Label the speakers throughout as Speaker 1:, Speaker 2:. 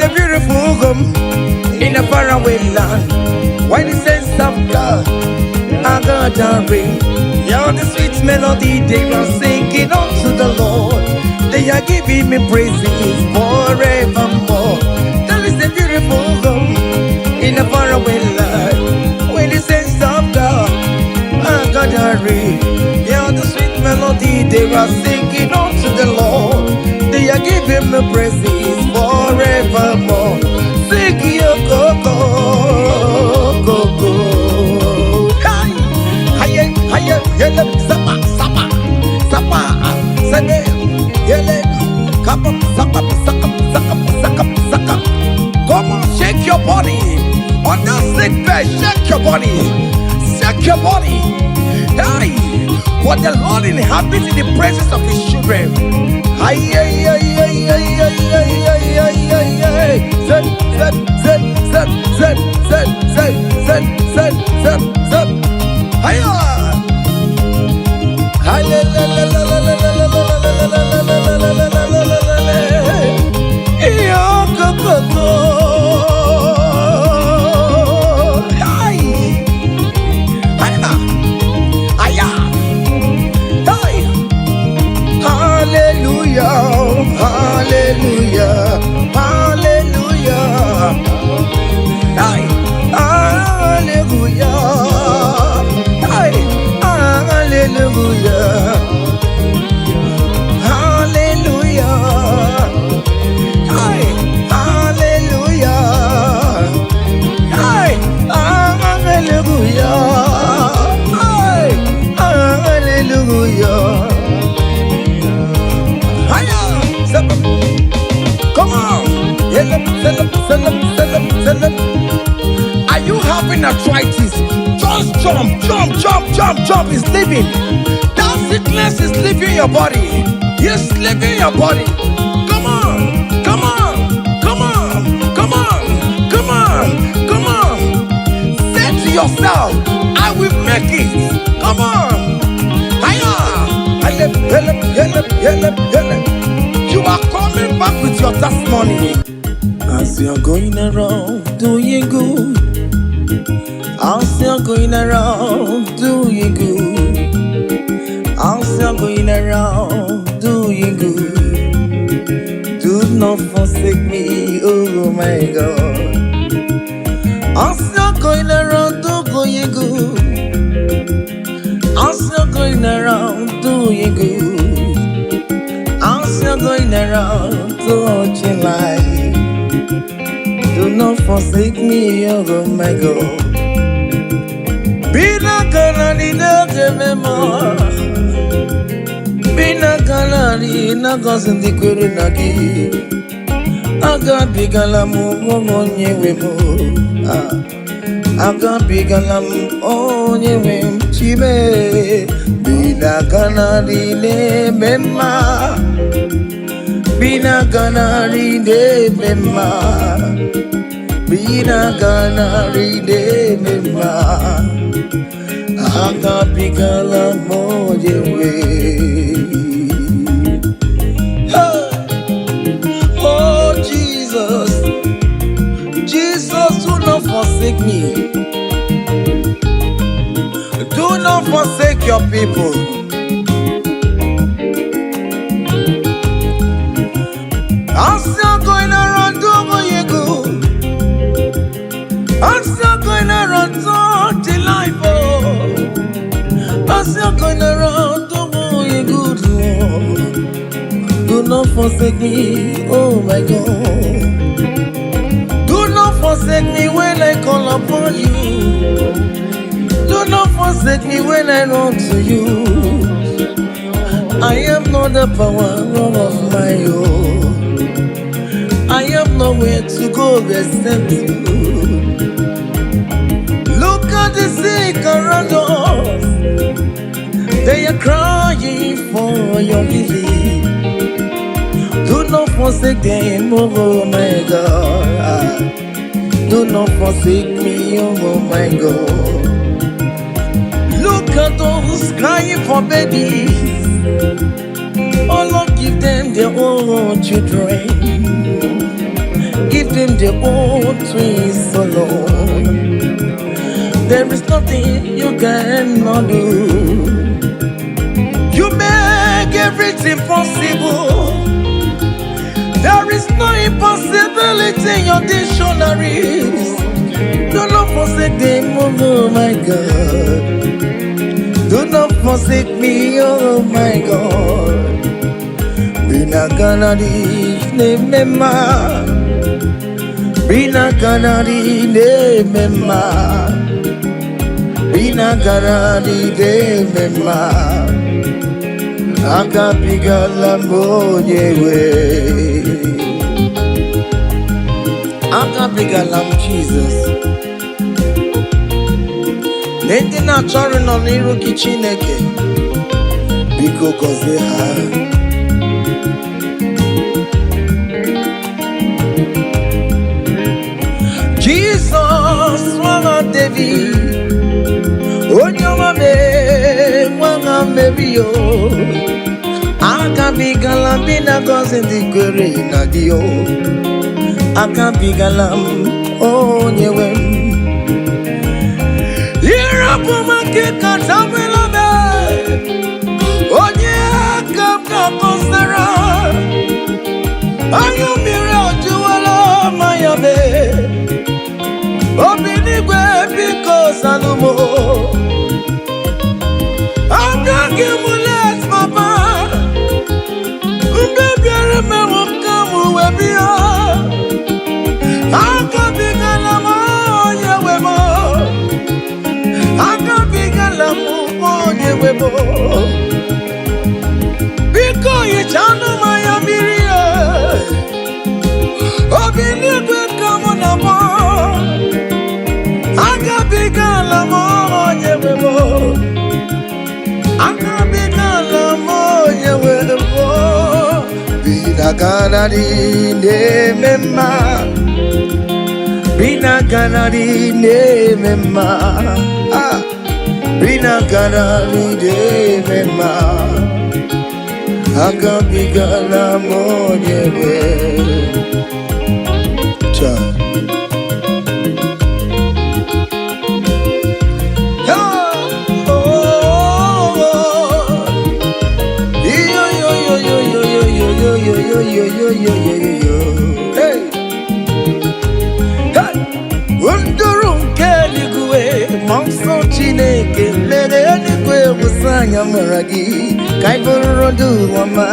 Speaker 1: a beautiful home in a faraway land where the saints of God are gathering. Yeah, the sweet melody they are singing unto the Lord. They are giving me praises forevermore. There is a beautiful home in a faraway land where the saints of God are gathering. Yeah, the sweet melody they are singing unto the Lord. They are giving me praises forevermore. Sing yo go go go go. Hi, hi, hi, yele, sapa, sapa, sapa, sene, yele, kapa, sapa, saka, saka, saka, saka. Come on, shake your body. On that sick bed, shake your body. Shake your body. Hey, what the Lord inhabits in the presence of his children. Ay, ay, ay, ay, ay, ay, ay, ay, ay, ay, ay. Zep, zep, zep, zep, zep, zep, zep, zep, zep, zep, zep. Hiya! Hi, la, la, la, la, la, la, la, la, la, la, la, la, la, la, la, la, la, la, la. Iyo, go, go, go. Ay. Hiya. Hiya. Hey. Hallelujah, hallelujah, hallelujah. Ay, hallelujah. Ay, hallelujah. Hallelujah. Ay, hallelujah. Ay, hallelujah. Ay, hallelujah. Hiya! Come on! Yelep, selep, selep, selep, selep. Are you having arthritis? Just jump, jump, jump, jump, jump. It's leaving. That sickness is leaving your body. It's leaving your body. Come on, come on, come on, come on, come on, come on. Say to yourself, I will make it. Come on. Hiya! Helep, helep, helep, helep, helep. You are coming back with your testimony. As you're going around doing good, as you're going around doing good, as you're going around doing good, do not forsake me, oh my God. As you're going around doing good, as you're going around doing good, as you're going around touching life, do not forsake me, oh my God. Bina kanani na mema. Bina kanani na gosi ndị kwere na gị. Agabigala m onye nwe m. Ah. Agabigala m onye nwe m chime. Bina kanani na-eme mma. Bina kanani na-eme mma. Bina kanani na-eme mma. Agabigala m onye nwe. Hey! Oh Jesus, Jesus, do not forsake me. Do not forsake your people. I'm still going around doing good. I'm still going around touching life. Oh. I'm still going around doing good. Oh. Do not forsake me, oh my God. Do not forsake me when I call upon you. Do not forsake me when I run to you. I am not the power of my own. I have nowhere to go except you. Look at the sick around us. They are crying for your healing. Do not forsake them, oh my God. Do not forsake me, oh my God. Look at those crying for babies. Oh Lord, give them their own children. Give them their own twist alone. There is nothing you cannot do. You make everything possible. There is no impossibility in your dictionaries. Do not forsake them, oh my God. Do not forsake me, oh my God. Binaganadi nemema. Binaganadi nemema. Binaganadi nemema. Agabigala m onye nwe. Agabigala m Jizọs. Ndị na-achọrọ nọ n'iru gị, Chineke, biko gọzie ha. Jizọs, nwa David, onye ọma mee, nwa Meri o, agabigala m na gọzi ndị kwere na gị o. Agabigala m, onye nwe m. Ịrapụ m aka katabela m, onye aka m ga-akọsara. Anya mmiri ọjụwala manya mee. Obi n'igwe, biko zanụ m. Abịaghị m late, papa. Mgbe bịara mewo ka m wee bịa. Agabigala m, onye nwe m. Agabigala m, onye nwe m. Biko hichanụ m anya mmiri e. Obi n'igwe ka mụ na mụ. Agabigala m, onye nwe m. Agabigala m, onye nwe m. Binaganari na-eme mma. Binaganari na-eme mma. Ah, Binaganari na-eme mma. Agabigala m, onye nwe. Cha. Oh, oh, oh. Yo, yo, yo, yo, yo, yo, yo, yo, yo, yo, yo, yo, yo, yo, yo. Hey, hey. Nduru nke eluigwe, ma nsọ Chineke mere eluigwe wụsa anya mara gị ka anyị bụrụ ndụ ọma.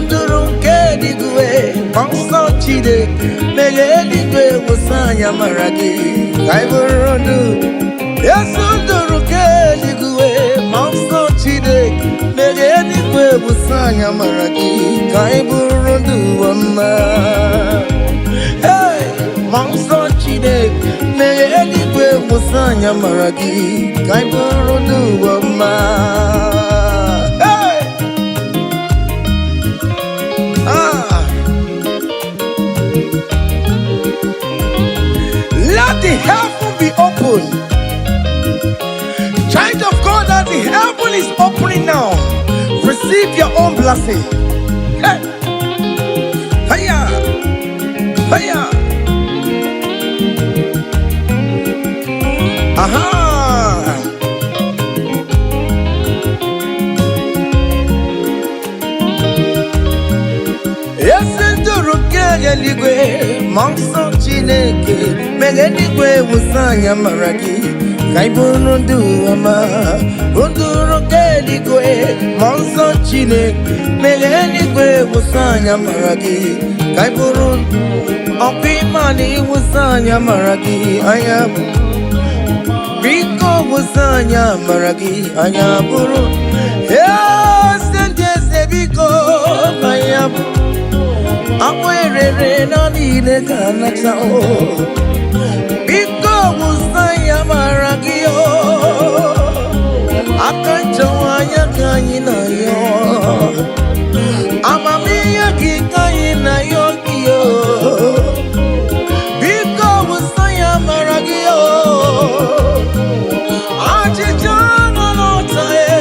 Speaker 1: Nduru nke eluigwe, ma nsọ Chineke mere eluigwe wụsa anya mara gị ka anyị bụrụ ndụ. Yesu, nduru nke eluigwe, ma nsọ Chineke mere eluigwe wụsa anya mara gị ka anyị bụrụ ndụ ọma. Hey! Ma nsọ Chineke mere eluigwe wụsa anya mara gị ka anyị bụrụ ndụ ọma. Hey! Ah! Let the heaven be open. Child of God, as the heaven is opening now, receive your own blessing. Hey! Hiya! Hiya! Aha! Ezi nduru nke eluigwe, ma nsọ Chineke mere eluigwe wụsa anya mara gị ka ị bụrụ ndụ ọma. Nduru nke eluigwe, ma nsọ Chineke mere eluigwe wụsa anya mara gị ka ị bụrụ ọkwa ịma na ịwụsa anya mara gị anya. Biko wụsa anya mara gị anya bụrụ eze ndị eze. Biko anya bụ akpụ erere na niile ka nata o. Biko wụsa ya mara gị o. Aka nchọwa anya ka anyị na-ayọ, amamihe gị ka anyị na-ayọ gị o. Biko wụsa ya mara gị o. Achịcha nọ n'ọta e.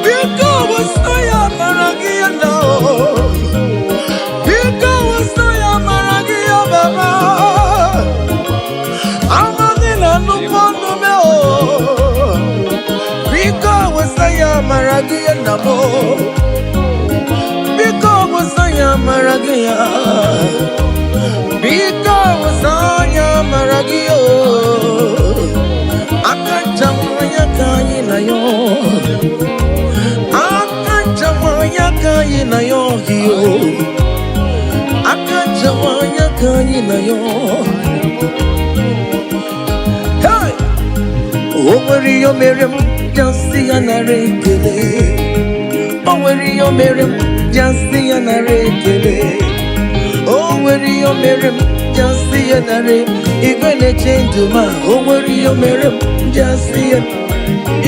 Speaker 1: Biko wụsa ya mara gị na o. Biko wụsa na m. Biko wụsa ya amara gị ya. Biko wụsa ya amara gị o. Aka nchawa ya ka anyị na ya. Aka nchawa ya ka anyị na ya gị o. Aka nchawa ya ka anyị na ya. Hey! O nwere ihe o mere m ji asị ya nara ekele. O nwere ihe o mere m ji asị ya nara ekele. O nwere ihe o mere m ji asị ya nara. Igwe na-eche ndụ ma o nwere ihe o mere m ji asị ya.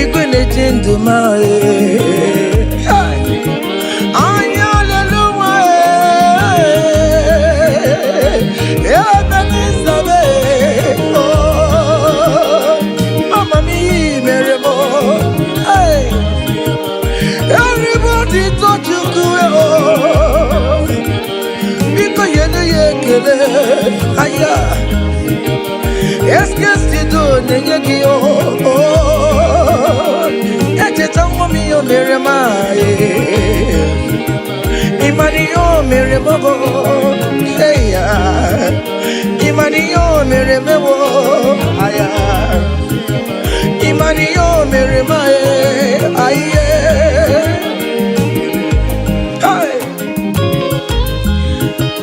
Speaker 1: Igwe na-eche ndụ ma ee. Hey! Anya leluwa ee. Ebe n'isabe oh. Amamihe mere m oh. Hey! Everybody touch Chukwu oh. Biko nyere ya ekele aya. Eskesido na-enye gị oh. Echeta nwa m ihe o mere m ịmara ihe o mere m bụ eya. Ịmara ihe o mere m bụ aya. Ịmara ihe o mere m aye. Hey!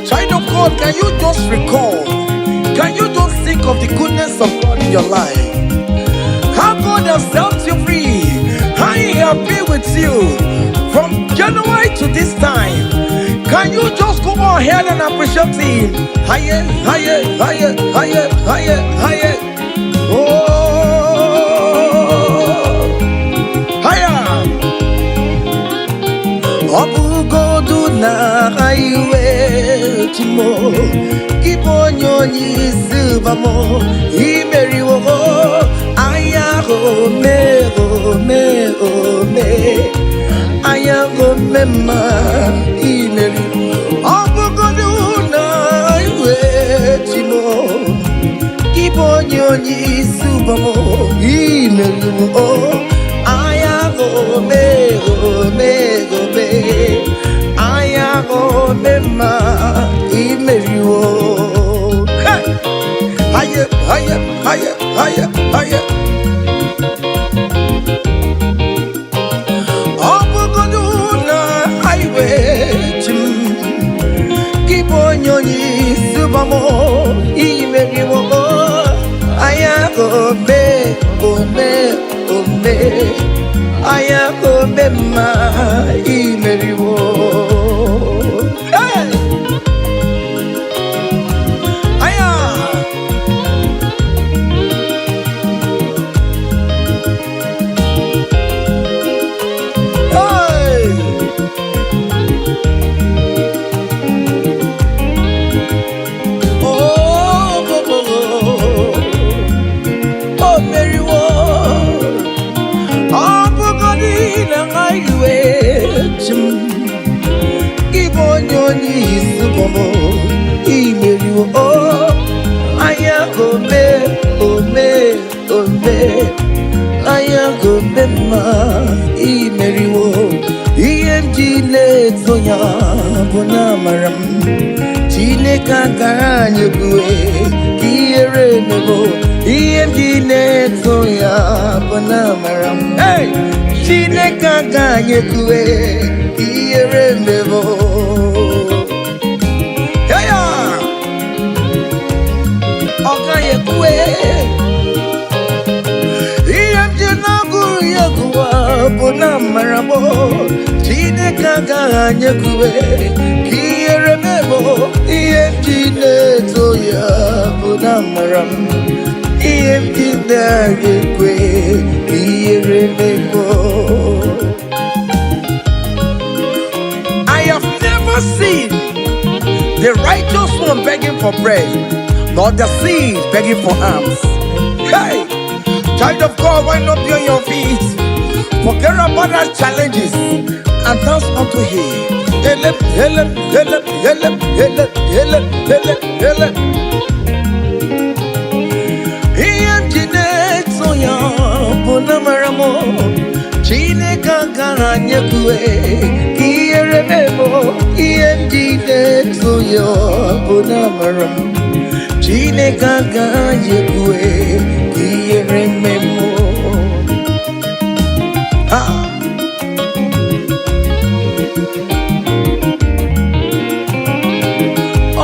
Speaker 1: Child of God, can you just recall? Can you just think of the goodness of God in your life? How God has set you free, how He has been with you from January to this time. Can you just go ahead and appreciate Him? Higher, higher, higher, higher, higher, higher. Oh, higher. Ọ bụgodu na iwe chimo gị bụ onye isi ụbamo imeriwo anya ome ome ome anya ome mma imeri. Ọ bụgodu na iwe chimo gị bụ onye isi ụbamo imeriwo anya ome ome ome anya ome mma imeriwo. Hey! Haye, haye, haye, haye, haye. Ọ bụgodu na highway chi m gị bụ onye isi ụbamo imeriwo anya ome ome ome anya ome mma imeriwo. Hey! Aya! Hey! Oh, oh, oh, oh, oh, meriwo. Ọ bụgodị na highway chi m gị bụ onye isi bọmọ imeriwo o anya ome ome ome anya ome mma imeriwo. Ihe m ji na-eto ya bụ na amara m Chineke akara anyị ebue ka ihere emebo. Ihe m ji na-eto ya bụ na amara m. Hey! Chineke aka anyị ekue ka ihere emebo. Hey! Ọ gaghị ekwe. Ihe m ji na-agụrụ ya gụwa bụ na amara m Chineke agaghị anyị ekwue ka ihere mebo. Ihe m ji na-eto ya bụ na amara m. Ihe m ji na-aga ekwe ka ihere mebo. I have never seen the righteous one begging for bread, nor the seed begging for alms. Hey, child of God, why not be on your feet? Forget about our challenges and dance unto Him. Ele, ele, ele, ele, ele, ele, ele, ele. Ihe m ji na-eto ya bụ na mara m Chineke agaghị Agaghị ekwe ka ihere mee m. Ihe m ji na-eto ya bụ na amara m. Chineke agaghị ekwe ka ihere mee m. Ah!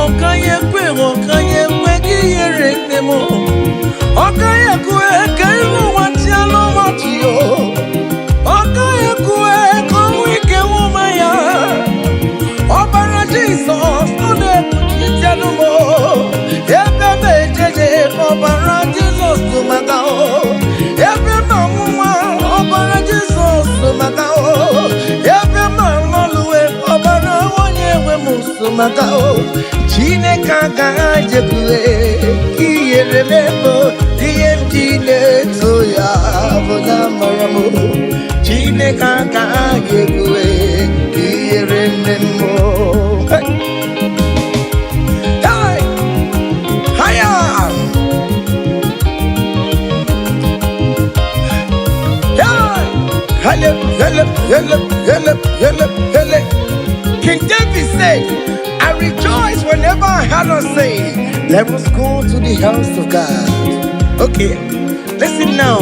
Speaker 1: Ọ gaghị ekwe, ọ gaghị ekwe ka ihere mee m. Ọ gaghị ekwe ka iru ụwa chịa n'ọchị o. Ọ gaghị ekwe ka ọnwụ ike nwụma ya. Ọbara Jizọs, ọ na-ekpuchite m o. Ebe m ejeje, ọbara Jizọs tụ maka o. Ebe m anwụnwa, ọbara Jizọs tụ maka o. Ebe m alọluwe, ọbara onye nwe m so maka o. Chineke agaghị ekwe ka ihere mee m. Ihe m ji na-eto ya bụ na amara m. Chineke agaghị ekwe ka ihere mee m. Hey! Hey! Higher! Hey! Hele, hele, hele, hele, hele, hele. King David said, "I rejoice whenever I heard us say, 'Let us go to the house of God.'" Okay, listen now.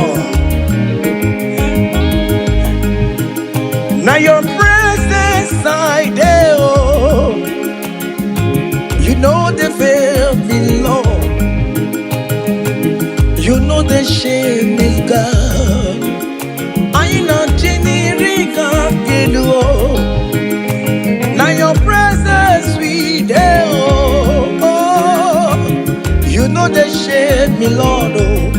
Speaker 1: Now your presence I dey, oh. You know they fail me, Lord. You know the shame is God. I know Chinirika Kedu. Now your presence we dey, oh, oh. You know the shame me, Lord, oh.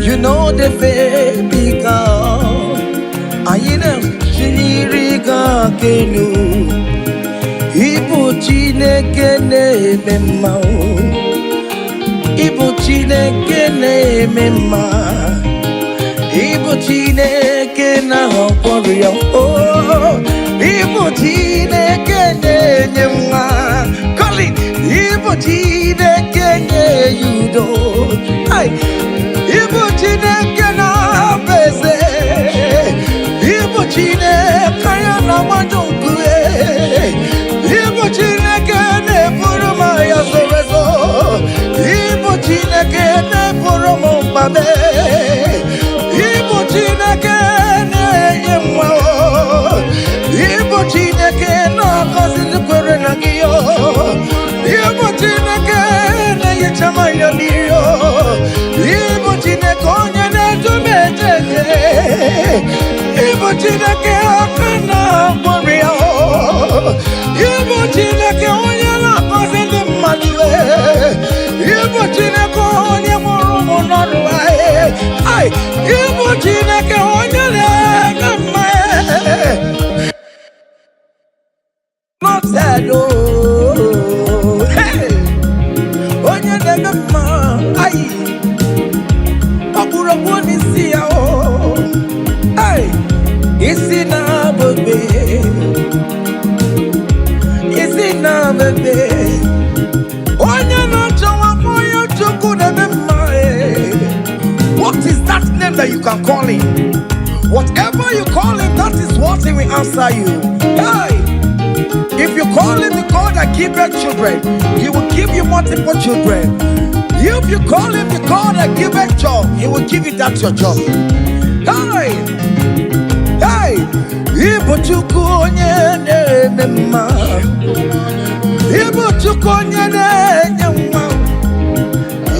Speaker 1: You know the fail me, God. I know Chinirika Kenu. Ibu Chineke na-eme mma o. Ibu Chineke na-eme mma. Ibu Chineke na-agwọ ya o. Ibu Chineke na-enye nwa. Colin, Ibu Chineke na-enye udo. Ai! Ibu Chineke na-abụ eze. Ibu Chineke ya na-agbaju nkume. Ibu Chineke na-eburu m agha zoro ezo. Ibu Chineke na-eburu m mkpa m. Ibu Chineke na-enye nwa o. Ibu Chineke na-agọzi ndị kwere na gị o. Ibu Chineke na-ehicha m anya mmiri o. Ibu Chineke onye na-edu m eje eje. Ibu Chineke aka na-agwọrọ ya o. Ibu Chineke onye na-agọzi ndị mmadụ e. Ibu Chineke onye mụrụ ụmụ n'ọrụ e. Ai, Ibu Chineke onye na-eme mma e. Not sad, oh. Hey! Onye na-eme mma, ai, ọkpụrụkpụ n'isi ya o. Ai, isi na-abụbe, isi na-abụbe. Onye na-achọ nwa onye Chukwu na-eme mma e. What is that name that you can call him? Whatever you call him, that is what he will answer you. Hey! If you call him the God that giveth children, he will give you multiple children. If you call him the God that giveth job, he will give you that your job. Hey! Hey! Ibu Chukwu onye na-eme mma. Ibu Chukwu onye na-enye nwa.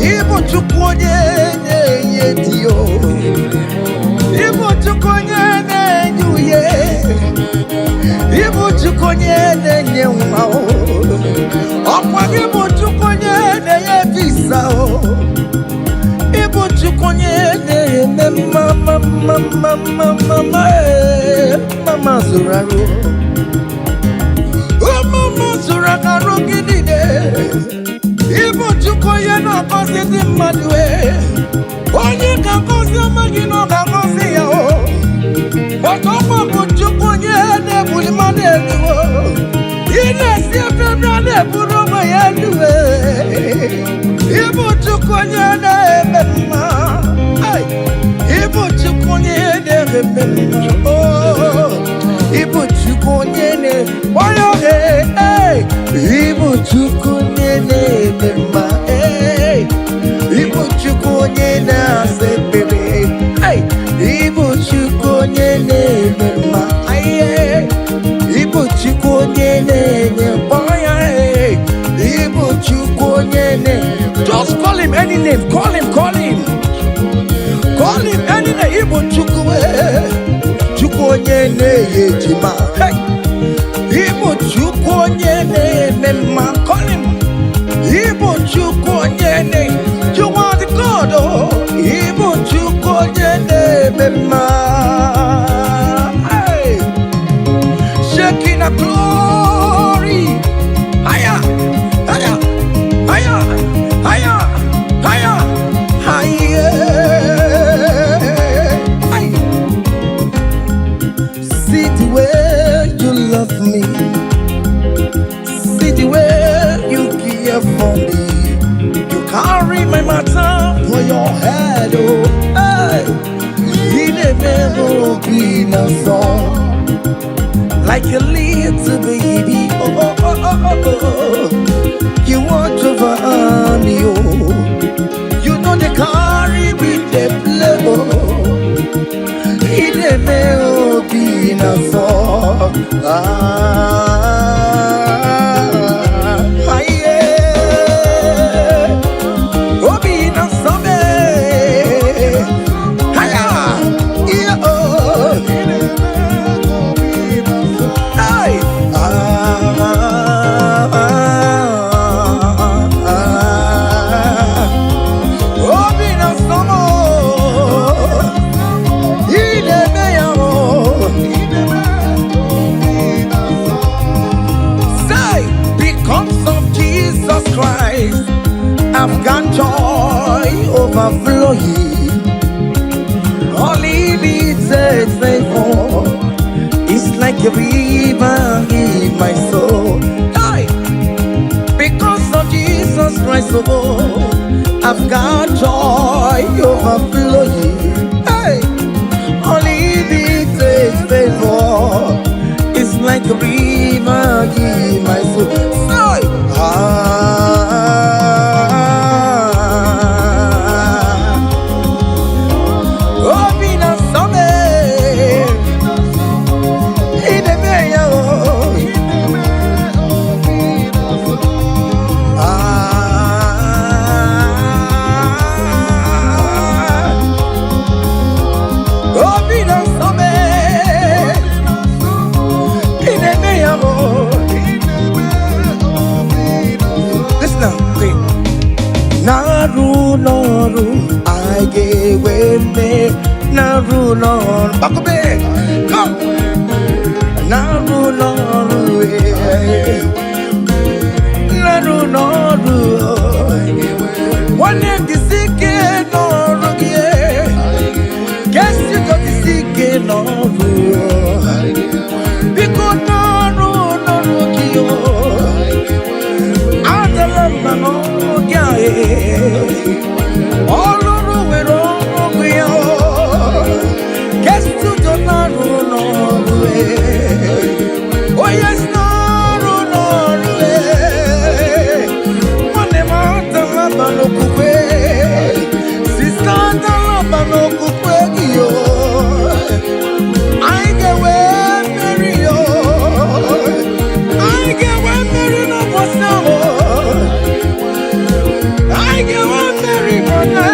Speaker 1: Ibu Chukwu onye na-enye di o. Ibu Chukwu onye na-enye uye. Ibu Chukwu onye na-enye nwa o. Ọkwa gị bụ Chukwu onye na-enye visa o. Ibu Chukwu onye na-eme mma mma mma mma mma mma mma ee. Mama zụrụ arụ. Mama zụrụ arụ gị niile. Ibu Chukwu onye na-agọzi ndị mmadụ e. Onye ga-agọzi ọma gị na ọ ga-agọzi ya o. Ọtọkwa bụ Chukwu onye na-ebuli mmadụ elu o. Ị na-esi ebe ebe a na-eburu onwe ya elu e. Ibu Chukwu onye na-eme mma. Ai! Ibu Chukwu onye na-eme mma. Oh, ịbụ Chukwu onye na-onye ee, ịbụ Chukwu onye na-eme mma. Ee, ịbụ Chukwu onye na-asa ekpere. Hey, ịbụ Chukwu onye na-eme mma. Aye, ịbụ Chukwu onye na-enye mkpọya. Ee, ịbụ Chukwu onye na. Just call him any name. Call him, call him. Call him any name. Ịbụ Chukwu, ee. Chukwu onye na-enye ejima. Hey, ịbụ Chukwu onye na-eme mma. Call him. Ịbụ Chukwu onye na. You are the God, oh. Ịbụ Chukwu onye na-eme mma. Hey. Shekinah glory. Higher, higher, higher, higher, higher, higher. Hey. See the way you love me. See the way you care for me. You carry my matter for your head, oh. Hey. Ị na-eme obi na-asọ like a little baby. Oh, oh, oh, oh, oh, oh. You watch over me, oh. You know they carry me, they play, oh. Ị na-eme obi na-asọ. Ah, yeah. Obi na-asọ me. Haya, yeah, oh. Hey. Ah, ah, ah. Obi na-asọ m. Ị na-eme ya o. Say, because of Jesus Christ, I've got joy overflowing. Unlimited favor. It's like a river in my soul. Hey! Because of Jesus Christ, oh, I've got joy overflowing. Hey! Unlimited favor. It's like a river in my soul. Say, ah, obi na-asọ m. Ị na-eme ya o. Ah, obi na-asọ m. Ị na-eme ya o. Listen now, okay. Na-arụ n'ọrụ anyị ga-enwe mmeri. Na-arụ n'ọrụ, Gbakọbe, come. Na-arụ n'ọrụ, eh. Na-arụ n'ọrụ, nwanne m, jisi ike n'ọrụ gị, eh. Kesi jisi ike n'ọrụ, biko, n'ọrụ n'ọrụ gị o. Adala mba n'ọrụ gị a, eh. Ọlụrụ nwere ọrụ ya o. Kesi udo na-arụ n'ọrụ, eh. Onye si n'ọrụ n'ọrụ, eh. Nwanne m, adala mba n'okwukwe. Sister, adala mba n'okwukwe gị o. Anyị ga-enwe mmeri o. Anyị ga-enwe mmeri n'ụbọchị ahụ. Anyị ga-enwe mmeri, brother.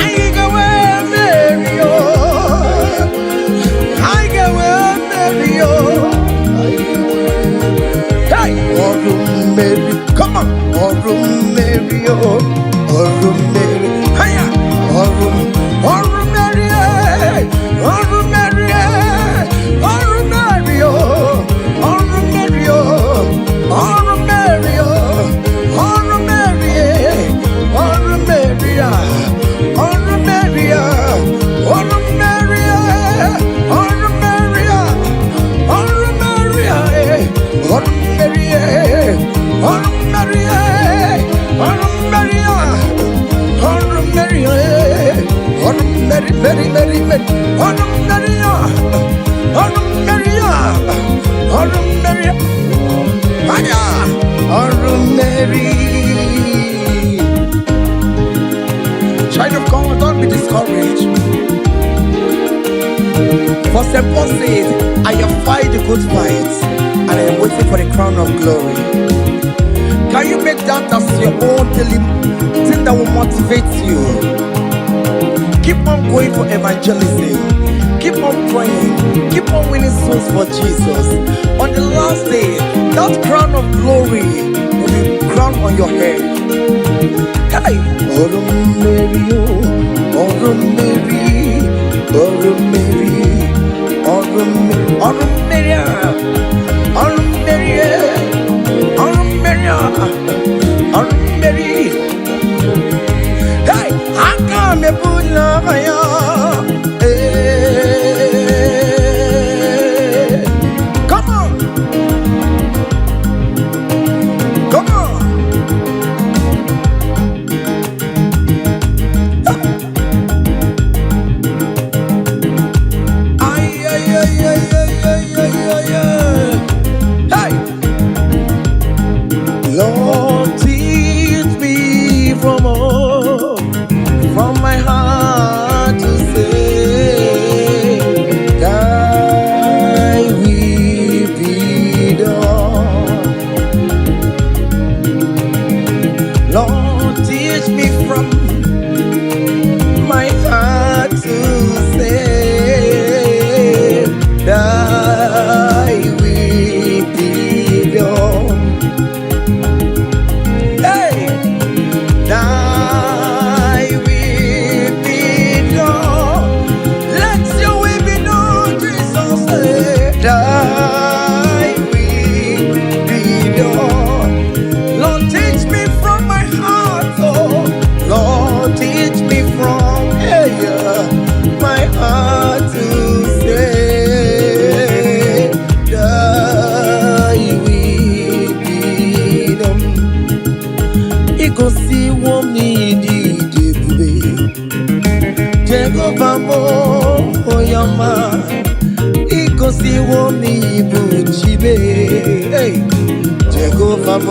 Speaker 1: Anyị ga-enwe mmeri o. Anyị ga-enwe mmeri o. Hey! Ọrụ mmeri, come on! Ọrụ mmeri o, ọrụ mmeri, haya! Ọrụ ọrụ mmeri, eh! Ọrụ mmeri, eh! Ọrụ mmeri o, ọrụ mmeri o, ọrụ mmeri o, ọrụ mmeri, eh! Ọrụ mmeri a, ọrụ mmeri a, ọrụ mmeri, eh! Ọrụ mmeri a, ọrụ mmeri a, eh! Ọrụ mmeri, eh! Ọrụ mmeri, eh! Ọrụ mmeri a, ọrụ mmeri, eh! Mmeri, ọrụ mmeri ya, ọrụ mmeri ya, ọrụ mmeri anya, ọrụ mmeri. Child of God, don't be discouraged. For St. Paul says, "I have fight the good fight, and I am waiting for the crown of glory." Can you make that as your own daily thing that will motivate you? Keep on going for evangelism. Keep on praying. Keep on winning souls for Jesus. On the last day, that crown of glory will be crowned on your head. Hey! Ọrụ mmeri, oh, ọrụ mmeri, ọrụ mmeri, ọrụ mmeri, ọrụ mmeri a, ọrụ mmeri, eh, ọrụ mmeri a, ọrụ mmeri. Hey! Aka m ebula ya. Hey! Come on, come on. Ay, ay, ay, ay, ay, ay, ay, ay, ay. Hey! Lord, teach me from my heart to say, Thy will be done. Lord, teach me from my heart to say, Thy will be done. Hey! Thy will be done. Let your will be done, Jesus. Hey. Thy will be done. Lord, teach me from my heart, oh. Lord, teach me from, hey, my heart to say, Thy will be done. Igosiwo m n'ịdị ebube, Jehova m, onye ọma. Igosiwo m n'ịbụ Chibe. Hey! Jehova m,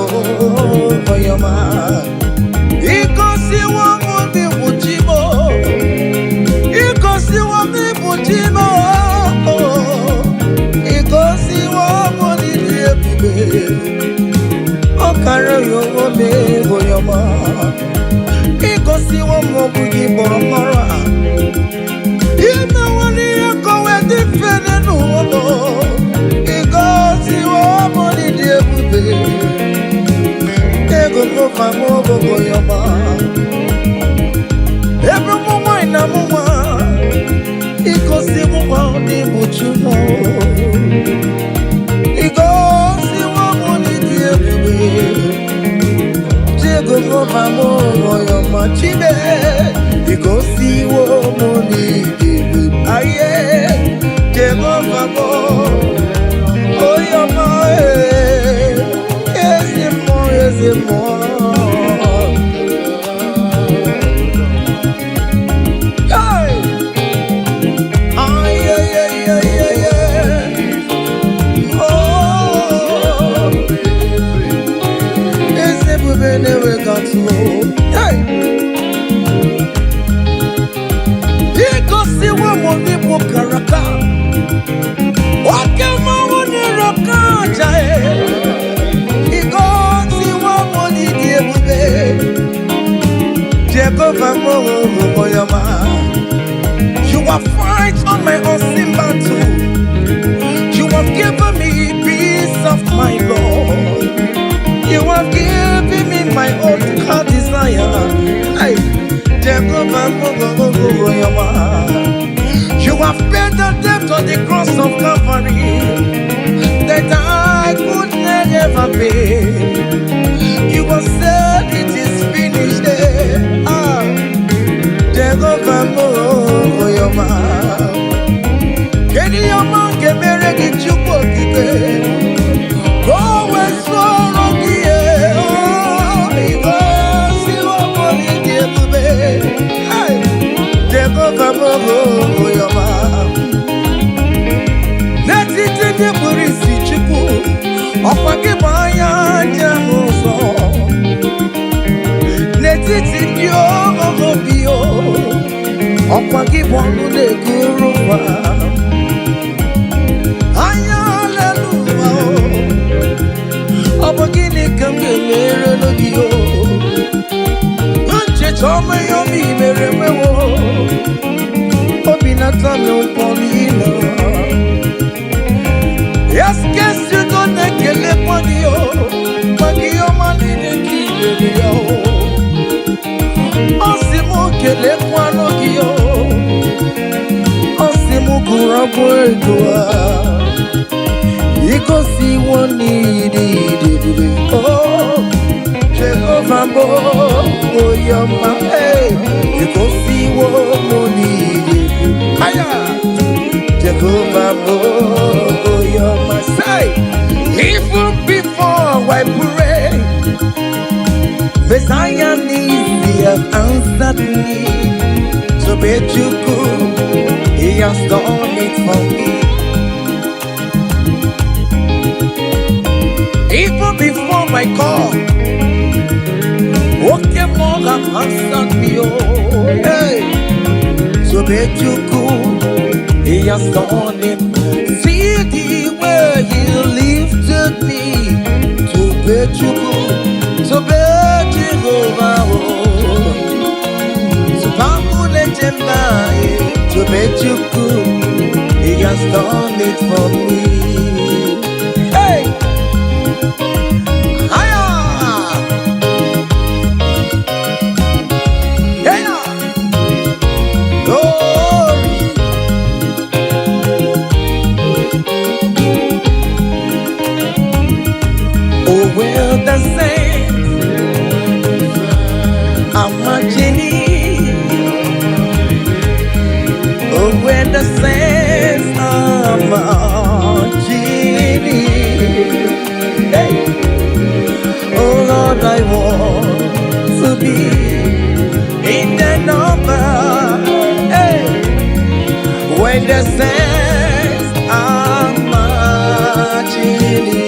Speaker 1: onye ọma. Igosiwo m n'ịbụ Chi m. Igosiwo m n'ịbụ Chi m. Igosiwo m n'ịdị ebube. Ọ kara ya onwe m, onye ọma. Igosiwo m ọ bụ gị kpọrọ m ọrụ a. Imewo n'ihe ka o wee dị mfe n'ụwa m. Igosiwo m n'ịdị ebube. Jehova m, onye ọma. Ebe ụmụ nwanyị na mụ nwa, igosiwo m n'ịbụ Chukwu. Igosiwo m n'ịdị ebube. Jehova m, onye ọma, Chibe. Igosiwo m n'ịdị ebube. Aye, Jehova m, onye ọma, eh, ezi mmụọ, ezi mmụọ. Hey! Ay, ay, ay, ay, ay, ay. Oh, eze ebube na-enweghị atụ. Hey! Igosiwo m n'ịbụ karaka. Oke mmanwụ na-ere oke aja, e. Igosiwo m n'ịdị ebube. Jehova m, onye ọma. You have fight on my unseen battle. You have given me peace of my Lord. You have given me my own heart desire. Hey, Jehovah, onye ọma. You have paid the debt on the cross of Calvary that I could never pay. You have said it is finished. Eh. Ah, Jehovah, onye ọma. Kedu ihe ọma nke mere gị, Chukwu Okike? Ka o wee soro gị, eh, oh, igosiwo m n'ịdị ebube. Hey! Jehova m, onye ọma. Ndị obi o, ọkwa gị bụ ọnụ na-ekuru ụwa. Anya lelu ụwa o, ọ bụ gịnị ka m ga-emere gị o? Ncheta ọma ihe ọma i mere mewo, obi na-atọ m ụtọ n'ile. Yes, udo na-ekelekwa gị o, maka ihe ọma niile ka i mere ya o. Ọ sị m kelekwanụ gị o, ọ sị m gụrụ abụ ego a. Igosiwo n'ịdị ebube o, Jehova bụ onye ọma, ee, igosiwo m n'ịdị ebube. Aya! Jehova bụ onye ọma. Say, even before I pray, Messiah needs, he has answered me. Tobechukwu, he has done it for me. Even before my call, okay, more have answered me. Oh, hey, Tobechukwu, he has done it. See the way he lifted me. Tobechukwu, Tobe Jehovah, oh. Tobamulejemba, eh. Tobechukwu, he has done it for me. Hey! Higher! Yeah! Glory! Oh, well, the saints are marching in. Oh, when the saints are marching in. Hey! Oh, Lord, I want to be in the number. Hey! When the saints are marching in.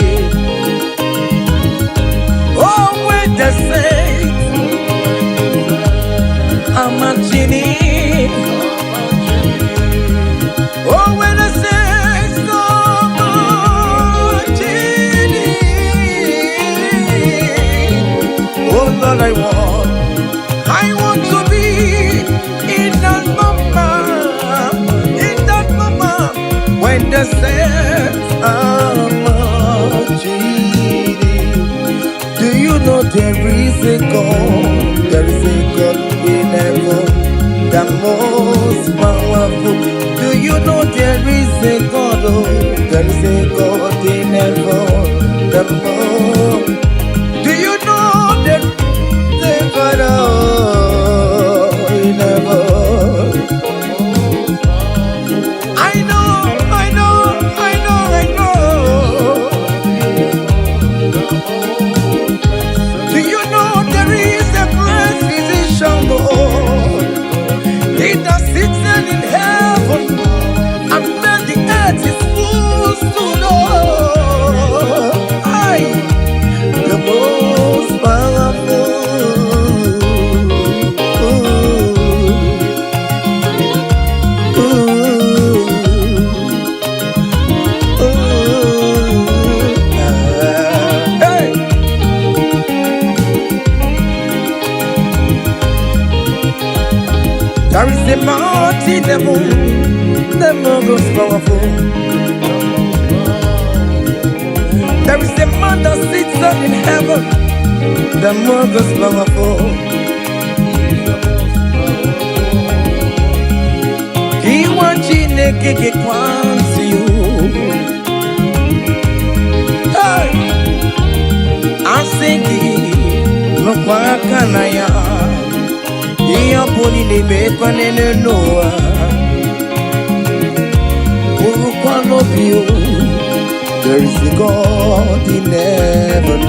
Speaker 1: Oh, when the saints are marching in. Oh, when the saints are marching in. Oh, Lord, I want to be in that number, in that number, when the saints are marching in. Do you know there is a God? There is a God in heaven, the most powerful. Do you know there is a God? Oh, there is a God in heaven, the most. Do you know there is a God, oh, in heaven? I know, I know, I know, I know. Do you know there is a great physician, oh, he that sits in heaven and made the earth his footstool, oh, I, the most powerful. Ooh, ooh, ooh, ah, hey. There is a mighty devil, the most powerful. There is a man that sits up in heaven, the most powerful. He wants Chineke ga-ekwansi you. Hey! Asị gị nụkwa aka na ya, ihe ọ bụla ị na-emekwa n'elu n'ụwa, bụrụkwa n'obi o, there is a God in heaven.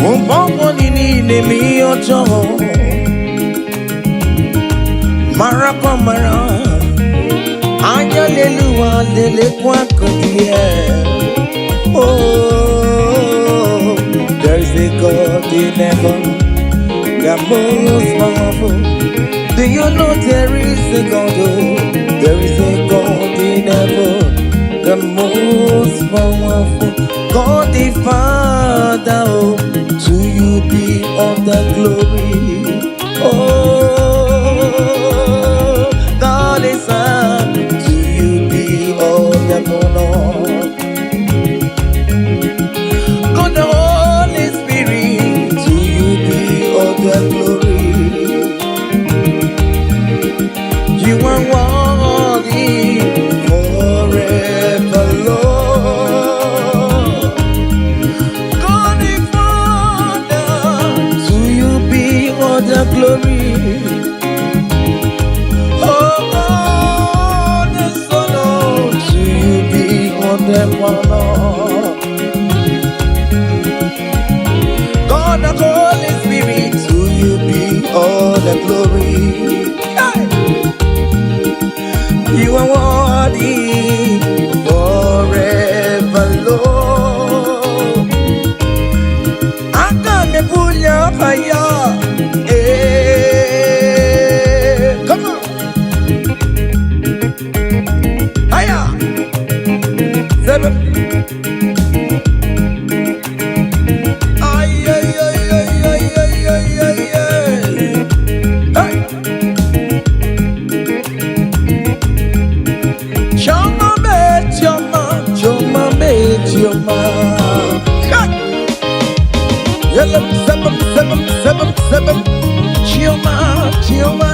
Speaker 1: Mgbe ọbụla ị na-eme ihe ọjọọ, marakwa mara, anya n'elu ụwa Lelekwa the. Oh, there is a God in heaven, the most powerful. Do you know there is a God? Oh, there is a God in heaven, the most powerful. God the Father, oh, to you be all the glory. Oh, God the Son, to you be all the honor. God the Holy Spirit, to you be all the glory. You are worthy forever, Lord. God the Father, to you be all the glory. Oh, God the Son, oh, to you be all the honor. God the Holy Spirit, to you be all the glory. Hey! You are worthy forever, Lord. Aga m ebuli afa ya. Eh, come on. Higher. Seven. Ay, ay, ay, ay, ay, ay, ay, ay, ay. Hey. Chioma me, Chioma, Chioma me, Chioma. Hey. Yellow, seven, seven, seven, seven. Chioma, Chioma,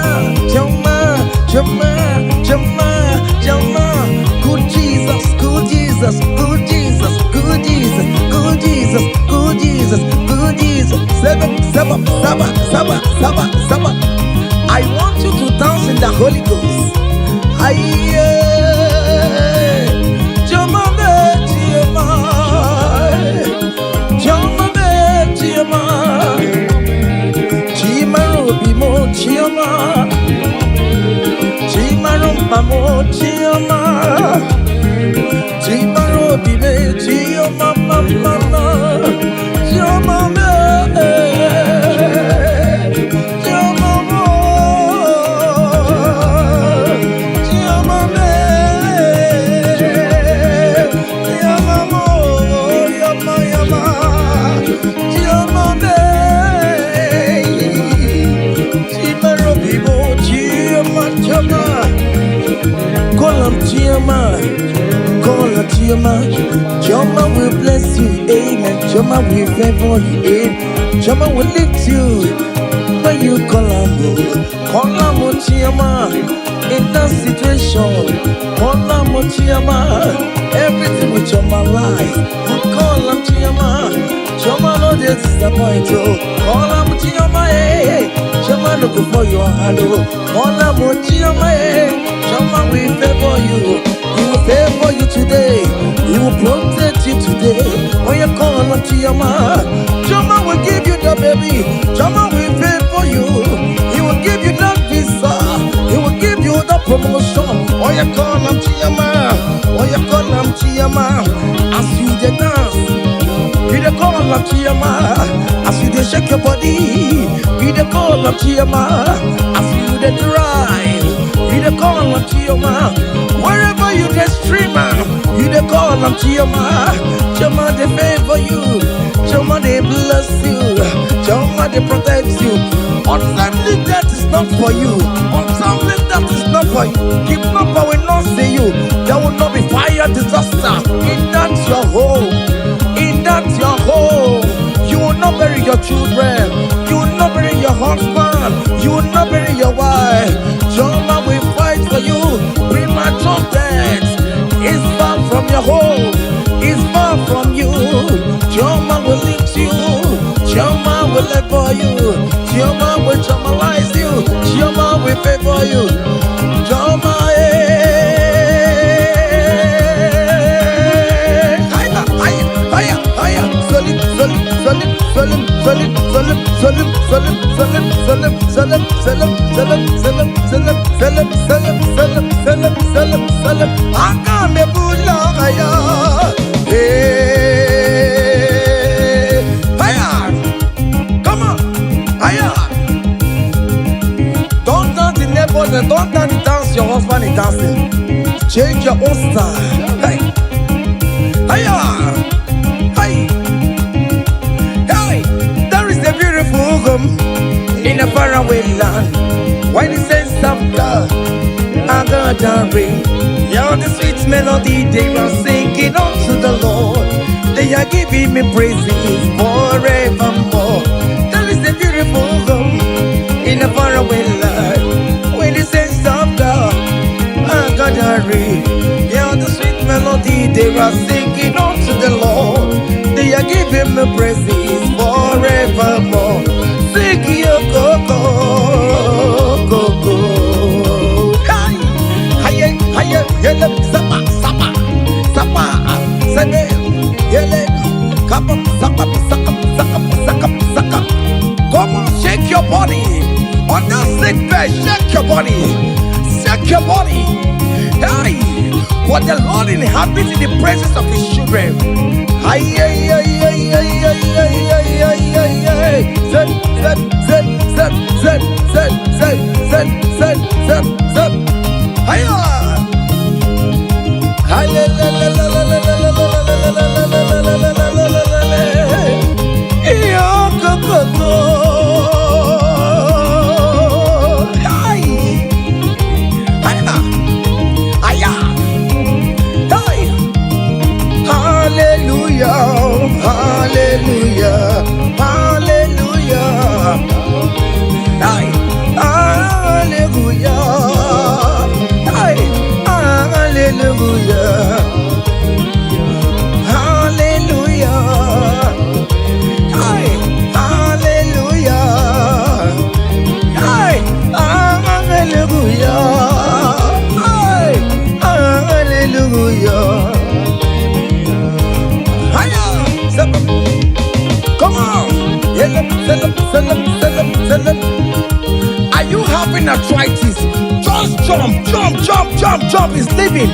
Speaker 1: Chioma, Chioma, Chioma, Chioma. Good Jesus, good Jesus, good Jesus, good Jesus, good Jesus, good Jesus, good Jesus. Seven, seven, seven, seven, seven, seven. I want you to dance in the Holy Ghost. Aye. Chioma me, Chioma. Chioma me, Chioma. Chimara obi mo Chioma. Chimara mkpa mo Chioma. Chimara obi me Chioma mama. Chioma me. Chioma mo. Chioma me. Chioma mo. Yama yama. Chioma me. Chimara obi mo Chioma Chioma. Call am Chioma. Call her Chioma. Chioma will bless you, amen. Chioma will favor you, amen. Chioma will lift you when you call her. Call her Chioma. In that situation, call her Chioma. Everything with Chioma lies. Call her Chioma. Chioma no dey disappoint you. Call her Chioma, eh. Chioma no go for your hand, oh. Call her Chioma, eh. Chioma will favor you. He will favor you today. He will protect you today. When you call on Chioma, Chioma will give you the baby. Chioma will favor you. He will give you that visa. He will give you the promotion. When you call on Chioma, when you call on Chioma, as you dey dance, you dey call on Chioma. As you dey shake your body, you dey call on Chioma. As you dey drive, you dey call on Chioma. Wherever you dey stream, you dey call on Chioma. Chioma dey favor you. Chioma dey bless you. Chioma dey protect you. Untimely death is not for you. Untimely death is not for you. Kidnapper will not see you. There will not be fire disaster in that your home. In that your home. You will not bury your children. You will not bury your husband. You will not bury your wife. Chioma will fight for you. Premature death is far from your home. Is far from you. Chioma will lift you. Chioma will level you. Chioma will chamalize you. Chioma will favor you. Chioma, eh. Higher, higher, higher, higher. Solid, solid, solid, solid, solid, solid, solid, solid, solid, solid, solid, solid, solid, solid, solid, solid, solid, solid. selem, selem, selem. Aga m ebuli aha ya. Hey, higher. Come on, higher. Don't dance the neighbors and don't dance the dance your husband is dancing. Change your own style. Hey, higher. Hey, hey. There is a beautiful home in a faraway land. When the saints of God are gathering, hear the sweet melody they are singing unto the Lord. They are giving me praises forevermore. There is a beautiful home in a faraway land. When the saints of God are gathering, hear the sweet melody they are singing unto the Lord. They are giving me praises forevermore. Sing your go go go go. Hi, hi, hi, yele, sapa, sapa, sapa, sene, yele, kapa, sapa, saka, saka, saka, saka. Come on, shake your body. On that sick bed, shake your body. Shake your body. Hey, what the Lord inhabits in the presence of his children. Ay, ay, ay, ay, ay, ay, ay, ay, ay, ay, ay. Zep, zep, zep, zep, zep, zep, zep, zep, zep, zep, zep. Hiya! Hi, la, la, la, la, la, la, la, la, la, la, la, la, la, la, la, la, la, la, la. Iyo, go, go, go. Ay. Hiya. Hiya. Hey. Hallelujah, hallelujah, hallelujah. Hey, hallelujah. Hey, hallelujah. Hallelujah. Hey, hallelujah. Hey, hallelujah. Hey, hallelujah. Hiya! Step up. Come on. Yell up, sell up, sell up, sell up, sell up. Are you having arthritis? Just jump, jump, jump, jump, jump. It's leaving.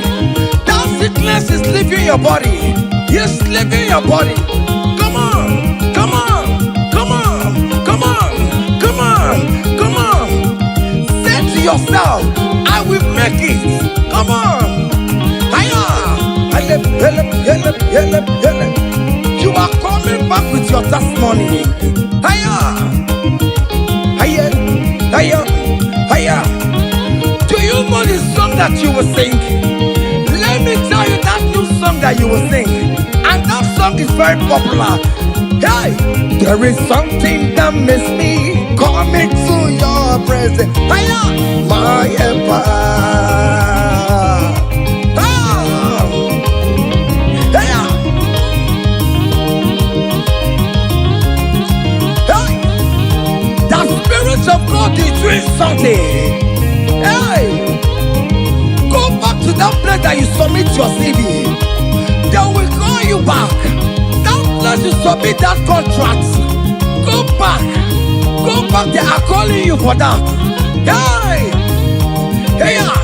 Speaker 1: That sickness is leaving your body. It's leaving your body. Come on, come on, come on, come on, come on, come on. Say to yourself, "I will make it." Come on. Hiya. Help, help, help, help, help. You are coming back with your testimony. Hiya. Hiya. Hiya. Hiya. Do you know the song that you will sing? Let me tell you that new song that you will sing. And that song is very popular. Hey, there is something that makes me come into your presence. Hiya, my helper. Ah, hiya. Hey, the Spirit of God is doing something. Hey, go back to that place that you submit your CV. They will call you back. That place you submit that contract. Go back. Go back. They are calling you for that. Hey, hey, hey.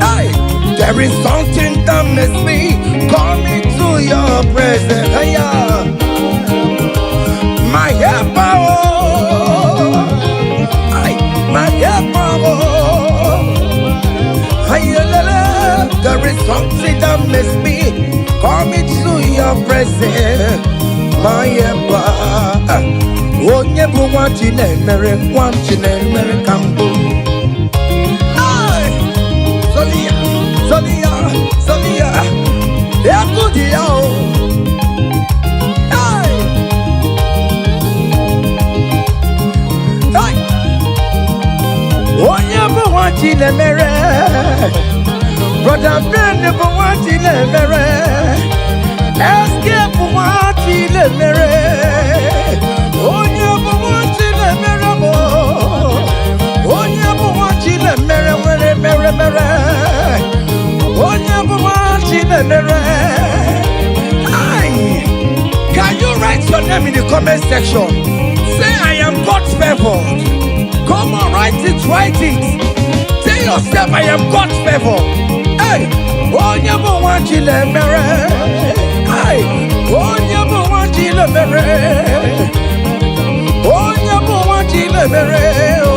Speaker 1: Hey, there is something that makes me come into your presence. Hey, my helper, oh. Ay, my helper, oh. Ay, la, la. There is something that makes me come into your presence. My helper. Onye bụ nwa Chinemere, nwa Chinemere ka mbụ. Ay, Solia, Solia, Solia. Egwu dị ya o. Hey! Hey! Onye bụ nwa Chinemere, Brother Ben bụ nwa Chinemere, SK bụ nwa Chinemere, onye bụ nwa Chinemere bụ, onye bụ nwa Chinemere nwere mere mere, onye bụ nwa Chinemere. Aye. Can you write your name in in the comment section. Say, "I am God favored." Come on, write it, write it. Tell yourself, "I am God favored." Hey, onye bụ nwa Chinemere. Hey, onye bụ nwa Chinemere. Onye bụ nwa Chinemere. Oh,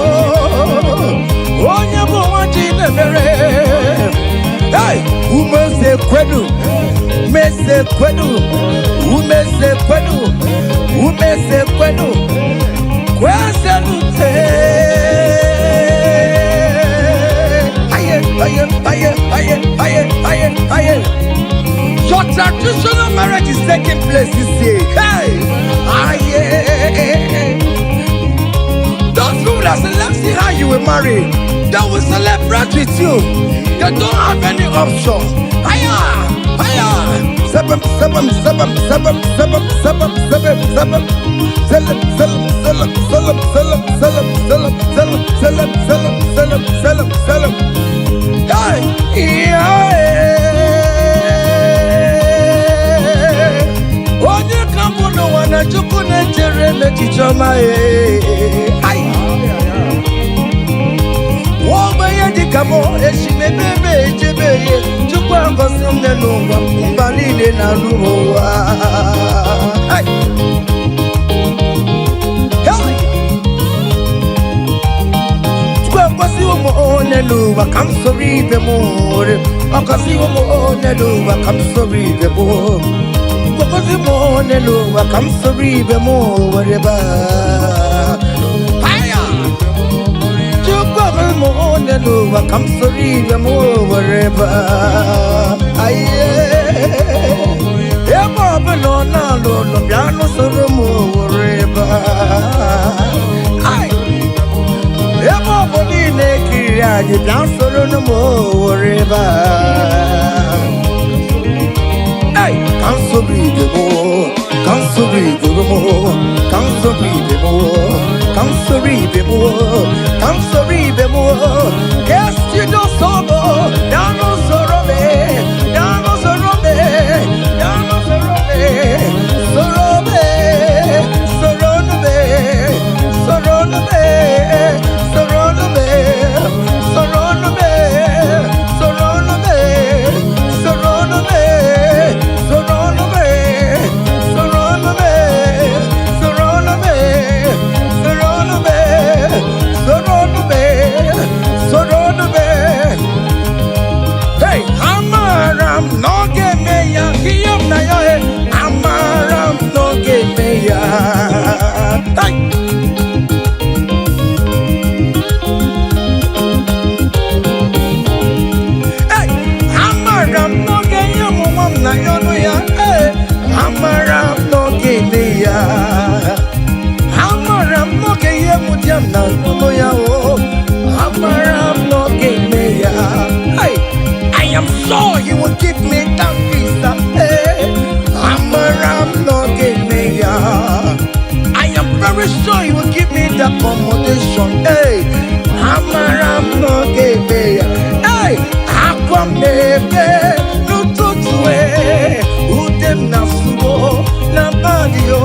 Speaker 1: onye bụ nwa Chinemere. Hey, umeze kwenu, meze kwenu, umeze kwenu, umeze kwenu, kwezelute. Aye, aye, aye, aye, aye, aye, aye. Your traditional marriage is taking place this year. Hey, aye. Those people that say, "Let's see how you will marry," they will celebrate with you. They don't have any option. Higher, higher. Seven, seven, seven, seven, seven, seven, seven, seven. Seven, seven, seven, seven, seven, seven, seven, seven, seven, seven, seven, seven, seven. Hey, yeah. Onye ka mbụ n'ụwa na Chukwu na-echere m echiche ọma ee. Ai. Nwa ogbenye dịka m eshimebe ebe echebe ihe Chukwu agọzi m n'ụwa mba niile na-anụ ụwa. Ai. Hey! Chukwu agọziwo m onye n'ụwa ka m soro ibe m nwere ọgọziwo m onye n'ụwa ka m soro ibe m gọzi m onye n'ụwa ka m soro ibe m were baa. Haya! Chukwu agọzi m onye n'ụwa ka m soro ibe m were baa. Aye. Ebe ọbụla ọ na-alụ ụlọ bịa nụsoro m were baa. Ai! Ebe ọ bụ niile ekiriri anyị bịa soro m were baa. Hey, ka m soro ibe m, ka m soro ibe m, ka m soro ibe m, ka m soro ibe m, ka m soro ibe m, ka esi n'osoro, ya n'usoro me, ya n'usoro me, ya n'usoro me, soro me, soro me, soro me, soro me, soro me, soro me, soro me, soro me, soro me, soro me, soro me, soro me, soro me. Hey, amara m na ọ ga-eme ya ihe m na ya he amara m na ọ ga-eme ya. Hey! Hey! Amara m na ọ ga-enye m nwa m na ya ọnụ ya. Hey! Amara m na ọ ga-eme ya. Amara m na ọ ga-enye m di m na ọnụ ya o. Amara m na ọ ga-eme ya. Hey! I am sure he will give me that visa. Hey! Amara m na ọ ga-eme ya. I am very sure he will give me the accommodation. Hey, amara m na ọ ga-eme ya. Hey, akwa m na-ebe n'ụtụtụ e, ude m na-asụwo n'abalị o.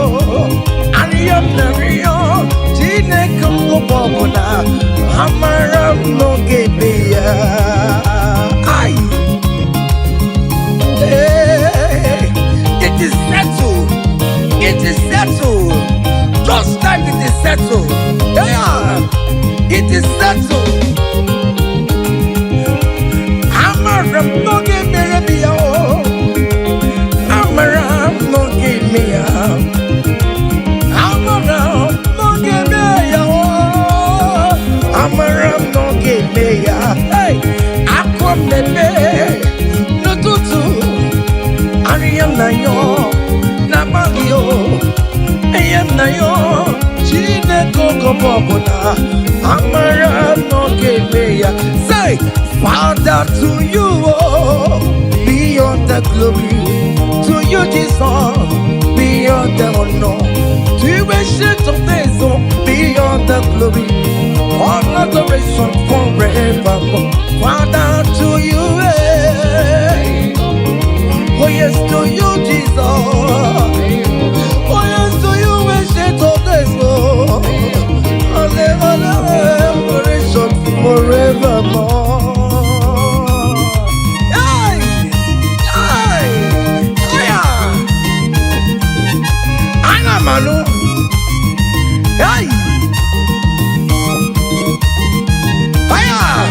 Speaker 1: Arịọ m na-arịọ Chineke m oge ọbụla, amara m na ọ ga-eme ya. Ai. Hey, it is settled. It is settled. Just like it is settled. Yeah, it is settled. Amara m na ọ ga-emere m ya o. Amara m na ọ ga-eme ya. Amara m na ọ ga-eme ya o. Amara m na ọ ga-eme ya. Hey, akwa m na-eme n'ụtụtụ. Arịa m na yọ n'abalị o. Enye m na yọ Chineke oge ọbụla amara m na ọ ga-eme ya. Say, Father, to you, oh, be all the glory. To you, Jesus, be all the honor. To you, Ancient of Days, oh, be all the glory. All adoration forever. Father, to you, eh. Oh yes, to you, Jesus. Oh yes, to you, Hey! Fire!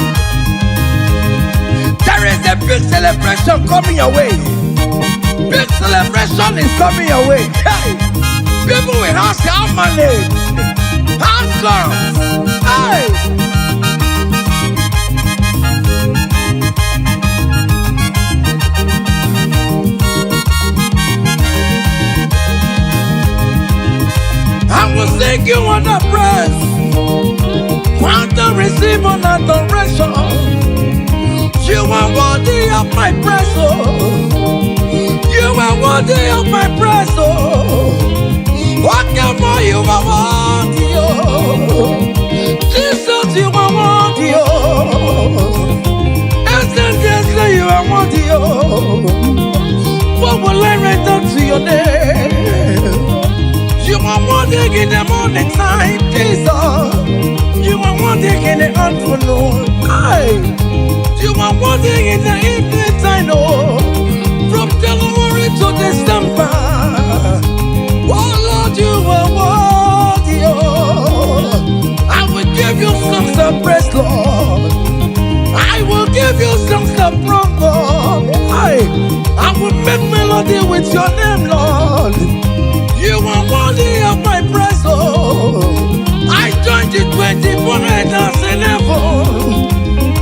Speaker 1: There is a big celebration coming your way. Big celebration is coming your way. Hey! People will ask how money. How come? Hey! I will sing you on the praise. Want to receive an adoration. You are worthy of my praise, oh. You are worthy of my praise, oh. What can more you are worthy, oh. Jesus, you are worthy, oh. Essentially, you are worthy, oh. What will I render to your name? You are worthy in the morning time, Jesus. You are worthy in the afternoon. Aye. You are worthy in the evening time, oh. From January to December. Oh Lord, you are worthy, oh. I will give you songs of praise, Lord. I will give you songs of praise, Lord. I will make melody with your name, Lord. You are worthy of my praise, oh. I joined the 24 elders in heaven.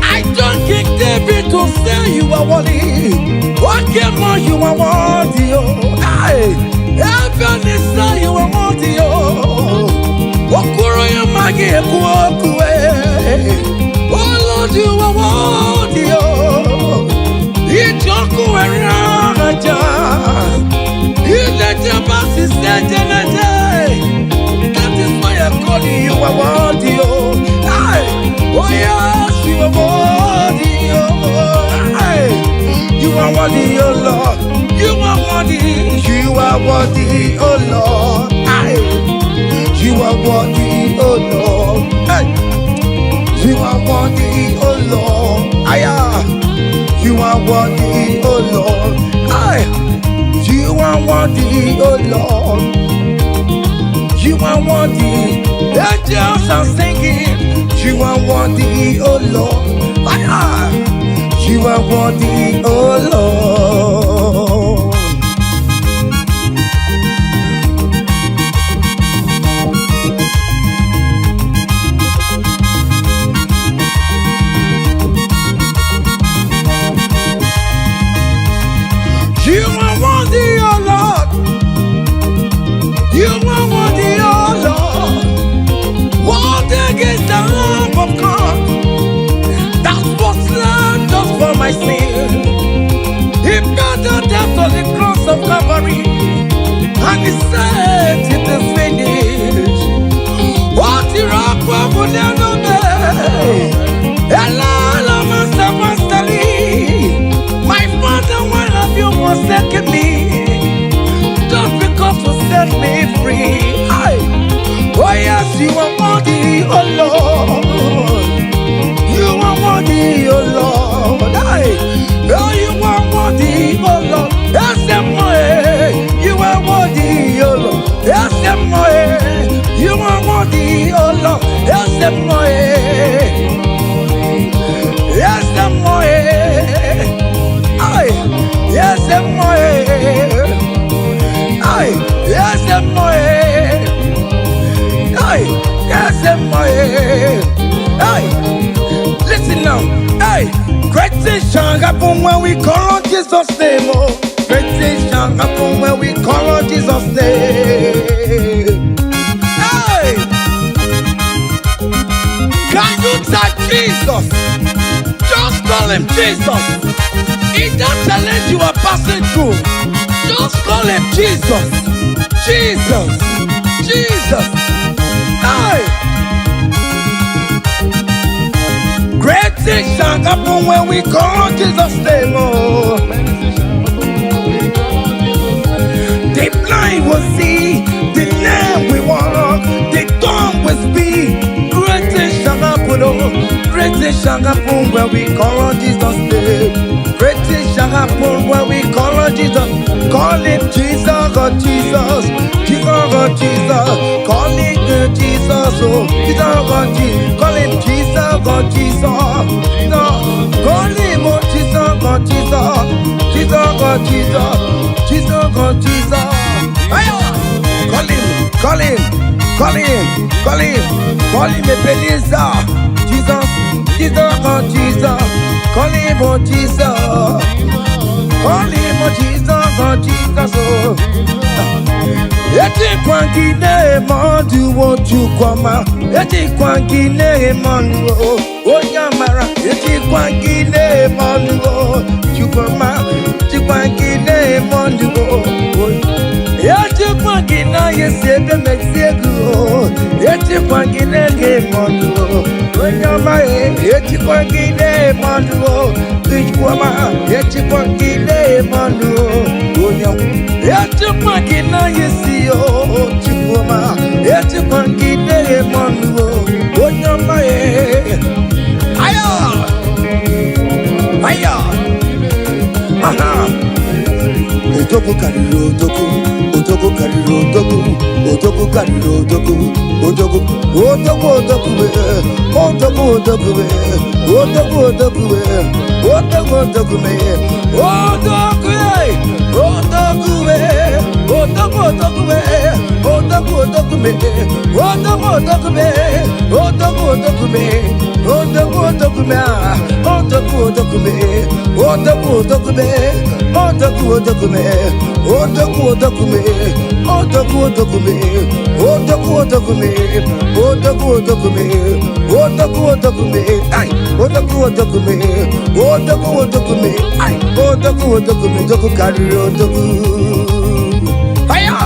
Speaker 1: I joined King David to say you are worthy. What came on, you are worthy, oh. Hey, heaven is say you are worthy, oh. Okuro ya magi eku oku, eh. Oh Lord, you are worthy, oh. Ijoku eraja. That is why I call you, you are worthy, oh. Aye. Oh yes, you are worthy, oh. Aye. You are worthy, oh Lord. You are worthy, you are worthy, oh Lord. Aye. You are worthy, oh Lord. Aye. You are worthy, oh Lord. Aye. You are worthy, oh Lord. Aye. You are worthy, oh Lord. You are worthy. Angels are singing. You are worthy, oh Lord. Ah, you are worthy, oh Lord. You are worthy, oh Lord. You are worthy, oh Lord. Worthy is the Lamb of God that was slain just for my sin. He paid the debt on the cross of Calvary, and he said, it is finished. What rock will never be? My father, why have you forsaken me? Just because you set me free. Aye. Oh yes, you are worthy, oh Lord. You are worthy, oh Lord. Aye. Oh, you are worthy, oh Lord. Yes, you are worthy, oh Lord. Yes, you are worthy, oh Lord. Yes, yes, aye. Yes, aye. Yes, aye. Yes, aye. Listen now. Hey, great things shall happen when we call on Jesus' name. Oh, great things shall happen when we call on Jesus' name. Hey, can you type Jesus? Just call him Jesus. In that challenge you are passing through, just call him Jesus. Jesus. Jesus. Hey. Great things shall happen when we call on Jesus' name. Oh. The blind will see, the lame will walk, the dumb will speak. Great things shall happen, oh. Great things shall happen when we call on Jesus' name. Great things shall happen when we call on Jesus. Call him Jesus, oh Jesus, Jesus, oh Jesus. Call him Jesus, Oh, Jesus, God, Jesus. Call him Jesus, God, Jesus. No, call him, oh, Jesus, God, Jesus. Jesus, God, Jesus. Jesus, God, Jesus. Ayo! Call him, call him, call him, call him, call him Ebenezer. Jesus, Jesus, God, Jesus. Call him, oh, Jesus. Call him, oh, Jesus, God, Jesus, oh. Ejikwa gị na-eme ọdụwo Chukwuma, ejikwa gị na-eme ọnụ o, onye amara, ejikwa gị na-eme ọnụ o, Chukwuma, ejikwa gị na-eme ọnụ o. Ejikwa gị na esi ebe mesi ego o, ejikwa gị na-ege eme ọnụ o, onye ọma e, ejikwa gị na-eme ọnụ o, Chukwuma, ejikwa gị na-eme ọnụ o, onye ọma. Ejikwa gị na esi o, Chukwuma, ejikwa gị na-eme ọnụ o, onye ọma e. Ayo! Ayo! Aha! Odogwu karịrị odogwu, odogwu karịrị odogwu, odogwu karịrị odogwu, odogwu, odogwu, odogwu, eh, odogwu, odogwu, eh, odogwu, odogwu, eh, odogwu, odogwu, eh, odogwu, eh, odogwu, eh, odogwu, odogwu, eh, odogwu, odogwu, eh, odogwu, odogwu, eh, odogwu, odogwu, eh, odogwu, odogwu, ah, odogwu, odogwu, eh, odogwu, odogwu, eh, odogwu, odogwu, eh, odogwu, odogwu, eh, odogwu, odogwu, eh, odogwu, odogwu, eh, odogwu, odogwu, eh, odogwu, odogwu, eh, ai, odogwu, odogwu, eh, odogwu, odogwu, eh, ai, odogwu, odogwu, odogwu karịrị odogwu. Hiya!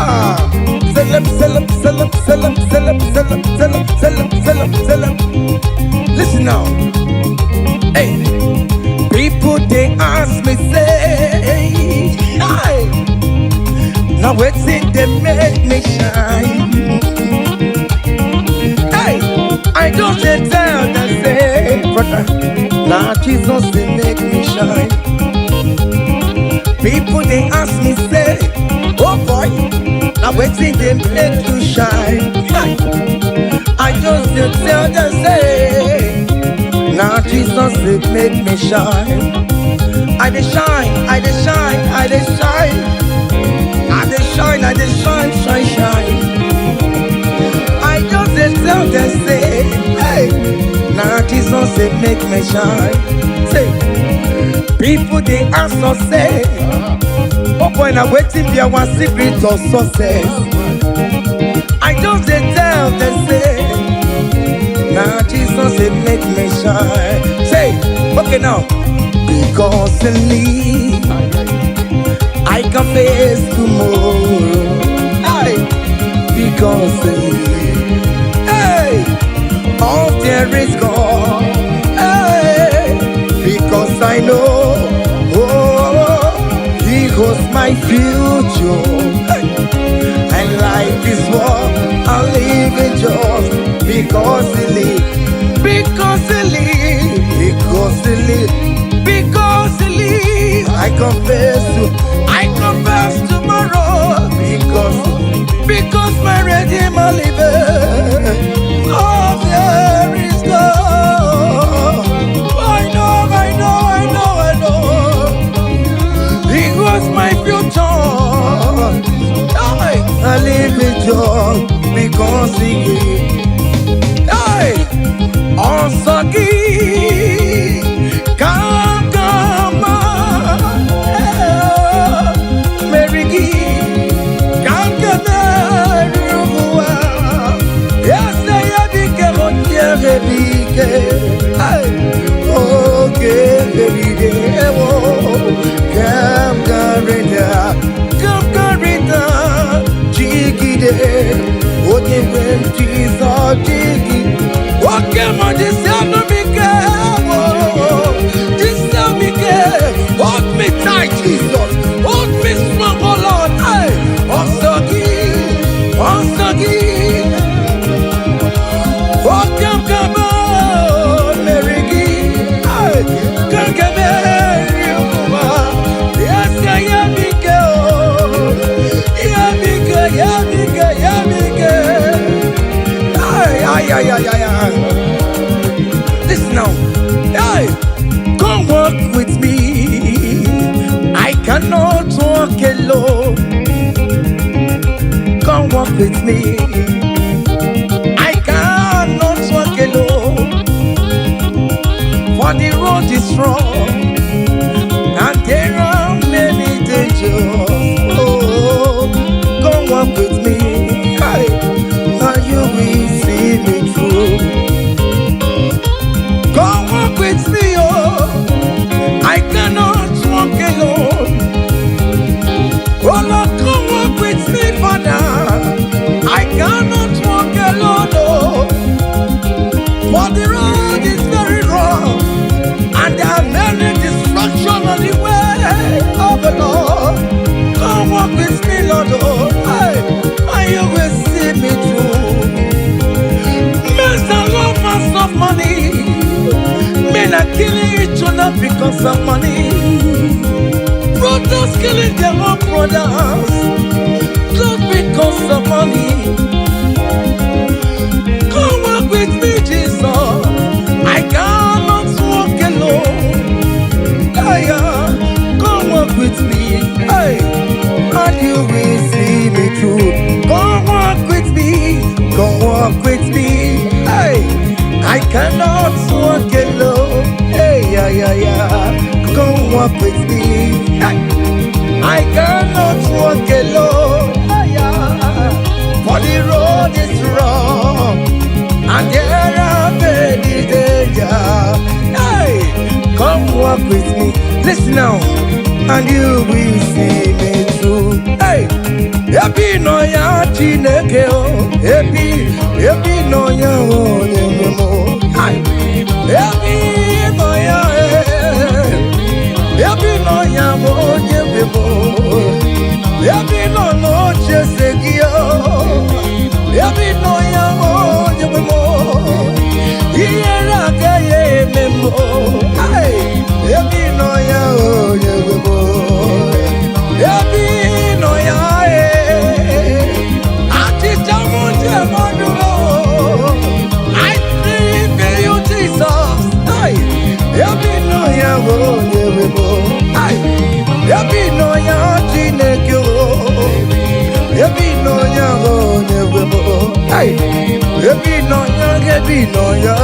Speaker 1: Selem, selem, selem, selem, selem, selem, selem, selem, selem, selem. Listen now. Hey, people they ask me say, hey, now wetin dey make me shine? Hey, I just dey tell them say, brother, na Jesus dey make me shine. People they ask me say, oh boy, now wetin dey make you shine? Hey, I just dey tell them say, na Jesus dey make me shine. I dey shine, I dey shine, I dey shine, I dey shine, I dey shine, shine, shine. I just dey tell them say, hey, na Jesus dey make me shine. Say, people dey ask us say, oh boy, na wetin be our secret of success? I just dey tell them say, na Jesus dey make me shine. Say, okay now, because in me I can face tomorrow. Hey, because in me, hey, all there is God. Hey, because I know, oh, He holds my future. Hey, and life is what I live in just because He lives. Because He lives. Because He lives. Because He lives. I confess tomorrow. Because my Redeemer liveth. Oh, there is God. I know, I know, I know, I know. He was my future. I live in joy because He gave. Hey! Ọsọ gị ka aga meri gị ka m ga-emeri ụwa ese ya bike onye bike oge merire ewo ka m garịda ka m garịda jigide onye nwe m Jizọs jigide oke ma jisi anụ m ike jisi m ike. Hold me tight, Jesus, hold me strong, oh Lord. Hey, ọsọ gị, ọsọ gị oke m ka m meri gị. Hey, ka m ga-emeri ụwa ese ya m ike o ya m ike ya m ike ya m ike. Ay, ay, Ay, ay, ay, ay. Listen now. Hey, come walk with me. I cannot walk alone. Come walk with me. I cannot walk alone. For the road is rough and there are many dangers. Oh, come walk with me. Hey, and you will see me through. Come walk with me, oh. I cannot walk alone. Oh Lord, come walk with me, Father. I cannot walk alone, oh. For the road is very rough, and there are many destruction on the way of the Lord. Come walk with me, Lord, oh, hey, and you will see me through. Men are lovers of money. Men are killing each other because of money. Brothers killing their own brothers just because of money. Come walk with me, Jesus. I cannot walk alone. Hey, come walk with me. Hey, and you will see me through. Come walk with me. Come walk with me. Hey, I cannot walk alone. Hey, yeah, yeah, yeah. Come walk with me. Hey, I cannot walk alone. Hey, yeah. For the road is rough and there are many danger. Hey, come walk with me. Listen now, and you will see me through. Hey, ebe ị nọ ya Chineke o, ebe ị nọ ya onye nwe m o. Hey, ebe ị nọ ya, eh, ebe ị nọ ya bụ onye nwe m o. Ebe ị nọ n'oche eze gị o. Ebe ị nọ ya bụ onye nwe m o. Ihere agaghị eme m o. Hey, ebe ị nọ ya onye nwe m o. Ebe ị nọ ya eh. Achịcha m ji eme ọnụ o. I believe in you, Jesus. Hey, ebe ị nọ ya bụ onye nwe m o. Hey, ebe ị nọ ya Chineke o. Ebe ị nọ ya bụ onye nwe m o. Hey, ebe ị nọ ya, ebe ị nọ ya.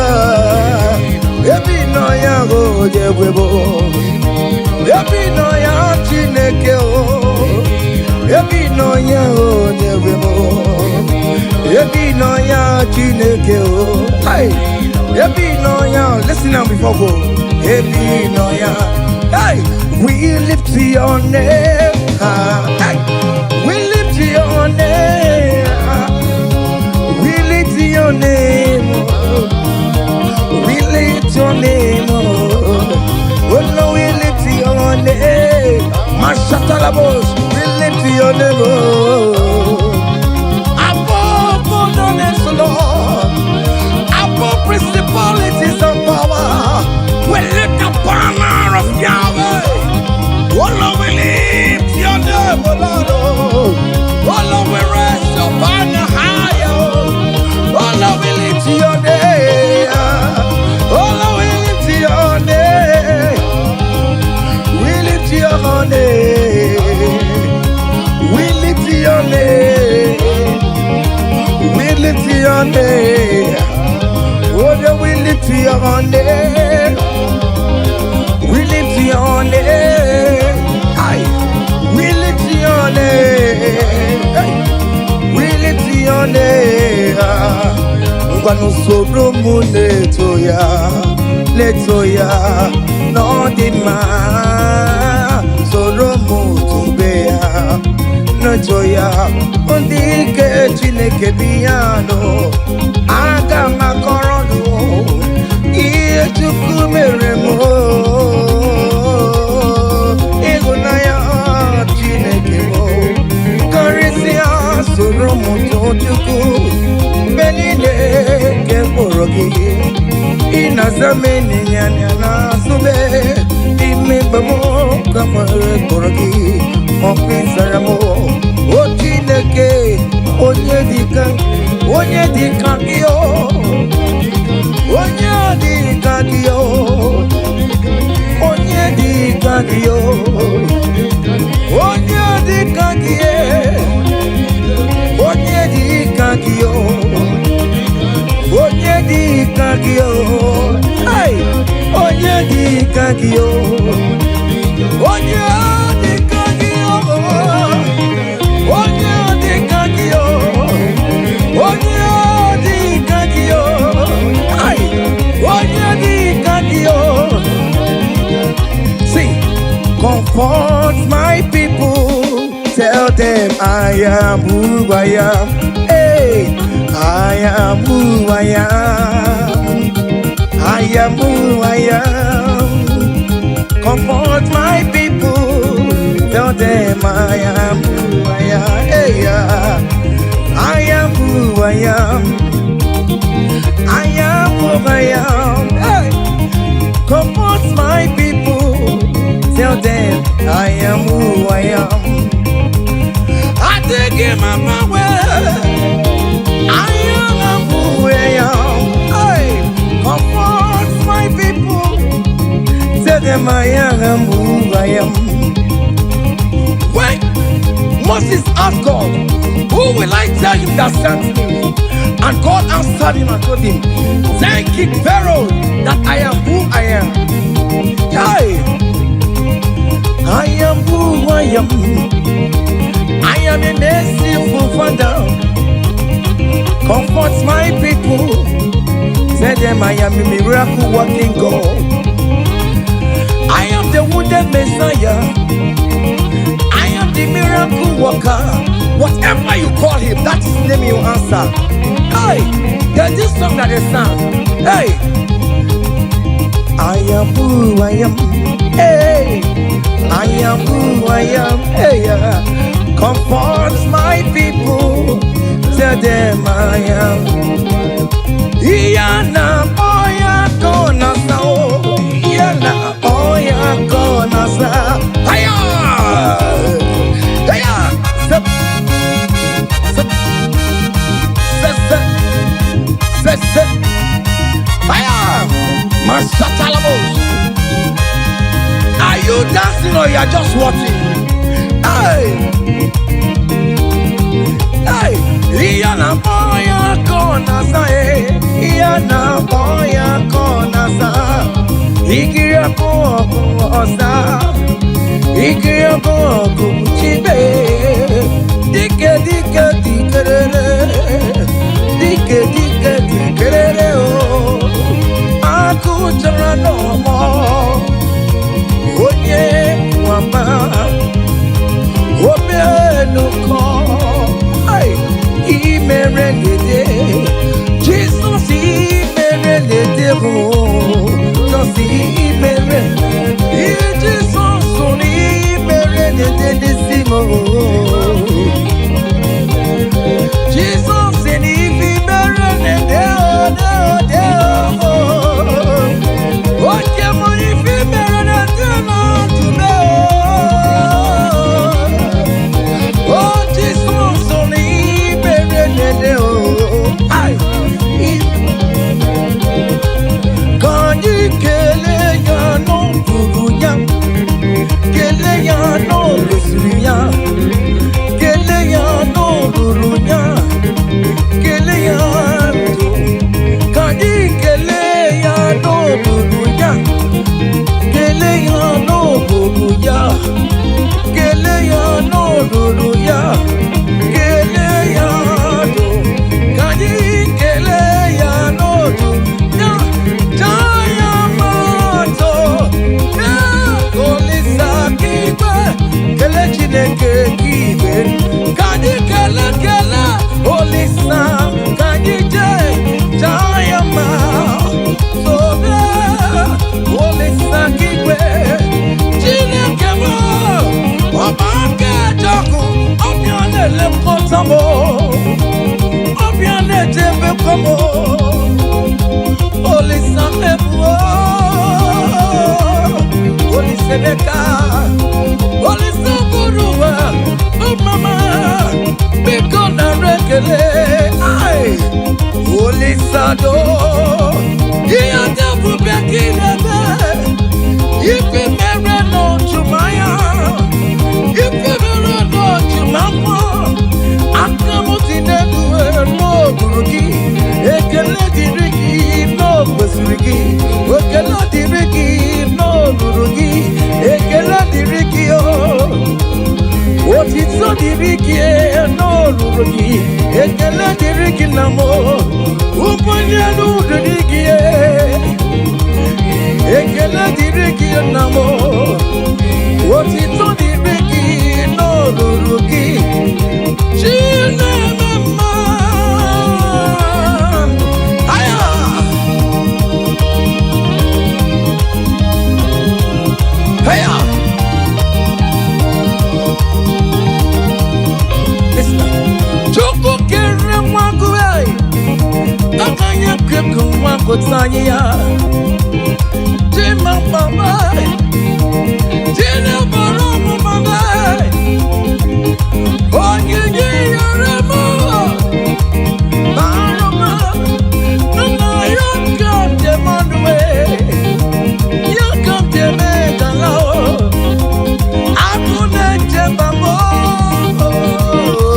Speaker 1: Ebe ị nọ ya bụ onye nwe m o. Ebe ị nọ ya Chineke o. Ebe ị nọ ya onye nwe m o. Ebe ị nọ ya Chineke o. Hey, ebe ị nọ ya, listen now before go. Ebe ị nọ ya. Hey, we lift your name high. Hey, we lift your name high. We lift your name, oh. We lift your name, oh. Oh no, we lift your name. Mashatalabos, we lift your name, oh. Above all the names, Lord. Above principalities and power. We lift the banner of Yahweh. Oh Lord, we lift your name, oh Lord. Oh, oh Lord, we raise your banner higher. Oh Lord, we lift your name. Oh Lord, we lift your name. We lift your name. We lift your name. We lift your name. Oh, yeah, we lift your name. We lift your name. Aye. We lift your name. Hey. We lift your name. Ngwanụ soro m na-eto ya, na-eto ya n'ọ dị mma. Soro m tobe ya, na-eto ya. Ndị ike Chineke bi ya nụ. Aga m akọrọ nụ ihe Chukwu mere m. Ịhụnanya Chineke m karịsịa soro m too Chukwu mgbe niile nke mkpụrụ gị ị na-aza m ịnyịnya n'azụ m n'ime mgbe m ka nwere kpọrọ gị ọkụ ịzara m o Chineke onye dịka onye dịka gị o. Onye dị ka gị o. Onye dị ka gị o. Onye dị ka gị e. Onye dị ka gị o. Onye dị ka gị o. Hey! Onye dị ka gị o. Onye dị ka gị o. Onye dị ka gị o. Onye dị ka gị o. Hey! Onye dị ka gị o. See, comfort my people. Tell them I am who I am. Hey, I am who I am. I am who I am. Comfort my people. Tell them I am who I am. Hey, yeah. I am who I am. I am who I am. Hey. Comfort my people. Tell them I am who I am. I take him on my way. I am who I am. Hey, comfort my people. Tell them I am who I am. When Moses asked God, "Who will I tell him that sent me?" And God answered him and told him, "Tell King Pharaoh that I am who I am." Hey, I am who I am. I am a merciful Father. Comfort my people. Tell them I am a miracle working God. I am the wounded Messiah. I am the miracle worker. Whatever you call him, that is the name you answer. Hey, there's this song that they sang. Hey, I am who I am. Hey, I am who I am. Hey, yeah. Comfort my people. Tell them I am. Iyana oya kona sa o. Iyana oya kona sa. Hiya! Hiya! Step, step, step, step, step, step. Hiya! Masatalamos. Are you dancing or you are just watching? Hey! Hey! Iyana oya kona sa eh. Iyana oya kona sa. Ikiri ọkụ ọkụ ọsa. Ikiri ọkụ ọkụ chibe. Dike dike dikerere. Dike dike dikerere o. Akụ chọrọ n'ọmọ. Onye nwama. Omenụkọ. Ai, imere lede. Jesus imere lede o. Jesus imere. Jesus imere lede n'isi m o. Jesus imere lede o de o de o. Oke m ife mere lede na ndụ o. Oh, Jesus, imere lede o. Ai, ka anyị kelee ya n'ọbụrụ ya, kelee ya n'olosiri ya, kelee ya n'olulu ya, kelee ya ndụ. Ka anyị kelee ya n'olulu ya, kelee ya n'olulu ya, kelee ya n'olulu ya, kelee ya ndụ. Ka anyị kelee ya n'olulu ya, jaa ya mma ya Olisa k'igwe, kelee Chineke k'igwe. Ka anyị kelee kelee Olisa, ka anyị jee jaa ya mma. Sobe Olisa k'igwe, Chineke m, ọba aka ejọkụ, ọbịa na-elekọta m, ọbịa na-echebekwa m. Olisa mebuo, Olisa Emeka, Olisa bụrụ ụwa, mama, biko nara ekele. Ai, Olisa do. Ihe ndị ebube gị na-eme. Ife mere n'ojumanya, ife mere n'ojumafọ. Aka m dị n'elu n'okpuru gị. Ekele dịrị gị n'okwesịrị gị. Ekele dịrị gị n'olulu gị. Ekele dịrị gị o. Otito dịrị gị n'olulu gị. Ekele dịrị gị na m. Ụbọchị elu dịrị gị. Ekele dịrị gị na m. Otito dịrị gị n'olulu gị. Chineme mma. Aya! Aya! Listen. Chukwu kere nwa gị, aka ya kekụ nwa gụta anyị ya. Chima mama, Chinebara ọmụma m, onyinye yere m, bara m, nna ya ka m dị mmanụ, ya ka m dị eme gala o. Agụ na-eche mba m,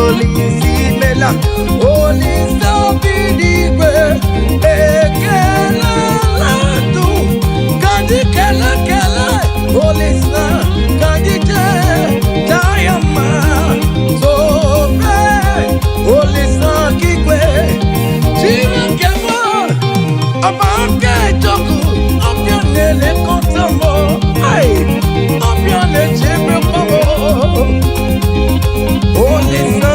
Speaker 1: Olise imela, Olise obi n'igwe, ekelela ndụ, ka anyị kele kele, Olise, ka anyị jee taa ya mma, tobe, Olise okigwe, Chineke m, ọba aka ejọkụ, ọbịa na-elekọta m, ai, ọbịa na-echebekwa m. Olise,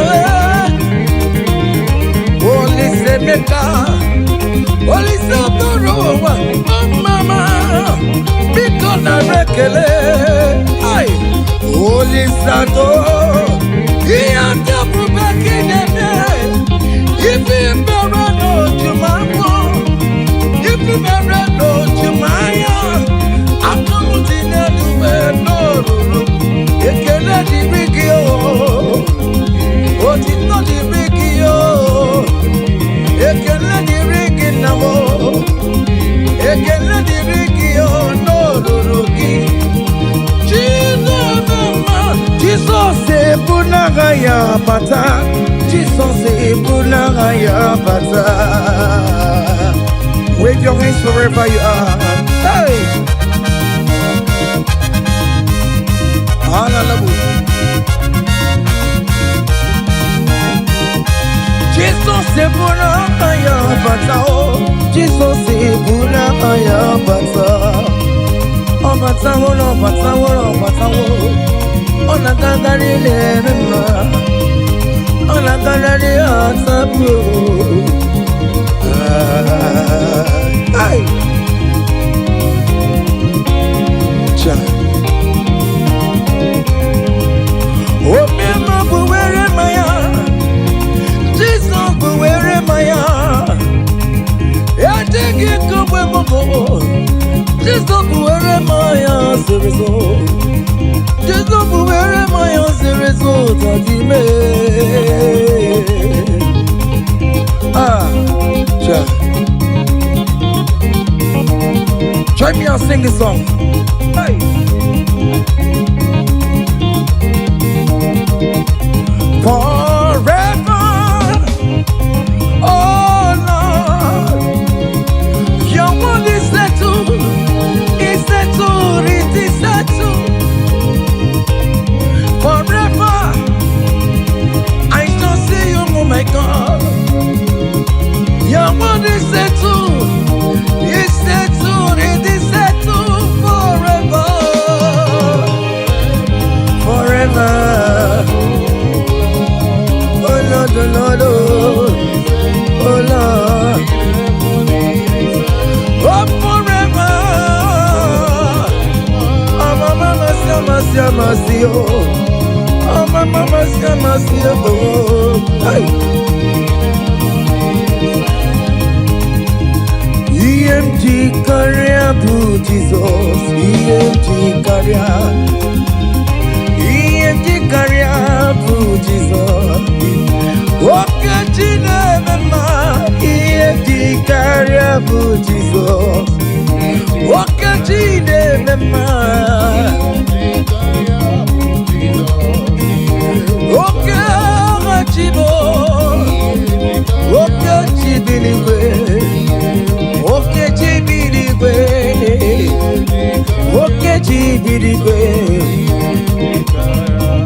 Speaker 1: Olise Emeka, Olise bụrụ ụwa, ọmama, biko nara ekele, ai, Olise atọ, ihe ndị ebube gị na-eme, ife mere n'ojumafọ, ife mere n'ojumanya, aka m dị n'elu wee n'olulu, ekele dịrị gị o. Otito dịrị gị o, ekele dịrị gị nna m o, ekele dịrị gị o n'olulu gị. Chineke mma, Jizọs ebu n'agha ya bata, Jizọs ebu n'agha ya bata. Wave your hands wherever you are. Hey! Hallelujah. Jizọs ebu n'agha ya bata o, Jizọs ebu n'agha ya bata. Ọ batawo na ọ batawo na ọ batawo, ọ na-agagharị na-eme mma, ọ na-agagharị atapụ. Ai! Cha. Omema bụ were mmanya, Jizọs bụ were mmanya. Ejighị kogbe mbụ, Jizọs bụ were mmanya zoro ezo. Jizọs bụ were mmanya zoro ezo tadime. Ah, cha. Join me and sing this song. Hey. Forever, oh Lord, your word is settled, is settled, it is settled. Forever, I shall see you, oh my God. Your word is settled, it is settled forever, forever. Oh Lord, oh Lord, oh, oh Lord, oh forever. Oh mama, mama, mama, oh, oh mama, mama, mama, oh. Hey. Ihe m ji karịa bụ Jizọs, ihe m ji karịa, ihe m ji karịa bụ Jizọs. Oke chi na-eme mma, ihe m ji karịa bụ Jizọs. Oke chi na-eme mma. Oke agha chi bụ, oke chi bi n'igwe, oke chi bi n'igwe, oke chi bi n'igwe.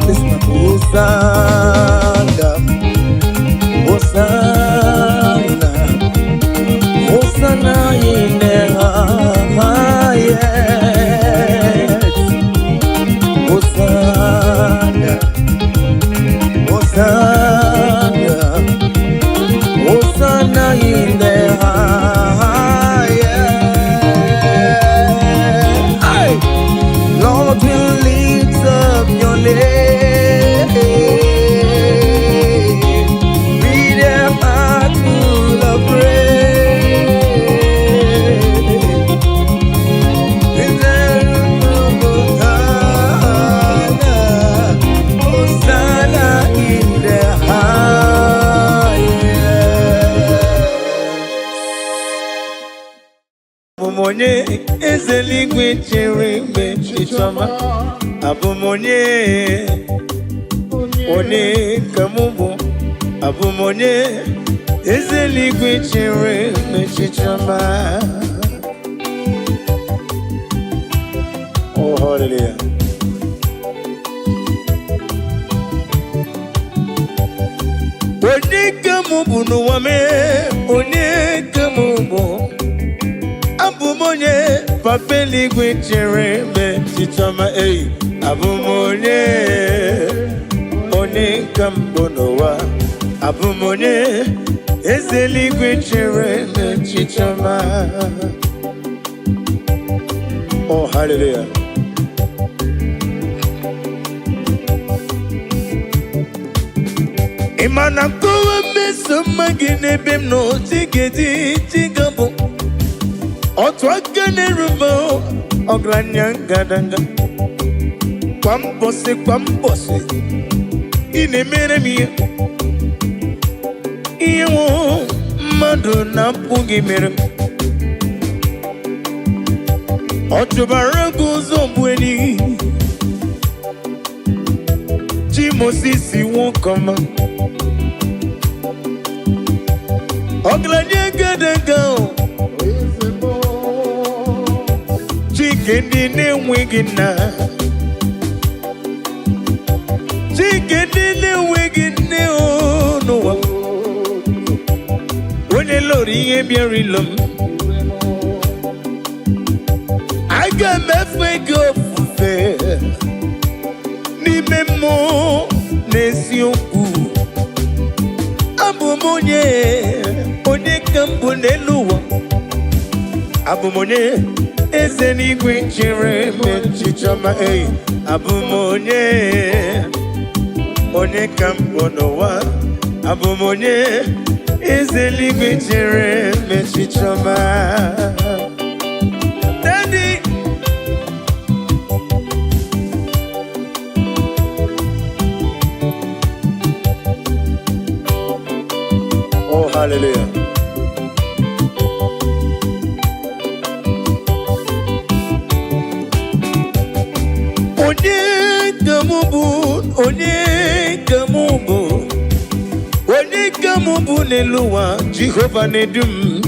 Speaker 1: Listen, Hosanna, Hosanna, Hosanna in the highest. Hosanna, Hosanna, Hosanna in the highest. Hey! Lord, we lift up your name with a heart full of praise. Hosanna, Hosanna in the highest. Abụ m onye eze eluigwe chere mgbe chichọma. Abụ m onye, onye ka mụ bụ. Abụ m onye eze eluigwe chere mgbe chichọma. Oh, hallelujah. Onye ka mụ bụ n'ụwa mee, onye ka mụ bụ. Abụ m onye papa eluigwe chere mgbe chichọma ei. Abụ m onye, onye ka m bụ n'ụwa. Abụ m onye eze eluigwe chere mgbe chichọma. Oh, hallelujah. Ị ma na nkọwa mmeso mma gị n'ebe m nọ chigedi chigabụ otu aka na-erube ọgaranya ngadanga kwa mbọsị kwa mbọsị ị na-emere m ihe ihe nwụ mmadụ na-apụghị mere m. Ọ chụbara gị ụzọ bụ enyi chi Mosisi nwoke ọma ọgaranya ngadanga o. Chike ndị na-enweghị nna, Chike ndị na-enweghị nne o n'ụwa, onye lụrụ ihe bịara ilo m, aga m efe gị ofufe n'ime mmụọ na eziokwu. Abụ m onye, onye ka m bụ n'elu ụwa. Abụ m onye eze n'igwe chere m echiche ọma ei. Abụ m onye, onye ka m bụ n'ụwa. Abụ m onye eze n'igwe chere m echiche ọma. Daddy. Oh, hallelujah. Onye ka mụ bụ, onye ka mụ bụ, onye ka mụ bụ n'elu ụwa, Jehova na-edu m.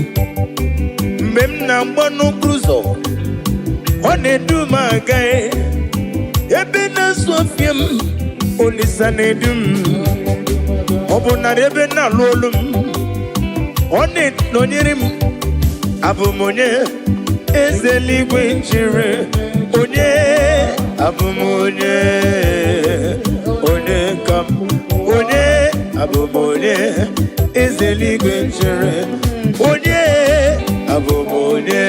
Speaker 1: Mgbe m na-agba n'okporo ụzọ, ọ na-edu m aga. Ebe na-asụ ọfịa m, Olisa na-edu m. Ọ bụ narị ebe na-alụ olu m, ọ na-enọnyere m. Abụ m onye eze eluigwe chere, onye abụ m onye, onye ka m, onye abụ m onye eze eluigwe chere, onye abụ m onye,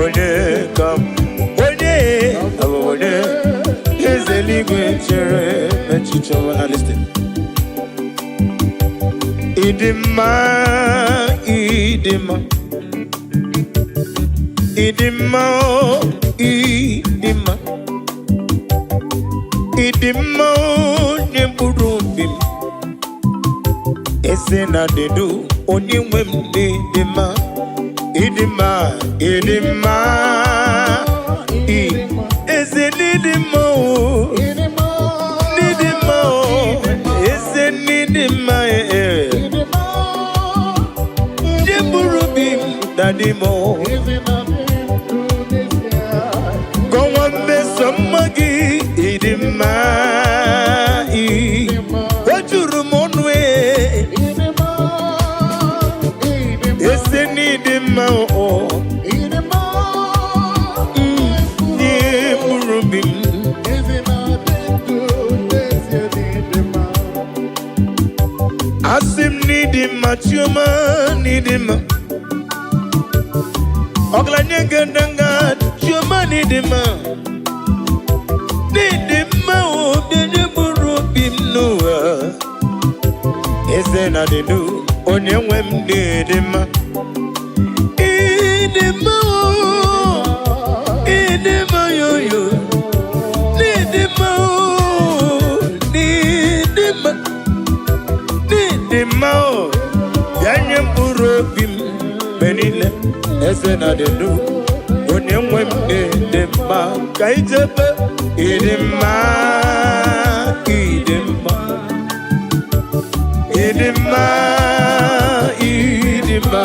Speaker 1: onye ka m, onye abụ m onye eze eluigwe chere echiche ọma. Na listen. Ịdị mma, ịdị mma, ịdị mma, o, ịdị mma, ịdị mma, onye mkpụrụ obi m, eze na dedu onye nwe m dị mma. Ịdị mma, ịdị mma, eze n'ịdị mma o, n'ịdị mma o, eze n'ịdị mma ee. Ndị mkpụrụ obi m daddy m o. Kọwa mmeso mma gị, ịdị mma ị. O juru m ọnụ ee. Eze n'ịdị mma o. Ndị mkpụrụ obi m. Asị m n'ịdị mma, Chioma, n'ịdị mma. Ọgaranya ngandanga, Chioma, n'ịdị mma. N'ịdị mma o, bịa mkpụrụ obi m n'ụwa. Eze na dịdu, onye nwe m, n'ịdị mma. Ịdị mma o, ịdị mma yoyo. N'ịdị mma o, n'ịdị mma. N'ịdị mma o, bịa nye mkpụrụ obi m mgbe niile. Eze na dịdu, onye nwe m, n'ịdị mma. Ka ijebe ịdị mma, ịdị mma. Ịdị mma, ịdị mma,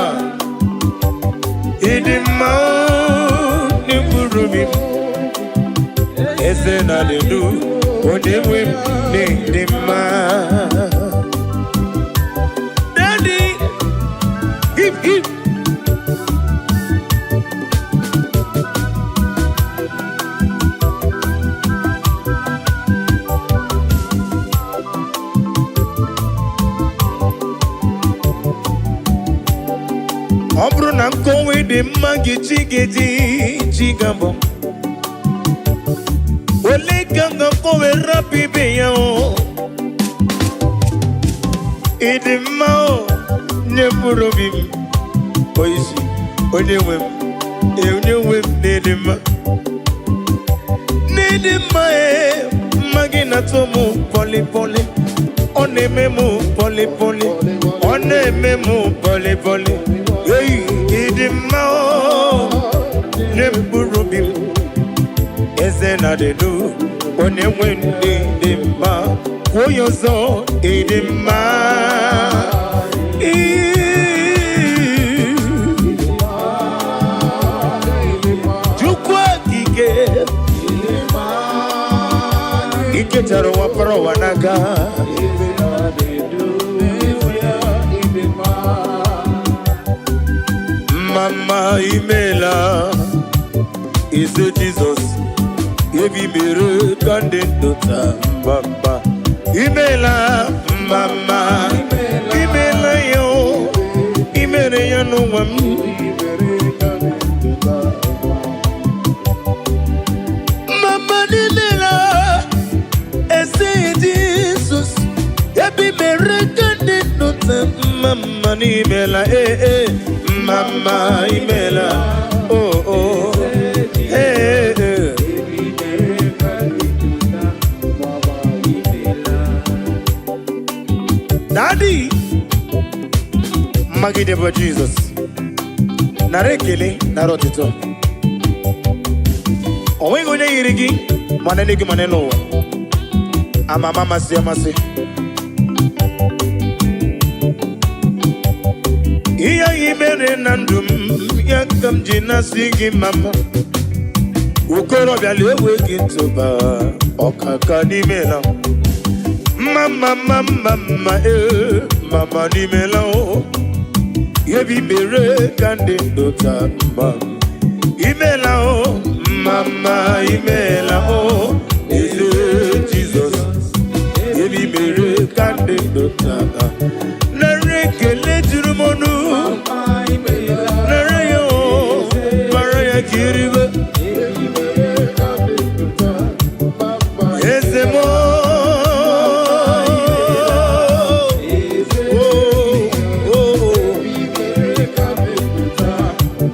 Speaker 1: ịdị mma o, n'mkpụrụ obi m. Eze na dịdu, onye nwe m, n'ịdị mma. Daddy, hip hip. Ọ bụrụ na nkọwa dị mma gị, chi ga-eji chi ga-abụ ole ka m ga-akọwe rapụ ibe ya o. Ịdị mma o, nye mkpụrụ obi m oisi, onye nwe m ee, onye nwe m, n'ịdị mma, n'ịdị mma ee. Mma gị na-atọ m pọlị pọlị, ọ na-eme m pọlị pọlị, ọ na-eme m pọlị pọlị. Ei, ịdị mma o, nye mkpụrụ obi m. Eze na dịdu, onye nwe ndị dị mma. Kwuo ya ọzọ, ịdị mma. Ii. Chukwu okike ikechara ụwa kpọrọ ụwa n'aka.
Speaker 2: Eze na-edu n'ezie, ịdị mma.
Speaker 1: Mama, imela. Eze Jizọs, ebi mere ka ndị ndụ taa. Mama, imela. Mama, imela ya o, imere ya n'ụwa m.
Speaker 2: Ibere ka dị ndụ taa.
Speaker 1: Mama, imela. Eze Jizọs, ebi mere ka ndị ndụ taa. Mama, imela ee ee. Mama, imela oh oh ee ee.
Speaker 2: Ibere ka dị ndụ taa. Mama, imela.
Speaker 1: Daddy, mmagide bụ Jizọs. Nara ekele, nara ọtụtụ. O nweghị onye yiri gị, ma n'eluigwe ma n'elu ụwa. Ama ama, amasị amasị. Ihe anyị mere na ndụ m ya ka m ji na-asị gị mama. Okorobịa na-ewe gị ntụba ọkaka n'ime na mma mma mma mma mma ee. Mama, n'imela o, ebi mere ka ndị ndụ taa mma. Imela o, mama, imela o. Eze Jizọs, ebi mere ka ndị ndụ taa. Nara ekele juru m ọnụ.
Speaker 2: Mama, imela.
Speaker 1: Nara ya o, mara ya ka iribe.
Speaker 2: Ibere ka dị ndụ taa. Mama,
Speaker 1: Eze m o.
Speaker 2: Eze.
Speaker 1: O, o, o.
Speaker 2: Ibere ka dị ndụ taa.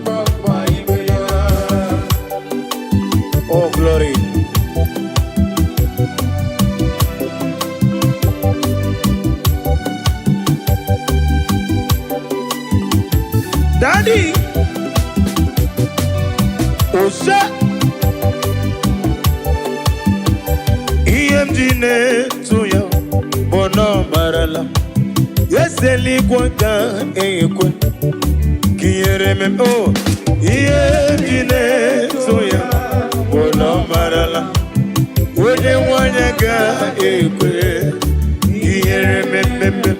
Speaker 2: Mama, imela.
Speaker 1: Oh, glory. Daddy. Ose ihe m ji na-etu ya bụ na ọ marala eze eluigwe ga-ekwe ka ihere m o. Ihe m ji na-etu ya bụ na ọ marala onye nwanyị ga-ekwe ka ihere mmemme.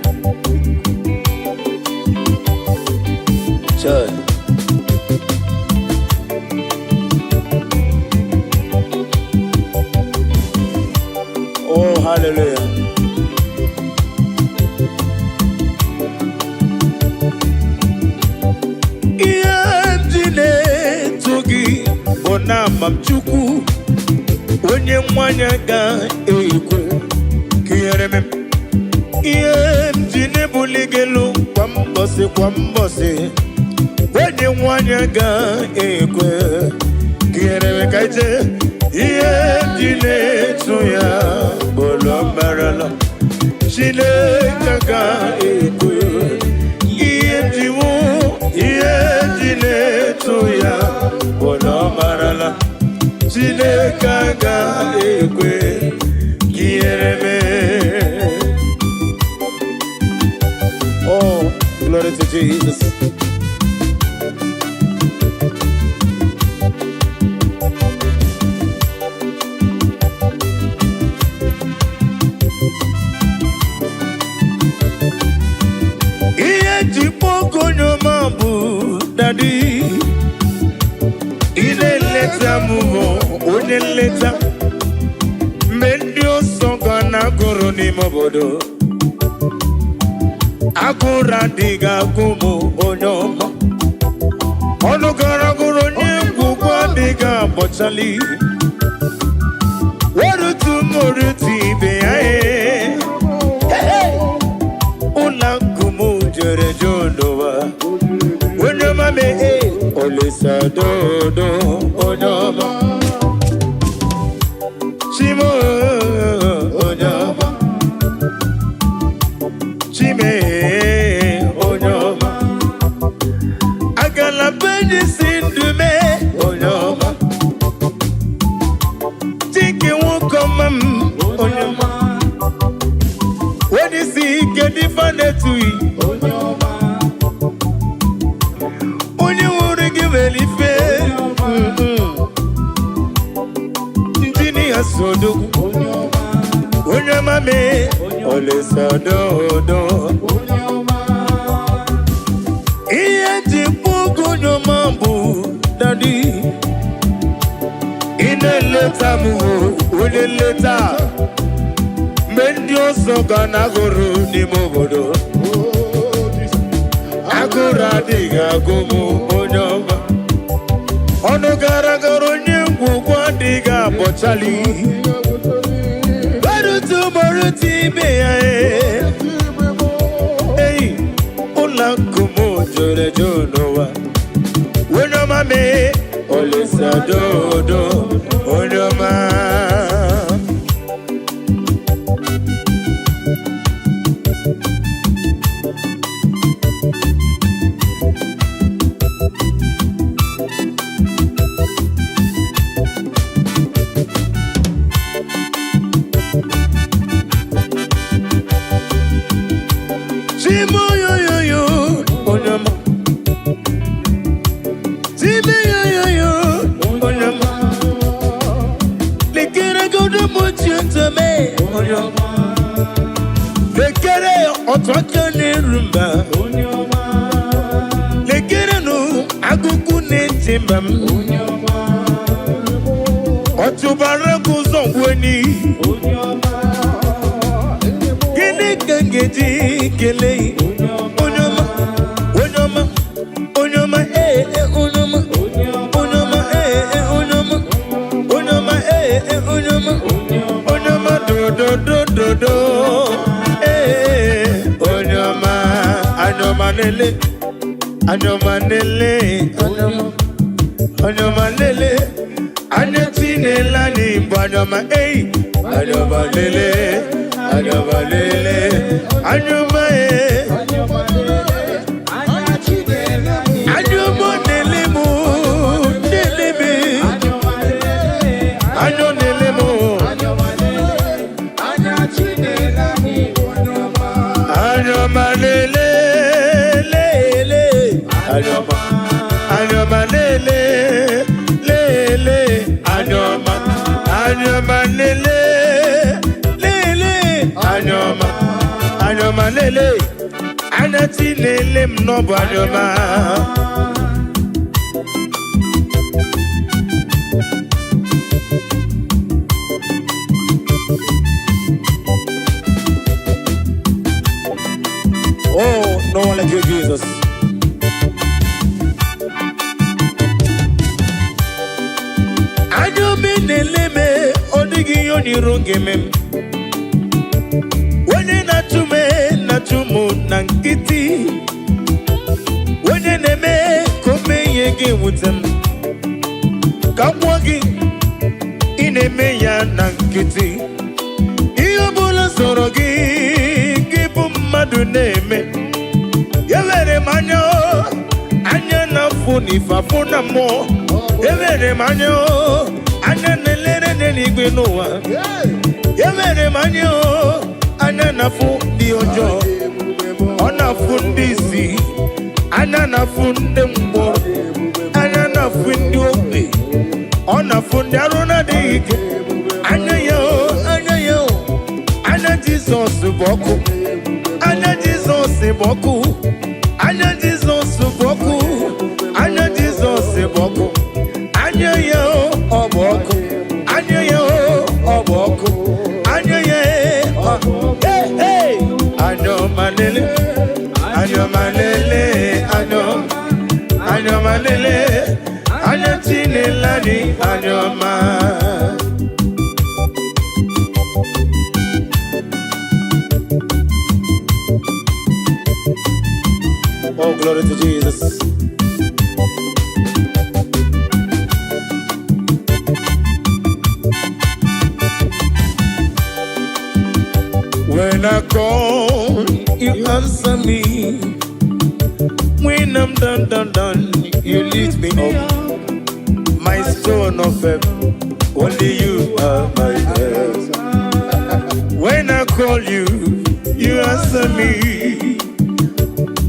Speaker 1: Chai. Oh, hallelujah. Ihe m ji na-eto gị bụ na ama m Chukwu onye nwanyị ga-ekwe ka ihere m. Ihe m ji na-ebuli gị elu kwa mbọsị kwa mbọsị, onye nwanyị ga-ekwe ka ihere m ka ije. Ihe m ji na-eto ya bụ na ọ marala Chineke ga-ekwe. Ihe m ji wụ ihe m ji na-eto ya bụ na ọ marala Chineke ga-ekwe ka ihere mee. Oh, glory to Jesus. Ihe ji kpọọ onye ọma bụ Daddy. Ị na-eleta m bụ onye nleta. Mgbe ndị ọsọ ga na-agụrụ n'ime obodo, agụrụ adịghị agụ m, onye ọma. Ọnụ gara gụrụ onye ngwugwu adịghị agbọchali. Werutu m orutu ibe ya ee. Ụlọ akụ m jere jụ n'ụwa. Onye ọma mee Olisa dodo, onye ọma. Chimo, onye ọma. Chime, onye ọma. Agala benyi si ndụ mee, onye ọma. Chike nwoke ọma m, onye ọma. Onye isi ike dịfa na-etughị. Onye nwụrụ gị nwere ife. Injinia Sodogwu, onye ọma mee Olisa dodo. Ihe ji kpọgo onye ọma bụ Daddy. Ị na-eleta m o, onye nleta. Mgbe ndị ọzọ ga na-agụrụ n'ime obodo, agụrụ adịghị agụ m, onye ọma. Ọnụ gara gara onye ngwugwu adịghị abọchali. Gbarutu gbarutu ibe ya ee. Ei, ụlọ akụ m jụrụ eju n'ụwa. Onye ọma mee Olisa dodo, onye ọma. Chimoyoyoyo, onye ọma. Chimeyoyoyo, onye ọma. Lekere godo mochi ntome, onye ọma. Lekere otu aka na-eru mba. Lekere nụ agụkụ na-eti mba m. Ọtụbara gị ụzọ ngweni. Gịnị ka m ga-eji kelee onye ọma, onye ọma, onye ọma, ee ee, onye ọma, onye ọma, ee ee, onye ọma, onye ọma, ee ee, onye ọma, onye ọma, dododododo, ee, onye ọma, anya ọma lele, anya ọma lele, anya ọma, onye ọma lele, anya tinela anyị bụ anya ọma, ei, anya ọma lele, anya ọma lele, anya ọma, ee, anya ọma lele mụ lele me.
Speaker 3: Anyọma, anyọma lele, lele, anyọma, anyọma lele, lele, anyọma, anyọma lele, anya chi lele m n'ọbụ anyọma. Oh, no one like you, Jesus. Anya obi na-ele m, ọ dịghị ihe onyiro ga-eme m. Onye na-achụ m na-achụ m na nkịtị. Onye na-eme ka o mee ihe ga-ewute m. Ka m gwụọ gị, ị na-eme ya na nkịtị. Ihe ọ bụla sọrọ gị, gị bụ mmadụ na-eme. Ewere m anya o, anya na-afụ n'ife afụ na mmụọ. Ewere m anya o, anya na-elere n'eluigwe n'ụwa. Ewere m anya o, anya na-afụ ndị ọjọọ. Ọ na-afụ ndị isi, anya na-afụ ndị mkpọrọ, anya na-afụ ndị ogbi, ọ na-afụ ndị arụ na-adịghị ike. Anya ya o, anya ya o, anya Jizọs bụ ọkụ. Anya Jizọs bụ ọkụ. Anya Jizọs bụ ọkụ. Anya Jizọs bụ ọkụ. Anya ya o, ọ bụ ọkụ. Anya ya o, ọ bụ ọkụ. Anya ya e, ọ. Hey, hey! Anya ọma lele, anya ọma lele, anya ọma, anya ọma lele, anya Chinele anyị, anya ọma. Oh, glory to Jesus. When I call, you answer me. When I'm done, done, done, you lift me up. My stone of help, only you are my help. When I call you, you answer me.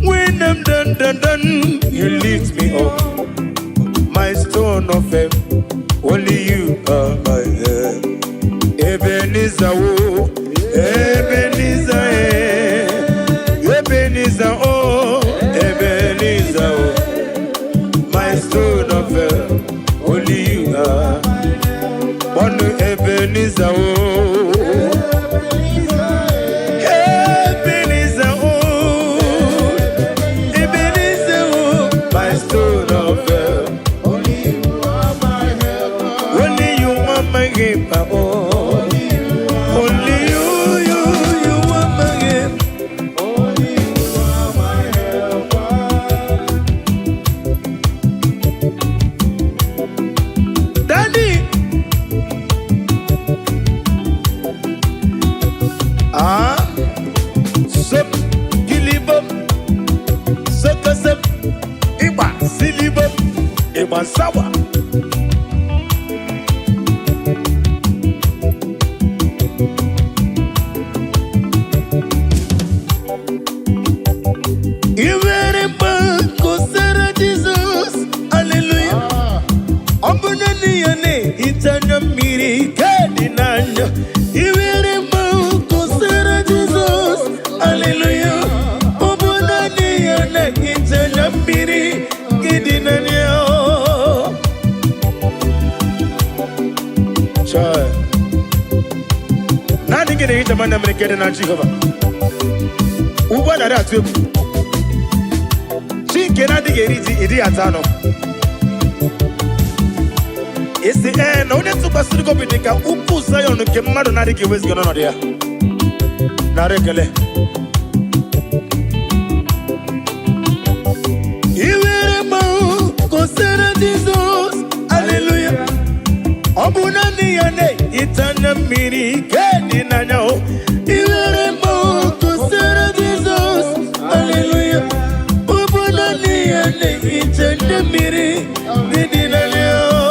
Speaker 3: When I'm done, done, done, you lift me up. My stone of help, only you are my help. Ebenezer, oh, Ebenezer, eh. Ebenezer, oh, Ebenezer, oh. My stone of help, only you are. One Ebenezer, oh, Ebenezer, oh, Ebenezer, oh, my stone of help.
Speaker 2: Only you are my helper.
Speaker 3: Only you are my helper, oh. Only you, you are my helper.
Speaker 2: Only you are my helper.
Speaker 3: Daddy. Ah, sop, kilibom, sokosop, ịgba silibom, ịgba sawa. I nwere mgbe kosara Jizọs, haleluya. Ọ bụ naanị ya na-ehicha anya mmiri ka dị n'anya. I nwere mgbe kosara Jizọs, haleluya. Ọ bụ naanị ya na-ehicha anya mmiri ka dị n'anya. Chai. Naanị gị na-ehicha m anya mmiri ka dị na Jehova. Ugbu a narị atụ egwu. Chi nke na-adịghị eri ji ịdịghị ata anụ. Isi ee na onye tụkwasịrị gị obi dị ka ugwu Zayọn nke mmadụ na-adịghị eweziga n'ọnọdụ ya. Nara ekele. I were mmanwụ kosara Jizọs, aleluya. Ọ bụ naanị ya na-ehicha anya mmiri ke dị n'anya o. I were mmanwụ kosara Jizọs, aleluya. Ọ bụ naanị ya na-ehicha anya mmiri dị n'anya o.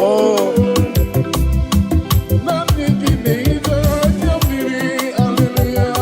Speaker 3: Oh.
Speaker 2: Naanị gị na-ehicha anya mmiri, hallelujah.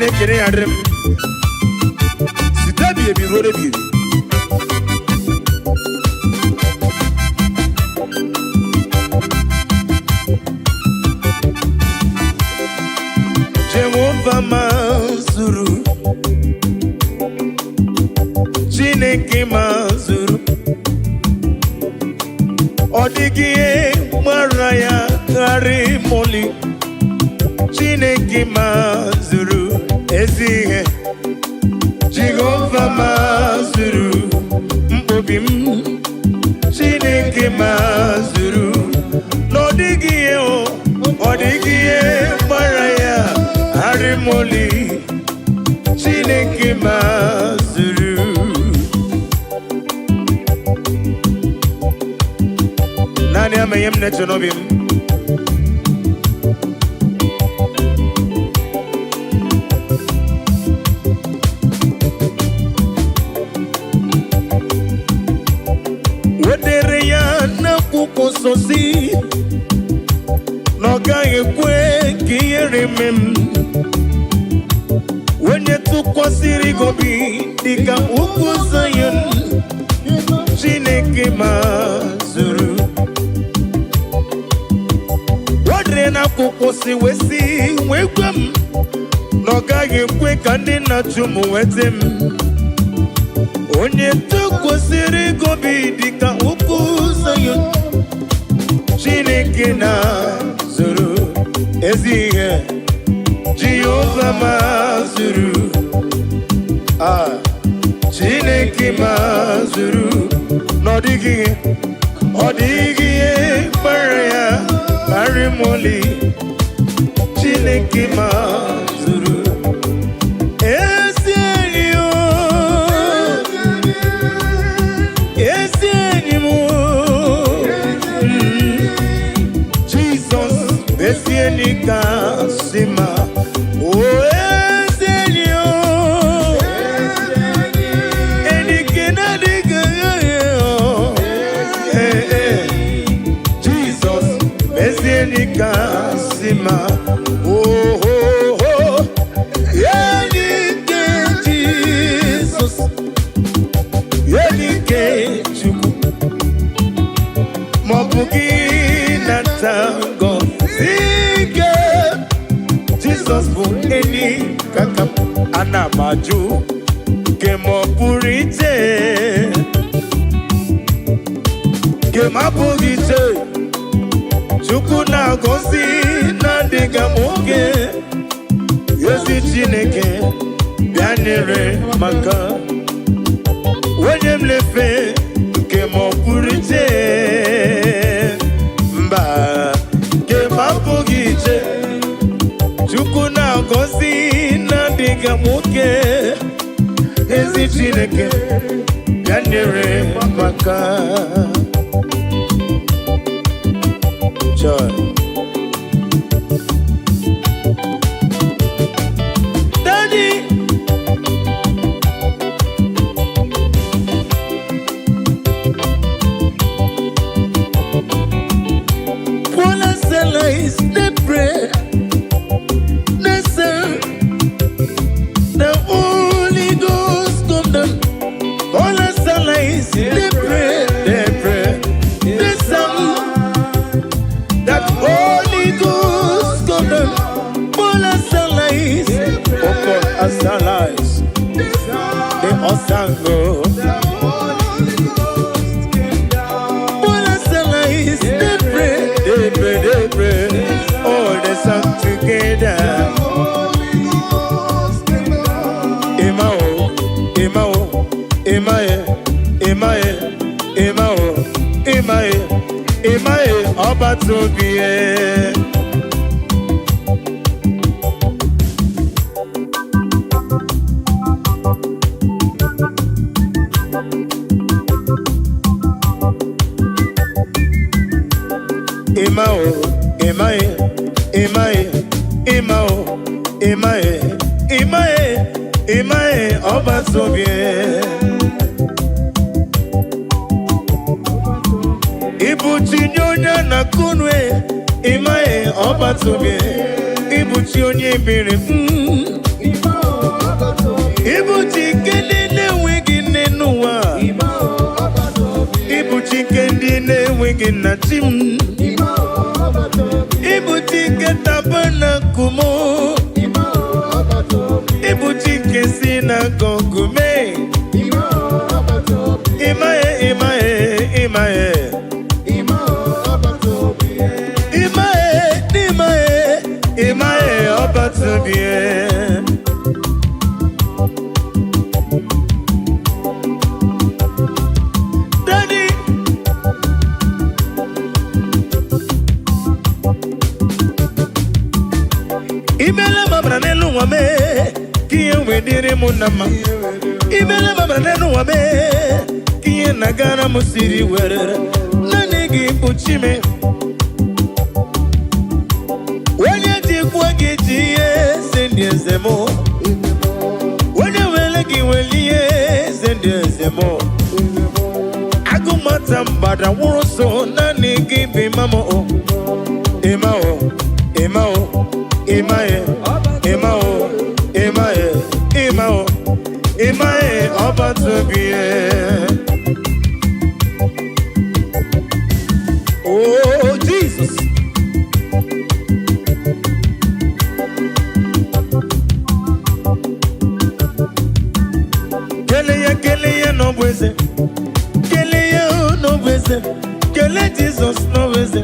Speaker 3: Chineke ya dịrị m site ebighị ebi ruo ebighị ebi. Jehova mazuru, Chineke mazuru, ọ dịghị ihe gbara ya gharị moli. Chineke mazuru ezi ihe, Jehova mazuru mkpobi m, Chineke mazuru, na ọ dịghị ihe o, ọ dịghị ihe gbara ya gharị moli. Chineke mazuru. Naanị ama ihe m na-eche n'obi m. Wedere ya n'akwụkwọ nsọ si na ọ gaghị ekwe ka ihere mee m. Onye tụkwasịrị gị obi dịka ugwu Zayọn, Chineke mazuru. Wedere n'akwụkwọ si wee sị wee gwa m na ọ gaghị ekwe ka ndị na-achụ m nweta m. Onye tụkwasịrị gị obi dịka ugwu Zayọn, Chineke na-zuru ezi ihe, Jehova mazuru. Ah, Chineke mazuru, na ọ dịghị ihe, ọ dịghị ihe kpara ya karị moli. Chineke mazuru ezi enyi o, ezi enyi m o. Jizọs ezi enyi kasị mma. O ezi enyi o, enyi nke na-adịghị aghaghị o. Ee, ee. Jizọs ezi enyi kasị mma. Oh, oh, oh. Enyi nke Jizọs, enyi nke Chukwu, ma ọ bụ gị nata ngọzi nke Jizọs bụ enyi kaka m. Ana m ajụ nke ma ọ pụrụ iche, nke m abụghị iche. Chukwu na-agọzi na-adịghị m oge. Ezi Chineke bịa nyere maka onye m lefe nke ma ọ pụrụ iche, mba, nke m abụghị iche. Chukwu na-agọzi na-adịghị m oke. Ezi Chineke bịa nyere maka. Joy. Daddy. Paul and Silas, they pray, they say, the Holy Ghost come down. Paul and Silas, they pray, they sang that Holy Ghost come down. Paul and Silas, oh Paul and Silas, they all sang, oh. Paul and Silas, they pray, they pray, they pray. Oh, they sang together. Emma oh, Emma oh, Emma eh, Emma eh, Emma oh, Emma eh, Emma eh, ọba tóbi eh. Emma oh, Emma eh, Emma eh, Emma oh, Emma eh, Emma eh, Emma eh, ọba tóbi eh. Ibuchi nye onye na-akụnwe, ịmaghị ọba tóbi. Ibuchi onye biri. Nke ndị na-enweghị nna, chi m. Ịbụ Chike tabernacle m. Ịbụ Chike si na gọgụ mee. Ịmaghị, ịmaghị, ịmaghị. Ịmaghị, n'ịmaghị, ịmaghị ọbatụbie. Daddy. Imele mabara n'elu ụwa mee ka ihe wee dịrị m na mma. Imele mabara n'elu ụwa mee ka ihe na-agara m siri were. Naanị gị bụ chi m. Onye jikwa gị ji ihe eze ndị eze m. Onye were gị were ihe eze ndị eze m. Agụmata mgbada nwụrụ so, naanị gị bụ ịma m o. Ịma o, ịma o, ịma e, ịma o, ịma e, ịma o, ịma e, ọba tobi e. Oh, Jesus. Kele ya, kele ya n'ọbụ eze. Kele ya n'ọbụ eze. Kele Jizọs n'ọbụ eze.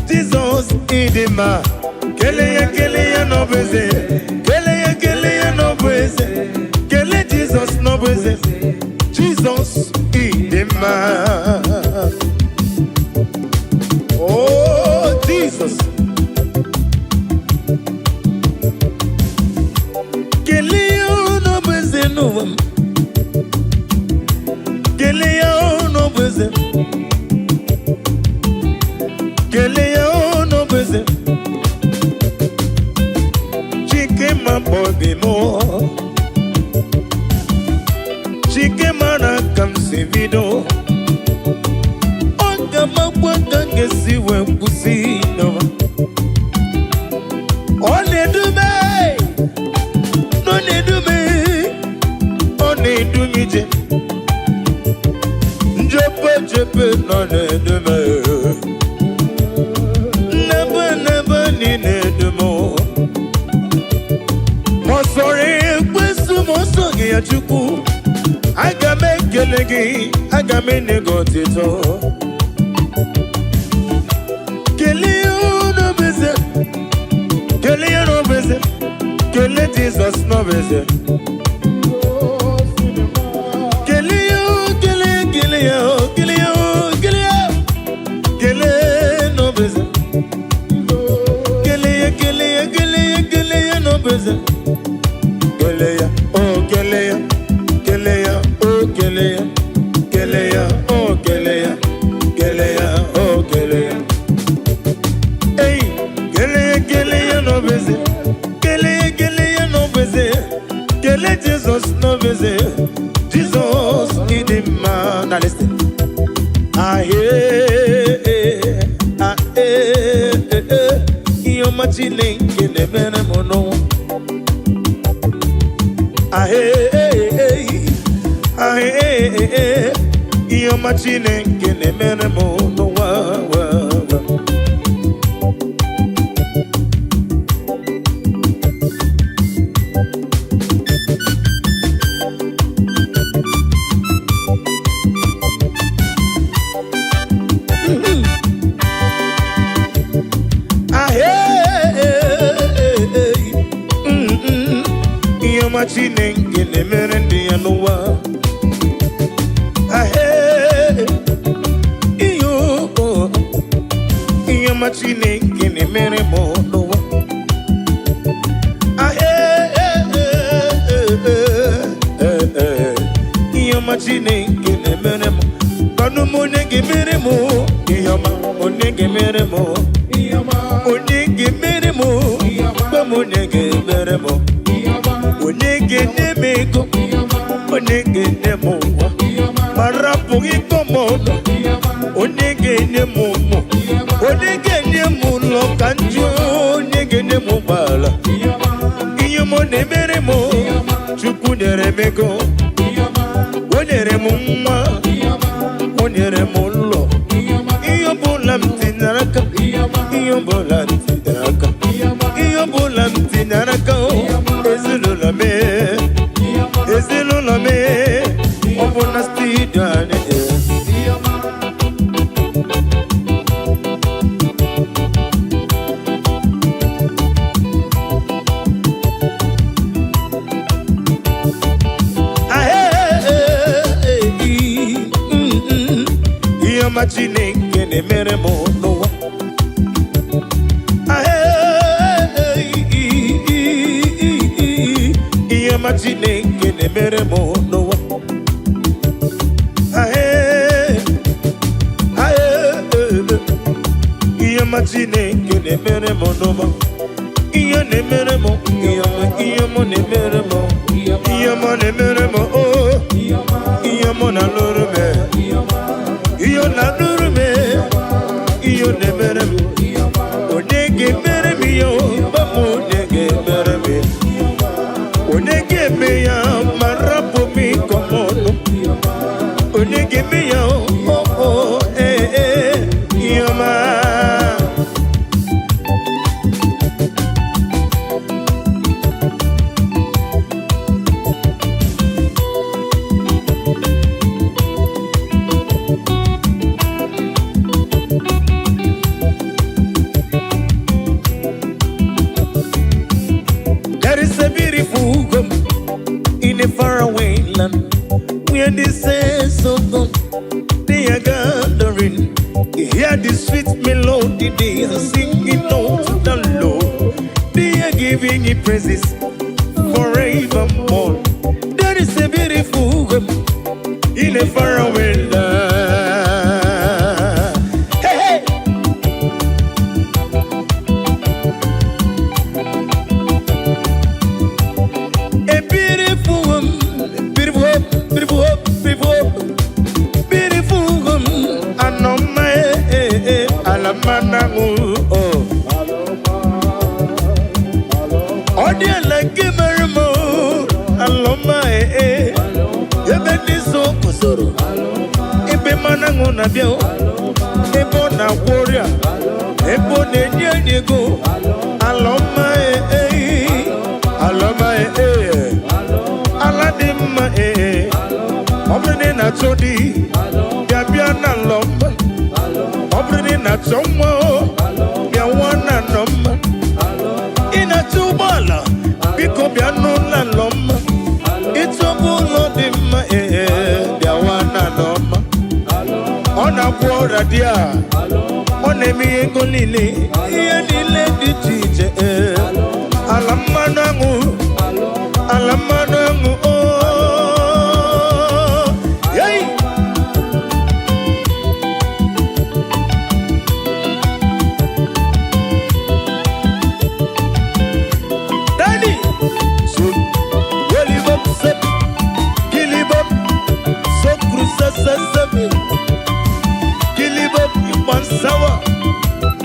Speaker 3: Jizọs, ịdị mma. Kele ya, kele ya n'ọbụ eze. Kele ya, kele ya n'ọbụ eze. Kele Jizọs n'ọbụ eze. Jizọs, ịdị mma. Oh, Jesus. Kele ya n'ọbụ eze n'ụwa m. Kele ya n'ọbụ eze. Kele ya n'ọbụ eze. Chike ma obi m. Chike mara ka m si bido. Ọ ga-amakwa ka m ga-esi wee kwụsị n'ụwa. Ọ na-edume, ọ na-edume, ọ na-edu m ije. Njepe jepe nọ na-edume. Nnebe nnebe niile edu m. Ma ọ sọrọ ekwesu, ma ọ sọghị ya, Chukwu, aga m ekele gị, aga m enye gị otito. Kelee ya n'obeze, kelee ya n'obeze, kelee Jizọs n'obeze. Kelee ya, kelee, kelee ya, kelee ya, kelee ya, kelee n'obeze. Kelee ya, kelee ya, kelee ya, kelee ya n'obeze. Kelee ya, oh, kelee ya, kelee ya, oh, kelee ya, kelee ya, oh, kelee ya, kelee ya, oh, kelee ya. Hey, kelee ya, kelee ya n'obeze. Kelee ya, kelee ya n'obeze. Kelee Jizọs n'obeze. Jizọs, ịdị mma. Now listen. Ah, eh, ah, eh, eh, eh. Ihe ọma Chineke na-emere m n'ụwa. Ah, eh, eh, eh. Ah, eh, eh, eh. Ihe ọma Chineke na-emere m n'ụwa. Wa, wa. Ah, eh, eh, eh, eh. Ihe ọma Chineke na-emere ndị ya n'ụwa. Ah, eh, ihe o- ihe ọma Chineke na-emere m n'ụwa. Ah, eh, eh, eh, eh, eh, eh. Ihe ọma Chineke na-emere m. Kwanụ m, onye ga-emere m ihe ọma? Onye ga-emere m? Onye ga-emere m? Gwa m, onye ga-emere m? Onye ga-enye m ego? Onye ga-enye m ụwa ma rapụghị ịkọ m ọnụ? Onye ga-enye m ụmụ? Onye ga-enye m ụlọ ka njụ? Onye ga-enye m ụgbọala? Ihe m na-emere m, Chukwu nyere m ego, o nyere m nwa, o nyere m ụlọ. Ihe ọbụla m tinyere aka, ihe ọbụla m tinyere aka o, ezinụlọ m, ezinụlọ m, ọ bụ na studio anyị. Ihe ọma Chineke na-emere m n'ụwa. Ihe ọma Chineke na-emere m n'ụwa. Ihe ọma Chineke na-emere m n'ụwa. Ihe na-emere m, ihe ọma, ihe ọma na-emere m, ihe ọma na-emere m, oh, ihe ọma na-alụrụ m, ihe ọ na-alụrụ m, ihe ọ na-emere m. Onye ga-emere m ihe o, papa, onye ga-emere m ya? Onye ga-eme ya ma rapụ m ịkọ m ọnụ? Onye ga-eme ya o, o, ee, ee, ihe ọma. There is a beautiful home in a faraway land where the saints of God, they are gathering. Hear the sweet melody they are singing out to the Lord. They are giving Him praises forevermore. There is a beautiful home in a faraway land. Hey, hey! A beautiful woman, beautiful hope, beautiful hope, beautiful hope, beautiful woman. Anoma, eh, eh, alamana, oh. Ọ dị ala nke mere m, oh, alọma, eh, eh. Ebe ndị so guzoro, ebe mmanụ aṅụ na-abịa, oh. Ebe ọ na-agwọ ọrịa, ebe ọ na-enye enyi ego. Alọma, eh, eh, alọma, eh, eh. Ala dị mma, ee. Ọ bụrụ na ị na-achọ di, bịa, bịa na alọma. Ọ bụrụ na ị na-achọ nwa o, bịa nwa na alọma. Ị na-achọ ụgbọala, biko bịa n'ụlọ alọma. Ịchọba ụlọ dị mma, ee, bịa nwa na alọma. Ọ na-agwọ ọrịa dị a, ọ na-eme ihe ego niile, ihe niile dị iche iche, ee. Ala mmanụ aṅụ, ala mmanụ aṅụ, oh. Hey! Daddy! So, welibop, sep, kilibop, so cruza, sasami, kilibop, ipansawa,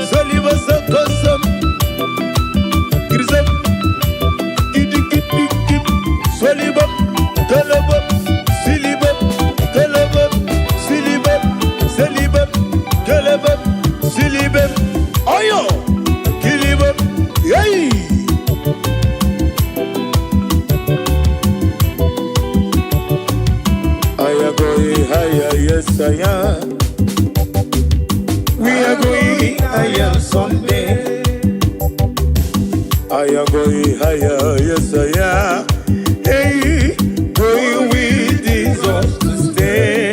Speaker 3: soliba, sokosam, grisam, kidikidikip, solibop, kelebop, silibop, kelebop, silibop, selibop, kelebop, silibop, oyo, kilibop, yay! I am going higher, yes I am. We are going higher someday. I am going higher, yes I am. Hey, going with Jesus to stay.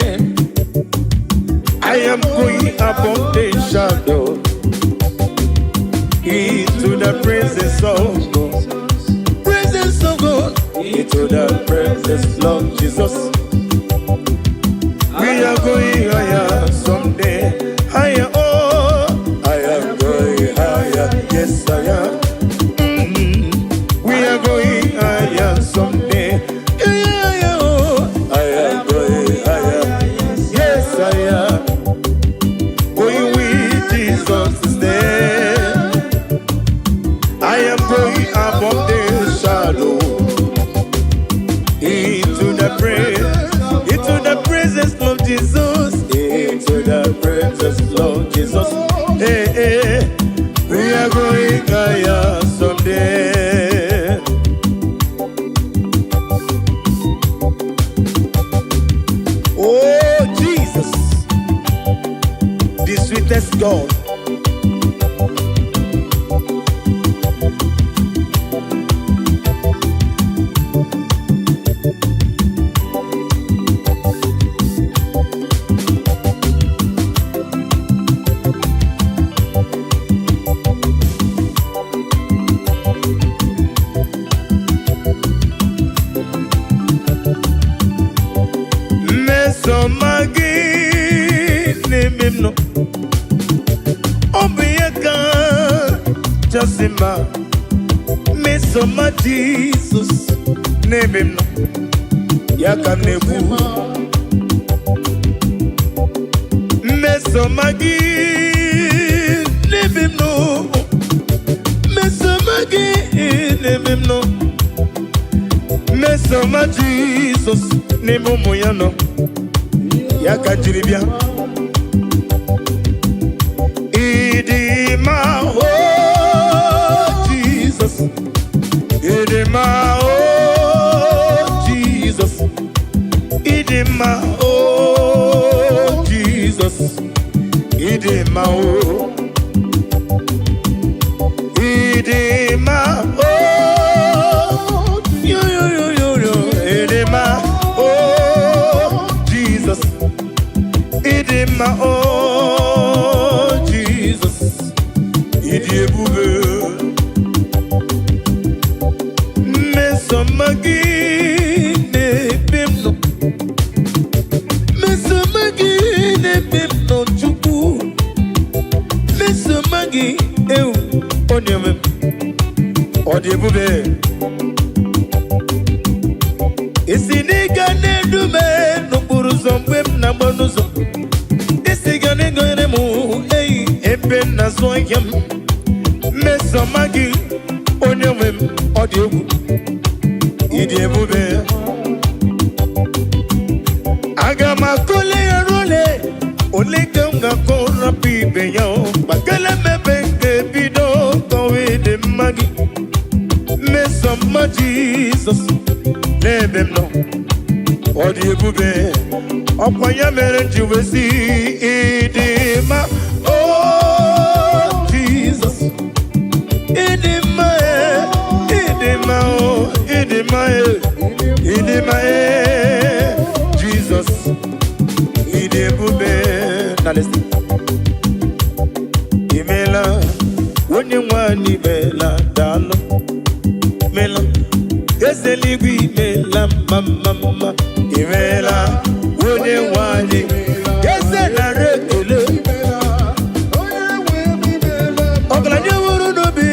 Speaker 3: I am going above the shadow into the presence of God. Presence of God. Into the presence of Jesus. We are going higher someday. Higher, oh, I am going higher. Yes, I am. We are going higher someday. Yeah, oh, I am going higher. Yes, I am. Going with Jesus to stay. I am going above the shadow into the presence of Jesus, into the presence of Jesus. Hey, hey. Sweetest God. Mmesoma gị n'ebe m nọ, ọ bụ ihe kachasị mma. Mmesoma Jizọs n'ebe m nọ, ya ka m na-ekwu. Mmesoma gị n'ebe m nọ, mmesoma gị n'ebe m nọ, mmesoma Jizọs n'ebe ụmụ ya nọ, ya ka m jiri bịa. Ịdị mma, o Jizọs, ịdị mma, o Jizọs, ịdị mma, o Jizọs, ịdị mma, o ịdị mma, o yo yo yo yo yo, ịdị mma, o Jizọs, ịdị mma, o Jizọs, ịdị ebube. Mmesoma gị na-ebe m nọ, mmesoma gị na-ebe m nọ, Chukwu, mmesoma gị ewu onye nwe m, ọ dị ebube. Isi n'ịga na-edu m n'okporo ụzọ mgbe m na-agba n'ụzọ, isi ga na-egonyere m eyi ebe m na-azụ ahịa m. Mmesoma gị, onye nwe m, ọ dị egwu, ịdị ebube. Aga m akọle ya role ole ka m ga-akọ rapụ ibe ya o gbakele mebe nke bido kọwa ịdị mma gị. Mmesoma Jizọs n'ebe m nọ, ọ dị ebube. Ọkwa ya mere m ji wee sị ịdị mma, o Jizọs, ịdị mma e, ịdị mma o, ịdị mma e, ịdị mma e, Jizọs, ịdị ebube. Na listen. Imela, onye nwanyị, imela, daalụ, imela, eze eluigwe, imela, mma mma mma, imela, onye nwanyị, eze, nara ekele. Ọgaranya nwere n'obi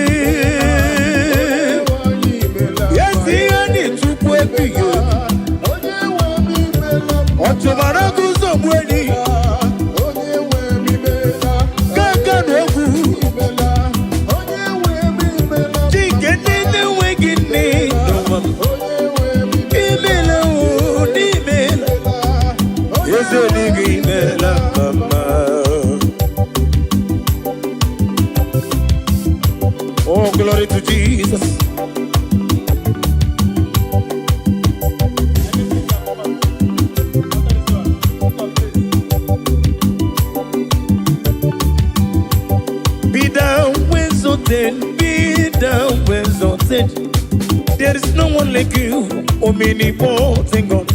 Speaker 3: ezi ihe anyị, Chukwu ebighị obi, ọ chụbara gị ụzọ gbuo enyi gaga na ogwu chike ndị na-enweghị nne n'ụwa. Imela o, n'imela, eze eluigwe, imela mama. Oh, glory to Jesus. Be thou exalted, be thou exalted. There is no one like you, omnipotent God.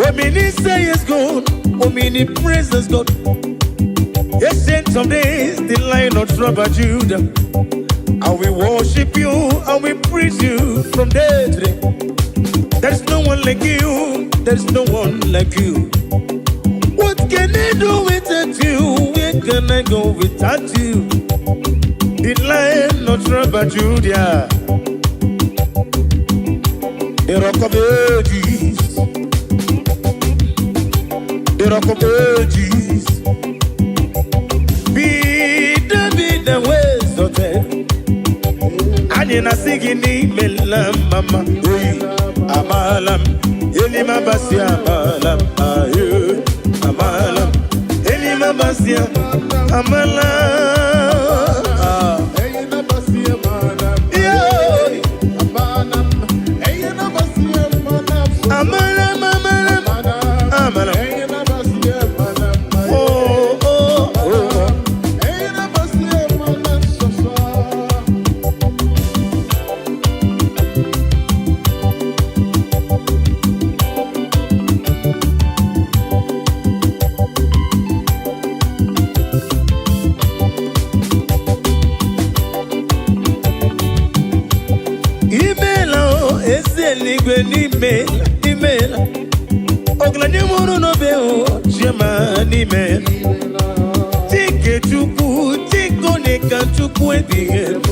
Speaker 3: Omniscience God, omnipresence God. Ancient of days, the Lion of tribe of Judah. And we worship you and we praise you from day to day. There is no one like you, there is no one like you. What can I do without you? Where can I go without you? The Lion of tribe of Judah, the Rock of Ages, the Rock of Ages. Be thou exalted. Anyị na-asị gị n'imela mama oyi, amaala m elimabasi, amaala m ayo, amaala m elimabasi, amala. Ah. Yeah. Amala m, amala m, amala m. Oh, oh, oh. Eluigwe n'ime imeela. Ọgaranya mụrụ n'obe o, chioma n'ime. Chike Chukwu, Chike onye ka Chukwu ebighị ebi.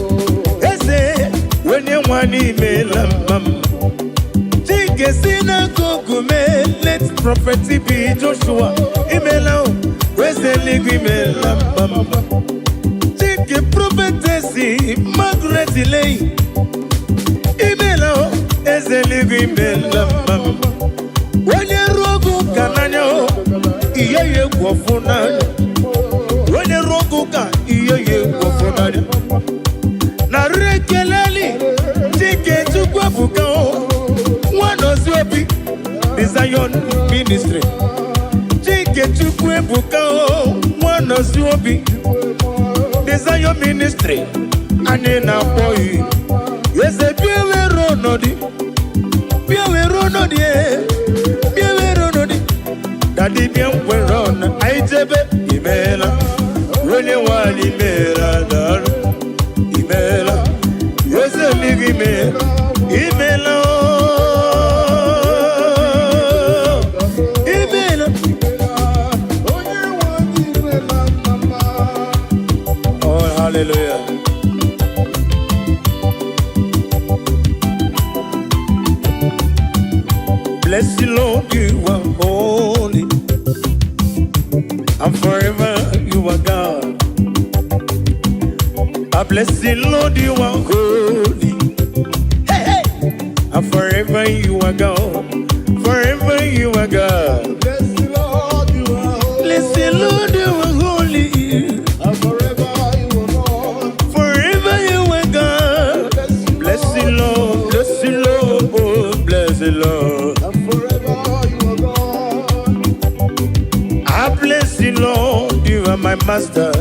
Speaker 3: Eze onye nwa n'imela mma m. Chike si n'akụkụ mee, late Prophet B. Joshua, imela o, eze eluigwe imela mma m. Chike Prophetess Margaret Leyi, imela o, eze eluigwe imela mma m. Onye ruo oge ụka n'anya o, ihe ya egwu ọfụ n'anya. Onye ruo oge ụka, ihe ya egwu ọfụ n'anya. Narị ekeleli Chike Chukwu ebuka o, Nwanọzi Obi, The Zion Ministry. Chike Chukwu ebuka o, Nwanọzi Obi, The Zion Ministry. Anyị na-akpọ ya eze, bịa were ọnọdụ, bịa were ọnọdụ e, bịa were ọnọdụ. Daddy, bịa nwere ọnụ anyị jebe. Imeela, onye nwanyị, imeela, daalụ, imeela, eze eluigwe, imeela, imeela ooo, imeela.
Speaker 2: Onye nwe anyị imela mama.
Speaker 3: Oh, hallelujah. Bless you, Lord, you are holy, and forever you are God. I bless you, Lord, you are holy. Hey, hey. And forever you are God. Forever you are God.
Speaker 2: Bless the Lord, you are holy.
Speaker 3: Bless you, Lord, you are holy.
Speaker 2: And forever you are God.
Speaker 3: Forever you are God.
Speaker 2: Bless you,
Speaker 3: Bless you, Lord. Bless you, Lord. Oh, bless you, Lord.
Speaker 2: And forever you are God.
Speaker 3: I bless you, Lord. You are my master.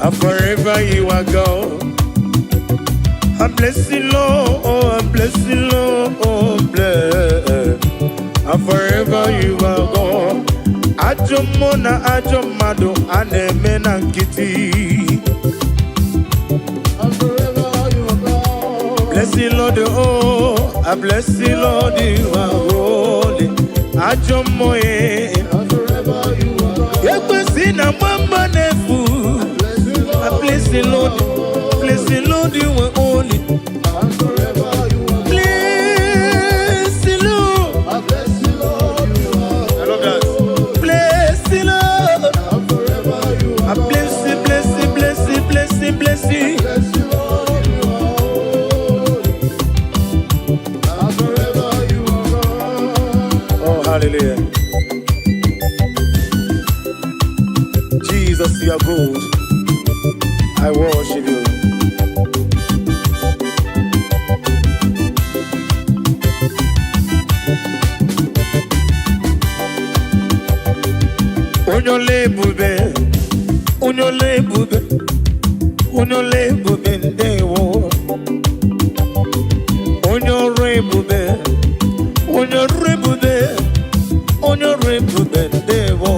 Speaker 3: And forever you are God. I bless you, Lord. Oh, I bless you, Lord. Oh, bless. And forever you are God. Ajọ mmụọ na ajọ mmadụ a na-eme na nkịtị.
Speaker 2: And forever you are God.
Speaker 3: Bless you, Lord, oh, I bless you, Lord, you are holy. Ajọ mmụọ eh.
Speaker 2: And forever you are God.
Speaker 3: Ekwesị na mama na-efu.
Speaker 2: Bless you,
Speaker 3: I
Speaker 2: Lord.
Speaker 3: bless you, Lord. Bless you, Lord, you are holy.
Speaker 2: And forever you are God.
Speaker 3: Bless you, Lord.
Speaker 2: I bless you, Lord, you are
Speaker 3: I love that. Bless you, Lord.
Speaker 2: And forever you
Speaker 3: I
Speaker 2: are God.
Speaker 3: bless you, bless you, bless you, bless you, bless you.
Speaker 2: Bless you, Lord, you are holy. And forever you are God.
Speaker 3: Oh, hallelujah. Jesus, you are good. I worship you. Onye ọla ebube, onye ọla ebube, onye ọla ebube, ndewo. Onye ọrụ ebube, onye ọrụ ebube, onye ọrụ ebube, ndewo.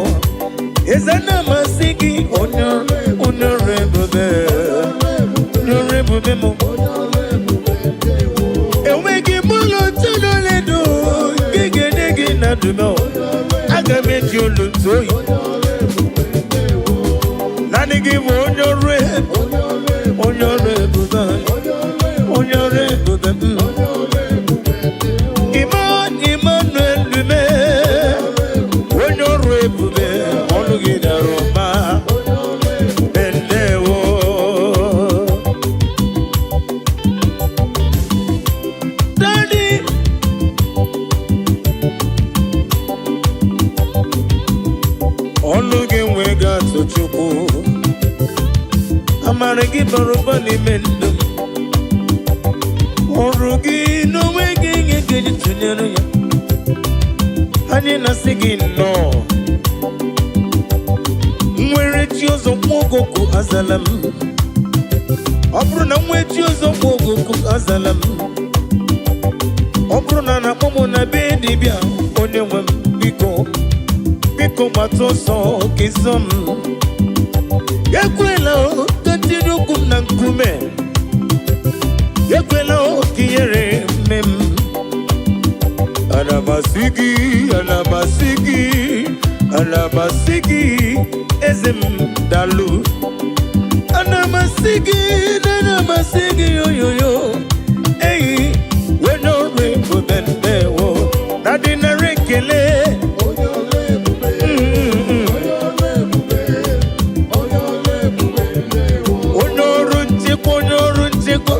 Speaker 3: Eze na-amasị gị, onye ọrụ ebube, onye ọrụ ebube m. Enweghị m ụlọ tụlụledo nke ga-enye gị na ndụmọ. Aga m eji olu ntụ oyi. Naanị gị bụ onye ọrụ ebube, onye ọrụ ebube, onye ọrụ ebube m. Emmanuel Lume, onye ọrụ ebube, ọnụ gị dara ụba. Ndewo. Daddy, ọnụ gị nwee ga-atụ Chukwu. Amara gị bara ụba n'ime ndụ m. Ọrụ gị n'onwe gị ihe ga-eji tụnyere ya. Anyị na-asị gị nnọọ. Nwere chi ọzọ nwa ogogo azala m. Ọ bụrụ na nwee chi ọzọ nwa ogogo azala m. Ọ bụrụ na na-akpọ m na be dibịa, onye nwe m, biko, biko, gbata ọsọ ka ịzọ m. Ekwela o, ka tinye ụkwụ m na nkume. Ekwela o, ka ihere. m asị gị, ana m asị gị, ana m asị gị, eze m, dalụ. Ana m asị gị, ana m asị gị, oyoyo eyi onye ọrụ ebube, ndewo na dị nara ekele.
Speaker 2: Onye ọrụ ebube, onye ọrụ ebube, onye ọrụ ebube, ndewo.
Speaker 3: Onye ọrụ nchekwa, onye ọrụ nchekwa,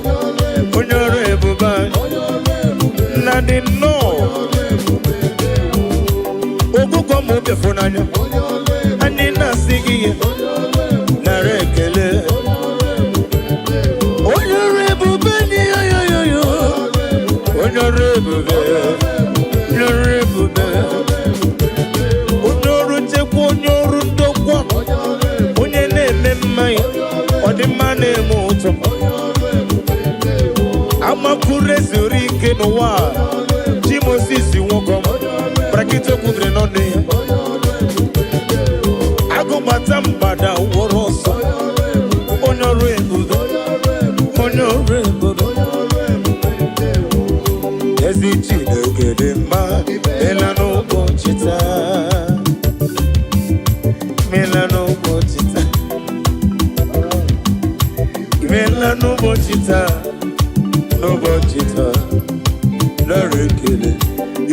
Speaker 3: onye ọrụ ebube anyị.
Speaker 2: Onye ọrụ ebube,
Speaker 3: Nna dị nnọọ.
Speaker 2: ọrụ ebube, ndewo.
Speaker 3: Ogụgọ ma obi n'anya.
Speaker 2: Onye ọrụ ebube,
Speaker 3: Anyị na-asị gị ihe
Speaker 2: onye ọrụ ebube,
Speaker 3: nara ekele.
Speaker 2: onye ọrụ ebube, ndewo.
Speaker 3: Onye ọrụ ebube dị, yoyoyoyo. Onye ọrụ ebube, onye ọrụ ebube, onye ọrụ nchekwa, onye ọrụ ndokwa,
Speaker 2: Onye ọrụ ebube,
Speaker 3: onye na-eme mmanya ọdịmma na-eme ụtọ.
Speaker 2: Onye ọrụ ebube, ndewo.
Speaker 3: Amakwuru ezuru ike n'ụwa a. Chi Moses nwoke brakịta okwubiri n'ọnụ ya.
Speaker 2: Onye ọrụ ebube, ndewo.
Speaker 3: Agụgbata mgbada wụrụ ọsọ.
Speaker 2: Onye ọrụ ebube,
Speaker 3: Onye ọrụ ebube,
Speaker 2: onye ọrụ ebube,
Speaker 3: onye ọrụ ebube.
Speaker 2: Onye ọrụ ebube, ndewo.
Speaker 3: Ezi Chineke dị mma, mela n'ụbọchị taa, mela n'ụbọchị taa, mela n'ụbọchị taa, n'ụbọchị taa, nara ekele.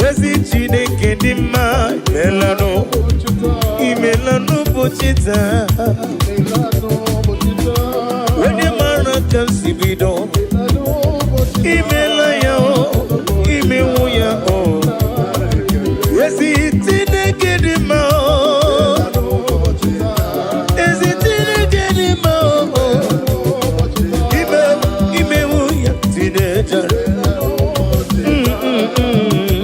Speaker 3: Ezi Chineke dị mma, mela
Speaker 2: Ụbọchị taa,
Speaker 3: imela n'ụbọchị taa.
Speaker 2: imela n'ụbọchị taa.
Speaker 3: Onye mara ka m si bido.
Speaker 2: Imela n'ụbọchị taa.
Speaker 3: Imela ya o, imewu ya o.
Speaker 2: Nara ekele.
Speaker 3: Ezi Chineke dị mma o.
Speaker 2: N'ụbọchị taa,
Speaker 3: Ezi Chineke dị mma o.
Speaker 2: n'ụbọchị taa,
Speaker 3: Ime imewu ya tinejara.
Speaker 2: n'ụbọchị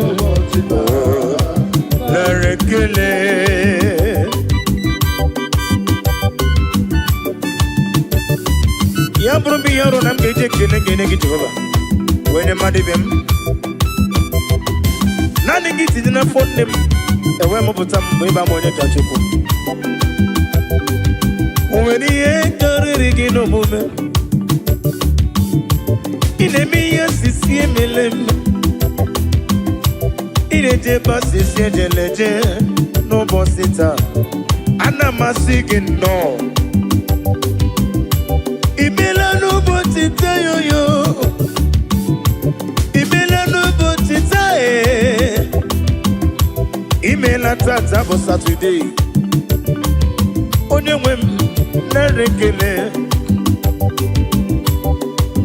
Speaker 2: ụbọchị taa.
Speaker 3: Nara ekele. Ya bụrụ m ihe ọrụ na m ga-eji ekele ga-enye gị, Jehova, wee nye mmadụ ibe m. Naanị gị tinye n'afọ nne m ewee mụpụta m mgbe ịba m onye ka Chukwu. O nwere ihe karịrị gị n'omume? Ị na-eme ihe sisi emele m. Ị na-eje ebe asịsị ejeleje n'ụbọchị taa. Ana m asị gị nnọọ. Imela n'ụbọchị taa, yoyo. Imela n'ụbọchị taa ee. Imela tata bụ Satọde. Onye nwe m, nara ekele.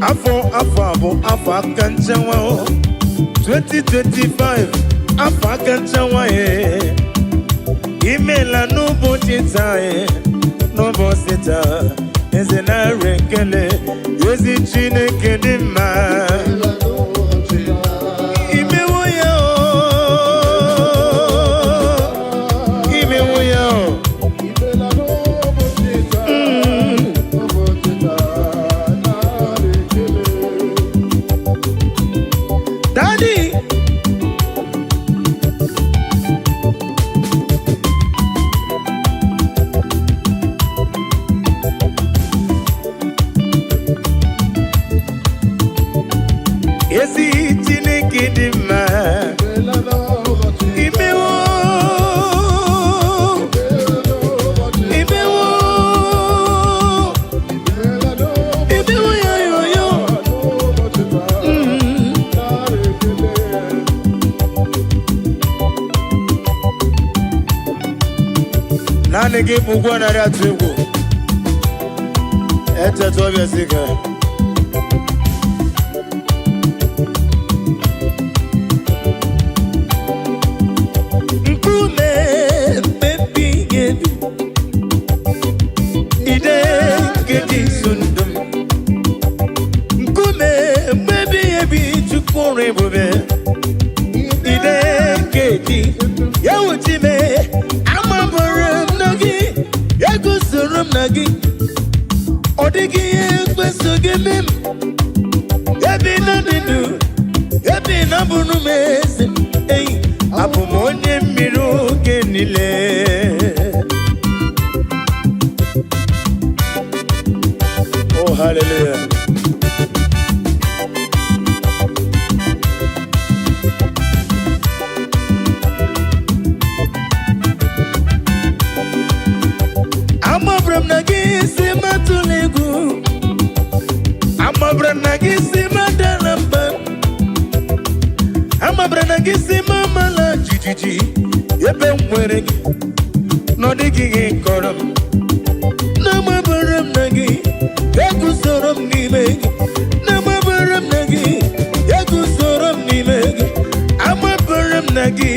Speaker 3: Afọ afọ a bụ afọ aka nchewa o. 2025, afọ aka nchewa ee. Imela n'ụbọchị taa ee. N'ụbọchị taa, eze, nara ekele. Ezi Chineke dị mma.
Speaker 2: Imela n'ụbọchị taa.
Speaker 3: Imewo ya o, imewo ya o.
Speaker 2: Imela n'ụbọchị taa. Ụbọchị taa, nara ekele.
Speaker 3: Daddy. Ezi Chineke dị mma.
Speaker 2: Imela n'ụbọchị taa.
Speaker 3: Imewo.
Speaker 2: Imela n'ụbọchị taa.
Speaker 3: Imewo.
Speaker 2: Imela n'ụbọchị
Speaker 3: Imewo ya yo yo.
Speaker 2: N'ụbọchị taa, nara ekele.
Speaker 3: Naanị gị bụ ụgwọ narị atụ egwu. Echeta ọbịa si ka. Nkume mmebi ebi. Ide nke dị nso ndụ m. Nkume mmebi ebi, Chukwu ọrụ ebube. Ide nke dị ya wuchime amabụrụ m na gị eguzoro m na gị. Ọ dịghị ihe ekweso gị eme m. Ebi na dị ndụ, ebi na bụrụ m eze eyi, abụ m onye mmiri oge niile. Oh, hallelujah. Gị si m amala jijiji ebe m nwere gị na ọ dịghị ihe kọrọ m. Na-amabara m na gị eguzoro m n'ime gị. Na-amabara m na gị eguzoro m n'ime gị. Amabara m na gị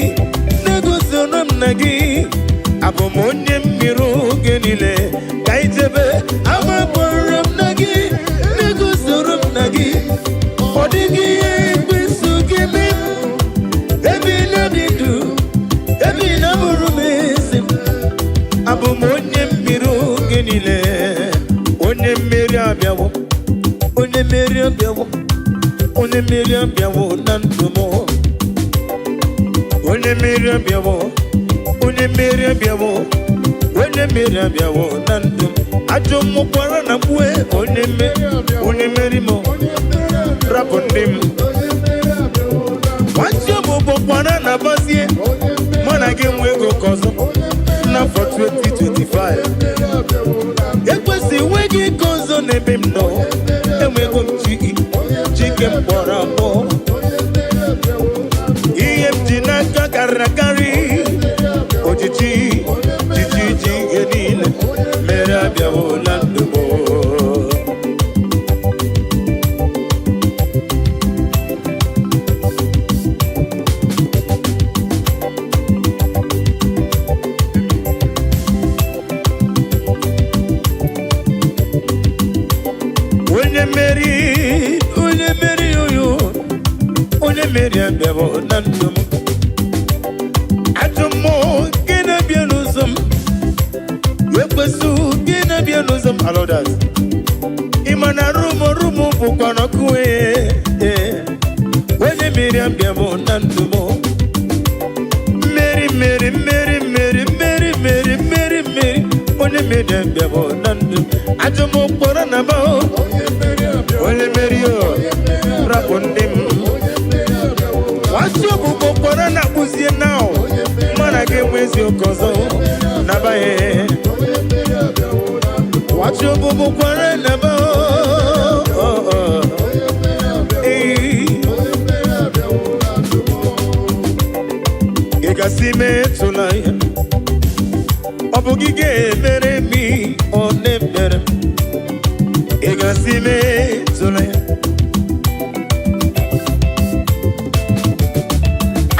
Speaker 3: na-eguzoro m na gị. Abụ m onye mmiri oge niile ka ijebe. Amabara m na gị na-eguzoro m na gị. Ọ dịghị ihe ekwensu ga-eme m. Ebe ị na-adị ndụ, ebe ị na-abụrụ m eze m. Abụ m onye mmiri oge niile. Onye mmeri abịawo, onye mmeri abịawo, onye mmeri abịawo na ndụ m. Onye mmeri abịawo, onye mmeri abịawo, onye mmeri abịawo na ndụ m. Ajọ mmụkwara na mkpue onye mmeri, onye mmeri m rapụ ndị m. Nwachi ọbụbọ kwara na bazie mụ na gị nwe ego ka ọzọ n'afọ 2025. Ekwesị enweghị ike ọzọ n'ebe m nọ. Enwego m chi, chike m kpọrọ akpọ. Ihe m ji n'aka karịrị akarị. Ojiji jiji ji ihe niile mere abịawo na ndụ m. Onye mmeri, onye mmeri, oyo, onye mmeri abịawo na ndụ m. Ajọ mmụọ nke na-abịa n'ụzọ m, ekwesị gị na-abịa n'ụzọ m, alodas. Ị ma na rumo rumo bụkwa n'ọkụ. Ee, onye mmeri abịawo na ndụ m. Mmeri, mmeri, mmeri, mmeri, mmeri, mmeri, mmeri, mmeri, onye mmeri abịawo na ndụ m. Ajọ mmụọ kpọrọ na ba onye mmeri o rapụ ndị m. Nwachị ọbụbọ kpọrọ na akpụzie na mana gị enwe eziokwu ọzọ nabaghị. Nwachị ọbụbọ kwara na ba. Ee, ị gasị metụla ya. Ọ bụ gị ga-emere m ihe ọ na-emere m. Ị gasị metụla ya.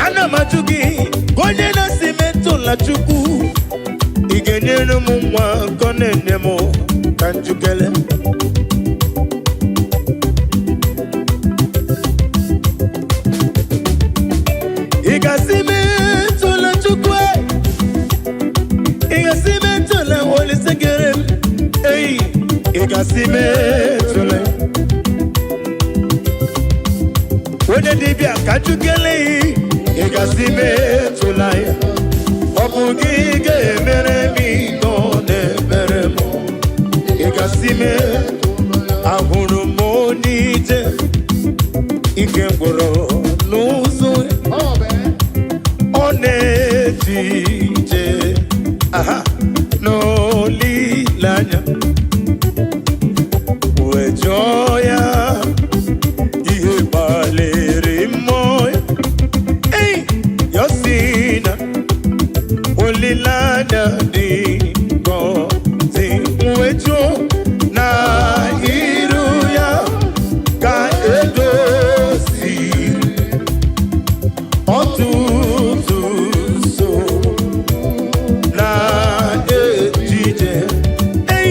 Speaker 3: Ana m ajụ gị ka onye na-asị metụla Chukwu, ị ga-enyere m nwa nke ọ na-enye m ka njukele. Ị ga-asị metụla Chukwu e. Ị ga-asị metụla Olise kere m ei. Ị ga-asị metụla onye dibịa ka njukele. Ị ga-asị metụla ya. Ọ bụ gị ga-emere m ihe ọ na-emere m. Ị ga-asị mee. Ahụrụ m onye ije ike gwụrụ n'ụzọ. Ọ na-eje ije aha n'olileanya wee jụọ ya ihe gbalịrị mmụọ ya. Ei, ya sị na olileanya dị ngọzi wee jụọ na iru ya ka edoziri ọtụtụ nsogbu na ejije. Ei,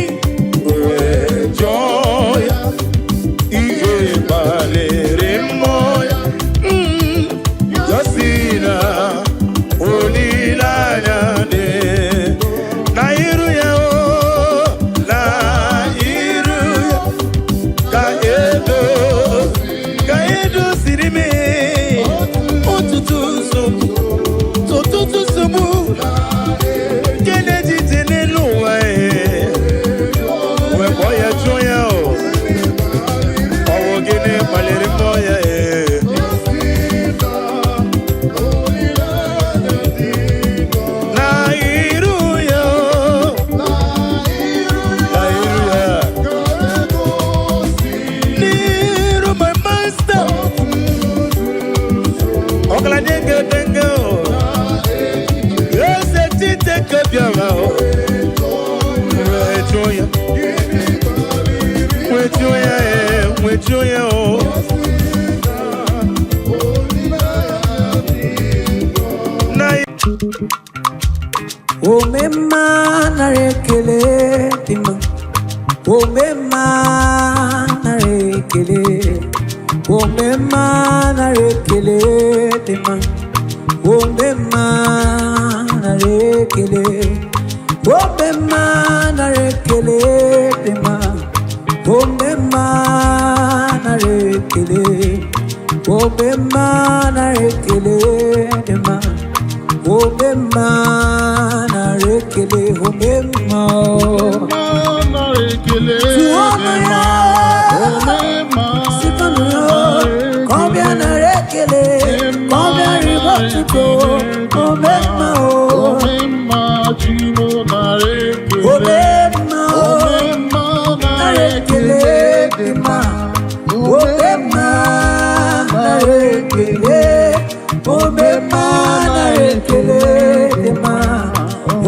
Speaker 3: nwejuo ya, nwejuo ya, ee, nwejuo ya o. Na
Speaker 1: Omemma, nara ekele dị mma. Omemma, nara ekele. Omemma, nara ekele dị mma. Omemma, nara ekele. Omemma, nara ekele dị mma. Omemma, nara ekele. Omemma, nara ekele dị mma. Omemma, nara ekele. Omemma o. Tụọnụ ya, sikọnụ ya, ka ọ bịa nara ekele, ka ọ bịa ribe otuto. Omemma o. Omemma o, nara ekele dị mma. Omemma, nara ekele. Omemma, nara ekele dị mma.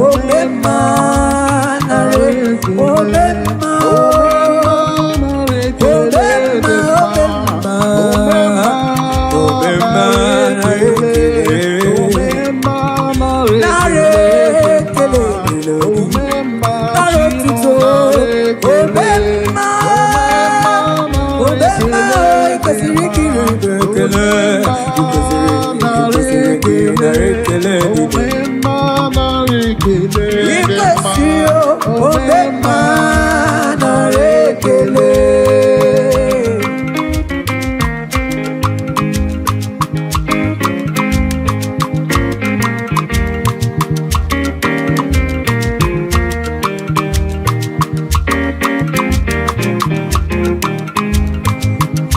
Speaker 1: Omemma, nara omemma o. Omemma, omemma, omemma, nara ekele. Nara ekele nara otuto. Omemma, omemma, ị kwesịrị ikiri ekele. Ị kwesịrị ị nara ekele dị. Ị kwesịrị o, omemma, nara ekele.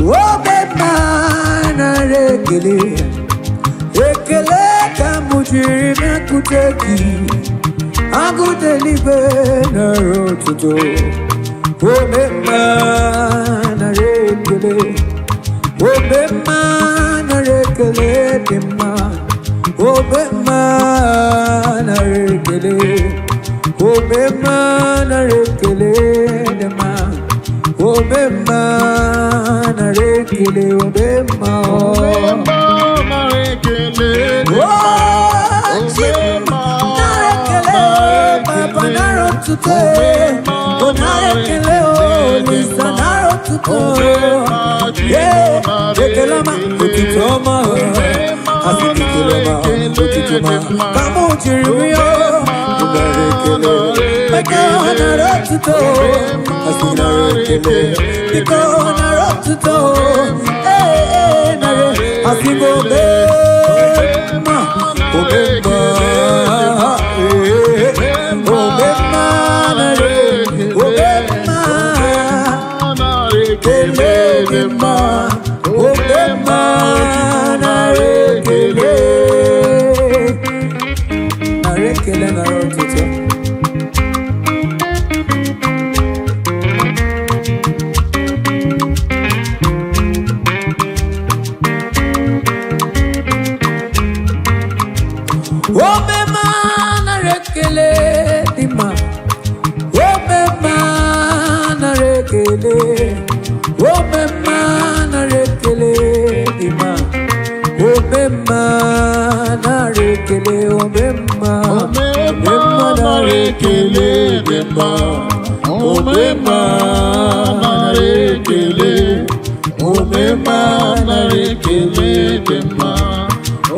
Speaker 1: Omemma, nara ekele. Ekele ka m jiri bịakwute gị. Agụta eluigwe, nara otuto. Omemma, nara ekele. Omemma, nara ekele dị mma. Omemma, nara ekele. Omemma, nara ekele dị mma. Omemma, nara ekele. Omemma o. Oh, Chi m, nara ekele. Papa, nara otuto. O nara ekele o, Olisa, nara otuto. Yeah, ekele ọma, otuto ọma o. Asị m ekele ọma, otuto ọma. Ka mụ jiri rịọ, nara ekele. Maka nara otuto. Asị nara ekele. Biko nara otuto. Ee, ee, nara. Asị m omemma, omemma, ee, omemma, nara, omemma, ekele dị mma. Omemma, nara ekele. Nara ekele, nara otuto. Omemma, nara ekele dị mma. Omemma, nara ekele. Omemma, nara ekele dị mma. Omemma, nara ekele. Omemma,
Speaker 2: Omemma, nara ekele dị mma. Omemma, nara ekele. Omemma, nara ekele dị mma.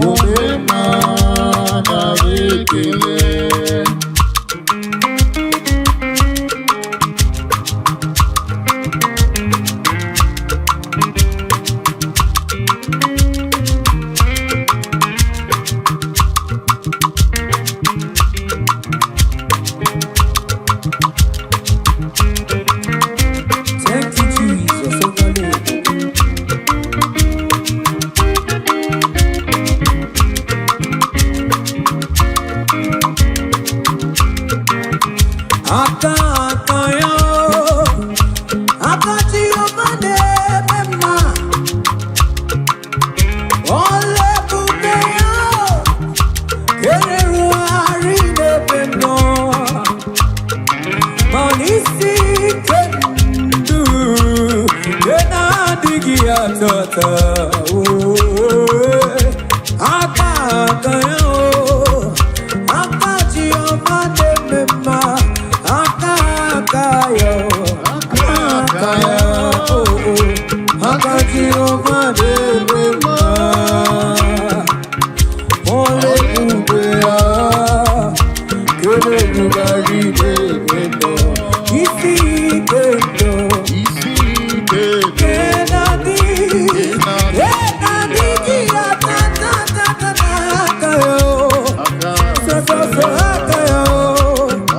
Speaker 2: Omemma, nara ekele.
Speaker 1: Thank you, Jesus. Overload. Aka aka ya o, aka Jehova na-eme mma. Ọla ebube ya o, kererugharị n'ebe m nọ. Ma n'isi atata oh. Aka aka ya o, aka Chioma na-eme mma, aka aka ya o, aka ya o, aka Chioma na-eme mma. Ole ebube ya, kele ebugharị n'ebe nọ, isi ike ndụ.
Speaker 2: Isi ike
Speaker 1: Kenadi, kenadi ya ta ta ta ta ta aka yo,
Speaker 2: aka
Speaker 1: so so so aka yo.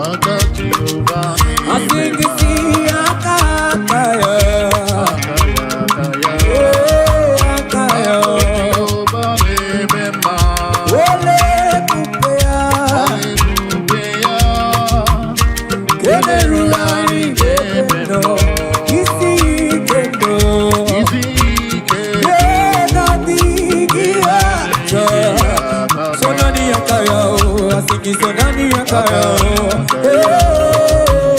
Speaker 2: aka Jehova
Speaker 1: Asị gị si aka aka yo,
Speaker 2: aka ya aka ya
Speaker 1: ee aka yo.
Speaker 2: Jehova na-eme mma
Speaker 1: Ole ebube ya,
Speaker 2: ebube ya
Speaker 1: kenerugharị n'ebe nọ, isi ike ndụ.
Speaker 2: isi ike
Speaker 1: Kenadi gị aka. Sonani akaya o, asiki sonani akaya o. Hey.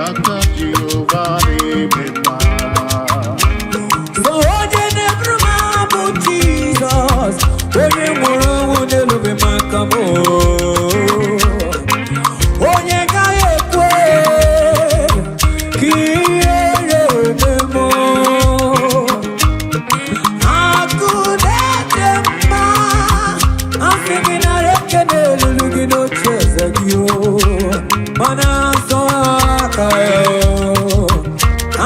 Speaker 2: aka Jehova na-eme mma
Speaker 1: So onye na-eburu m abụ Jizọs, onye nwụrụ ọnwụ n'elube maka m o. Onye gaghị ekwe ka ihere eme m o. Akụ na-ede mma, asị gị nara ekele elulu gị n'oche eze gị o. Mana nsọ aka ya o,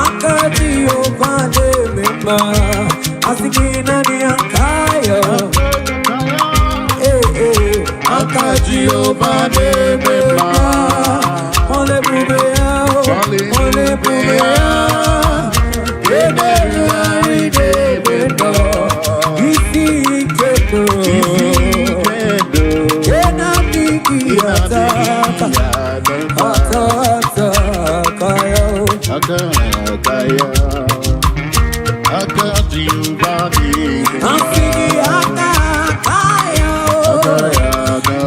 Speaker 1: aka Jehova na-eme mma, asị gị naanị aka ya o. Ee, ee, aka Jehova na-eme mma, ọla ebube ya o, ọla ebube ya. Emerugharị n'ebe nọ, isi ike nọ. Kenadịghị ata ata, ata ata aka ya o.
Speaker 2: Aka aka ya aka Jehova na-eme
Speaker 1: Asị gị aka aka ya o.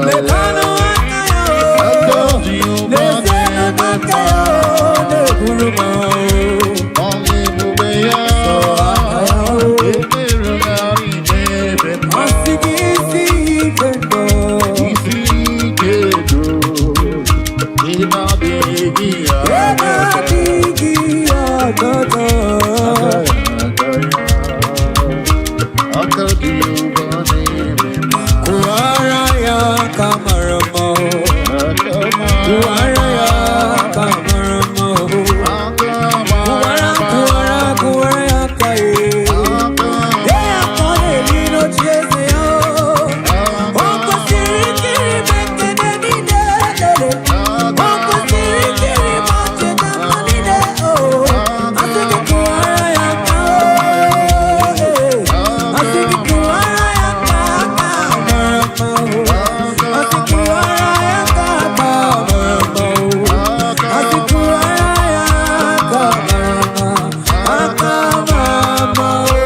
Speaker 1: Mekanụ aka ya o. Lezienụ aka ya o, na-eburu m o. Aka ya o. Asị gị isi ike nọ. Kenadịghị ata ata. Kụwara ya aka mara mma o. Kụwara ya aka mara mma o. Kụwara, kụwara, kụwara ya aka ye. Dee ya ka ọ na-eri n'oche eze ya o. O kwesịrị ikiri m ekele niile lele. O kwesịrị ikiri m ọchịcha mma niile o. Asị gị kụwara ya aka o. Asị gị kụwara ya aka aka mara mma o. Asị kụwara ya aka aka mara mma o. Asị kụwara ya aka mara mma, aka mara mma o.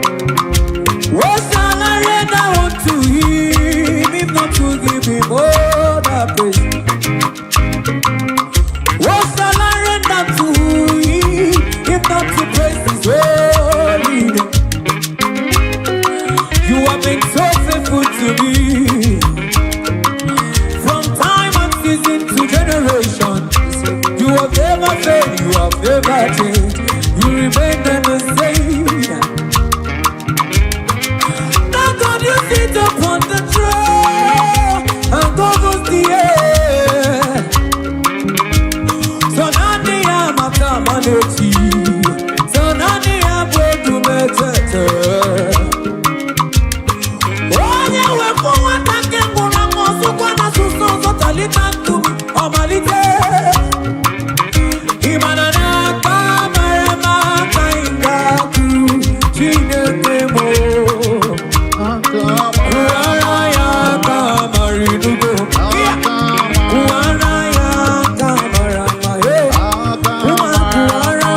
Speaker 1: What shall I render unto him if not to give him all the praise? What shall I render to him if not to praise his holy name? You have been so faithful to me from time and season to generation. You have never failed, you have never changed. You remain the same. Now God, you sit upon the throne and governs the air. So nani ya makamaneti, so nani ya bwedumetete. Onye wepụ nwata nke nwụrụ anwụ ọsụkwa na asụsụ ọzọ talita nkume ọmalite. Ị mara n'aka mara mma ka anyị ga-atụ Chineke m o. Kụwara ya aka mara inugo. Kụwara ya aka mara mma, eh. Kụwa- kụwara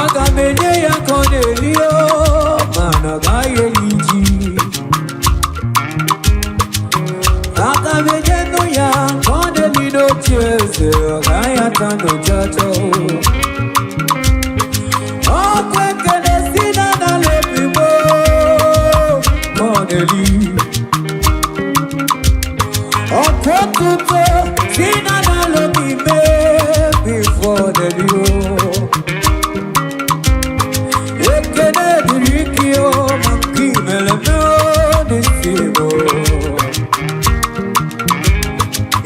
Speaker 4: Aga m enye ya ka ọ na-eli o, mana ọ gaghị eli ji. Aga m enye nụ ya ka ọ na-eli n'oche eze, ọ gaghị ata n'ụchacha o. Ọkwa ekele si na n'ala ebigbo ka ọ na-eli. Ọkwa otuto si na n'ala obi mee before ọ na-eli o. Ekele dịrị gị o, maka imere m o n'isi m o.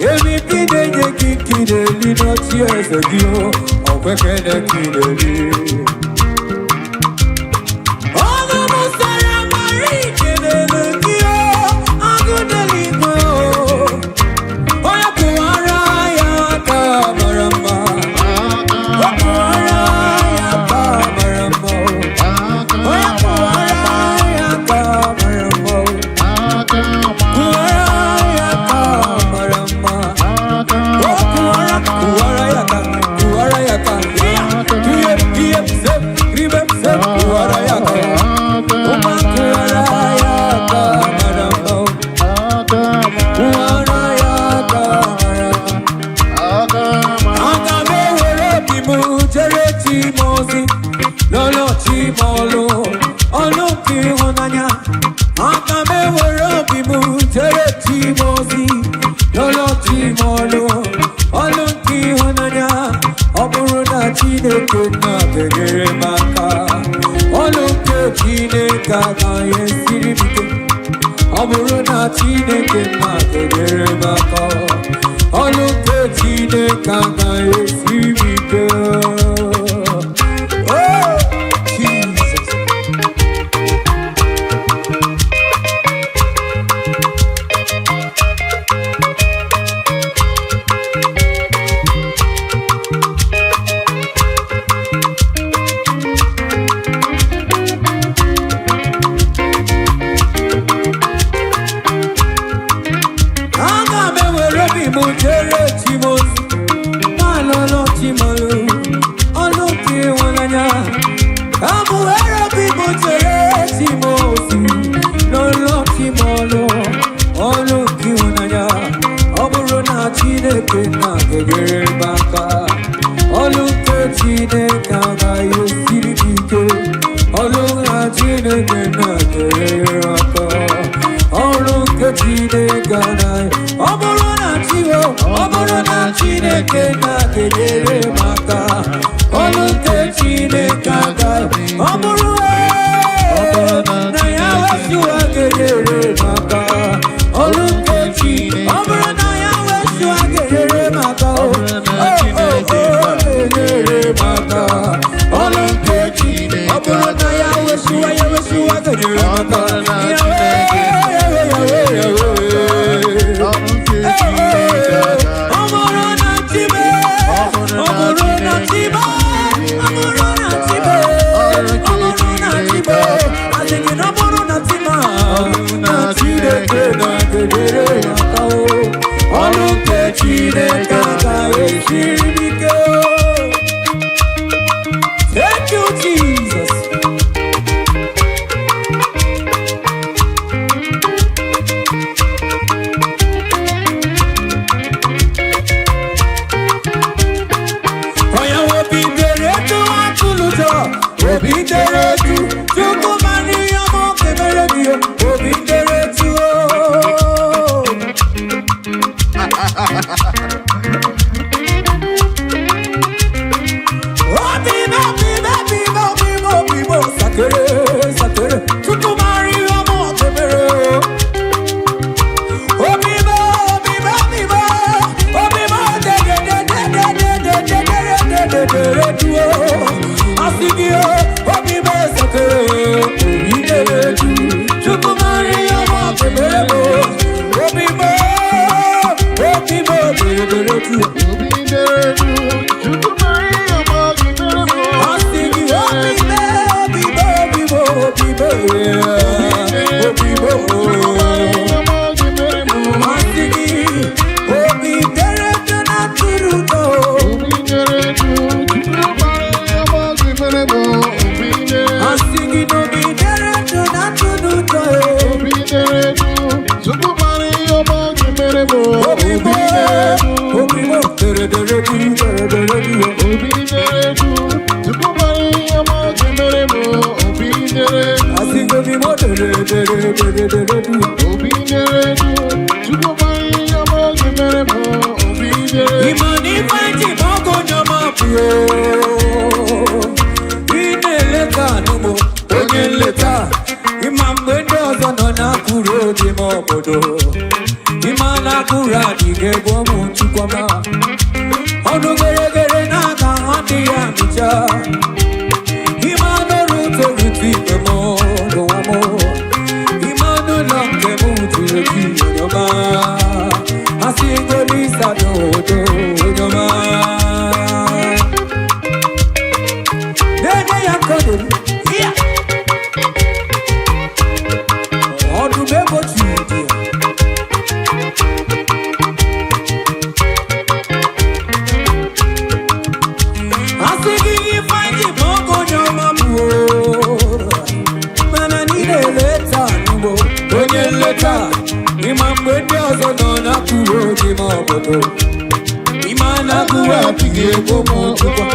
Speaker 4: Ebibi na-enye gị ka ị na-eli n'oche eze gị o, ọkwa ekele ka ị na-eli. Ọnụ m sara mara ikelele gị o, agụ n'eluigwe o. Onye kụwara ya aka mara mma, ọ kụwara ya aka mara mma o. Onye kụwara ya aka mara mma o. Kụwara ya aka mara mma. O kụwara, kụwara ya aka, kụwara ya aka. Ihe, ihe, se, ribe, se, kụwara ya aka. Ụma kụwara ya aka mara mma o. Kụwara ya aka mara mma. Aga m ewere obi m jere chi m ozi, lọlọ chi m ọlụ, ọlụ nke ịhụnanya. Aga m ewere obi m jere chi m ozi, lọlọ chi m ọlụ, ọlụ nke ịhụnanya. Ọ bụrụ na Chineke nna ga-enyere m aka, ọlụ nke Chineke agaghị esiri m ike. Ọ bụrụ na Chineke nna ga-enyere m aka, ọlụ nke Chineke agaghị esiri m ike. Oh, Jesus. Aga m ewere obi m jere chi m ozi, na-alụlụ chi m ọlụ, ọlụ nke ịhụnanya. Ka m were obi m jere chi m ozi, lụlụ chi m ọlụ, ọlụ nke ịhụnanya. Ọ bụrụ na Chineke na ga-enyere m aka, ọlụ nke Chineke agaghị esiri m ike. Ọlụ na Chineke na ga-enyere m aka. Ọrụ nke Chineke anaghị, ọ bụrụ na Chiwo, ọ bụrụ na Chineke na-enyere m aka, ọrụ nke Chineke agaghị, ọ bụrụ na ya wesịwa ga-enyere m aka, ọrụ nke Chi, ọ bụrụ na ya wesịwa ga-enyere m aka, o o o ga-enyere m aka, ọrụ nke Chi, ọ bụrụ na ya wesịwa ya wesịwa ga-enyere m aka, Yahweh, Yahweh, Yahweh, Yahweh. Ọ bụrụ na Chibe, ọ bụrụ na Chibe, ọ bụrụ na Chibe, ọ bụrụ na Chibe, asị gị na ọ bụrụ na Chima, na Chineke na-enyere m aka o. Ọrụ nke Chineke agaghị esiri m ike o. Thank you, Jesus. Onye obi dere etu atụlụjọ, obi dere etu, Chukwu mara ihe ọma ọ ga-emere gị, obi dere etu o. Obi m, obi m, obi m, obi m, obi m, sakere, sakere, Chukwu mara ihe ọma ọ ga-emere o. Obi m, obi m, obi m, obi m, de de de de de de de de de de de de de de o. Asị gị o, obi m sakere.
Speaker 2: dere du, Chukwu mara ihe ọma ọ ga-emere m. Obi dere du,
Speaker 4: Asịgo m imo dere dere dere dere du.
Speaker 2: obi dere du, Chukwu mara ihe ọma ọ ga-emere m. Obi dere du.
Speaker 4: Ịma na ife ji ma ọgụ onye ọma bụ ị na-eleta anụmụ onye nleta. Ịma mgbe ndị ọzọ nọ na-akụrụ obi m obodo, ịma na akụrụ adịghị egwu ụmụ Chukwuma. Ọnụ geregere na-aga adịghị amịcha. Ịma n'ọrụ torutu ibe m n'ụwa m. Ịma n'ụlọ nke m juru eju onye ọma. Asị ngolisa n'odo onye ọma. Na-enye ya nkọdoro ya. Ọdụm egbochi dị ya. Asị gị ifeanyị ma ọgụ onye ọma bụ o. Mana niile eleta n'ugbo onye nleta. Ịma mgbe ndị ọzọ nọ na-akụrụ obi ma obodo. Ịma na-akụrụ adịghị egbo m Chukwu.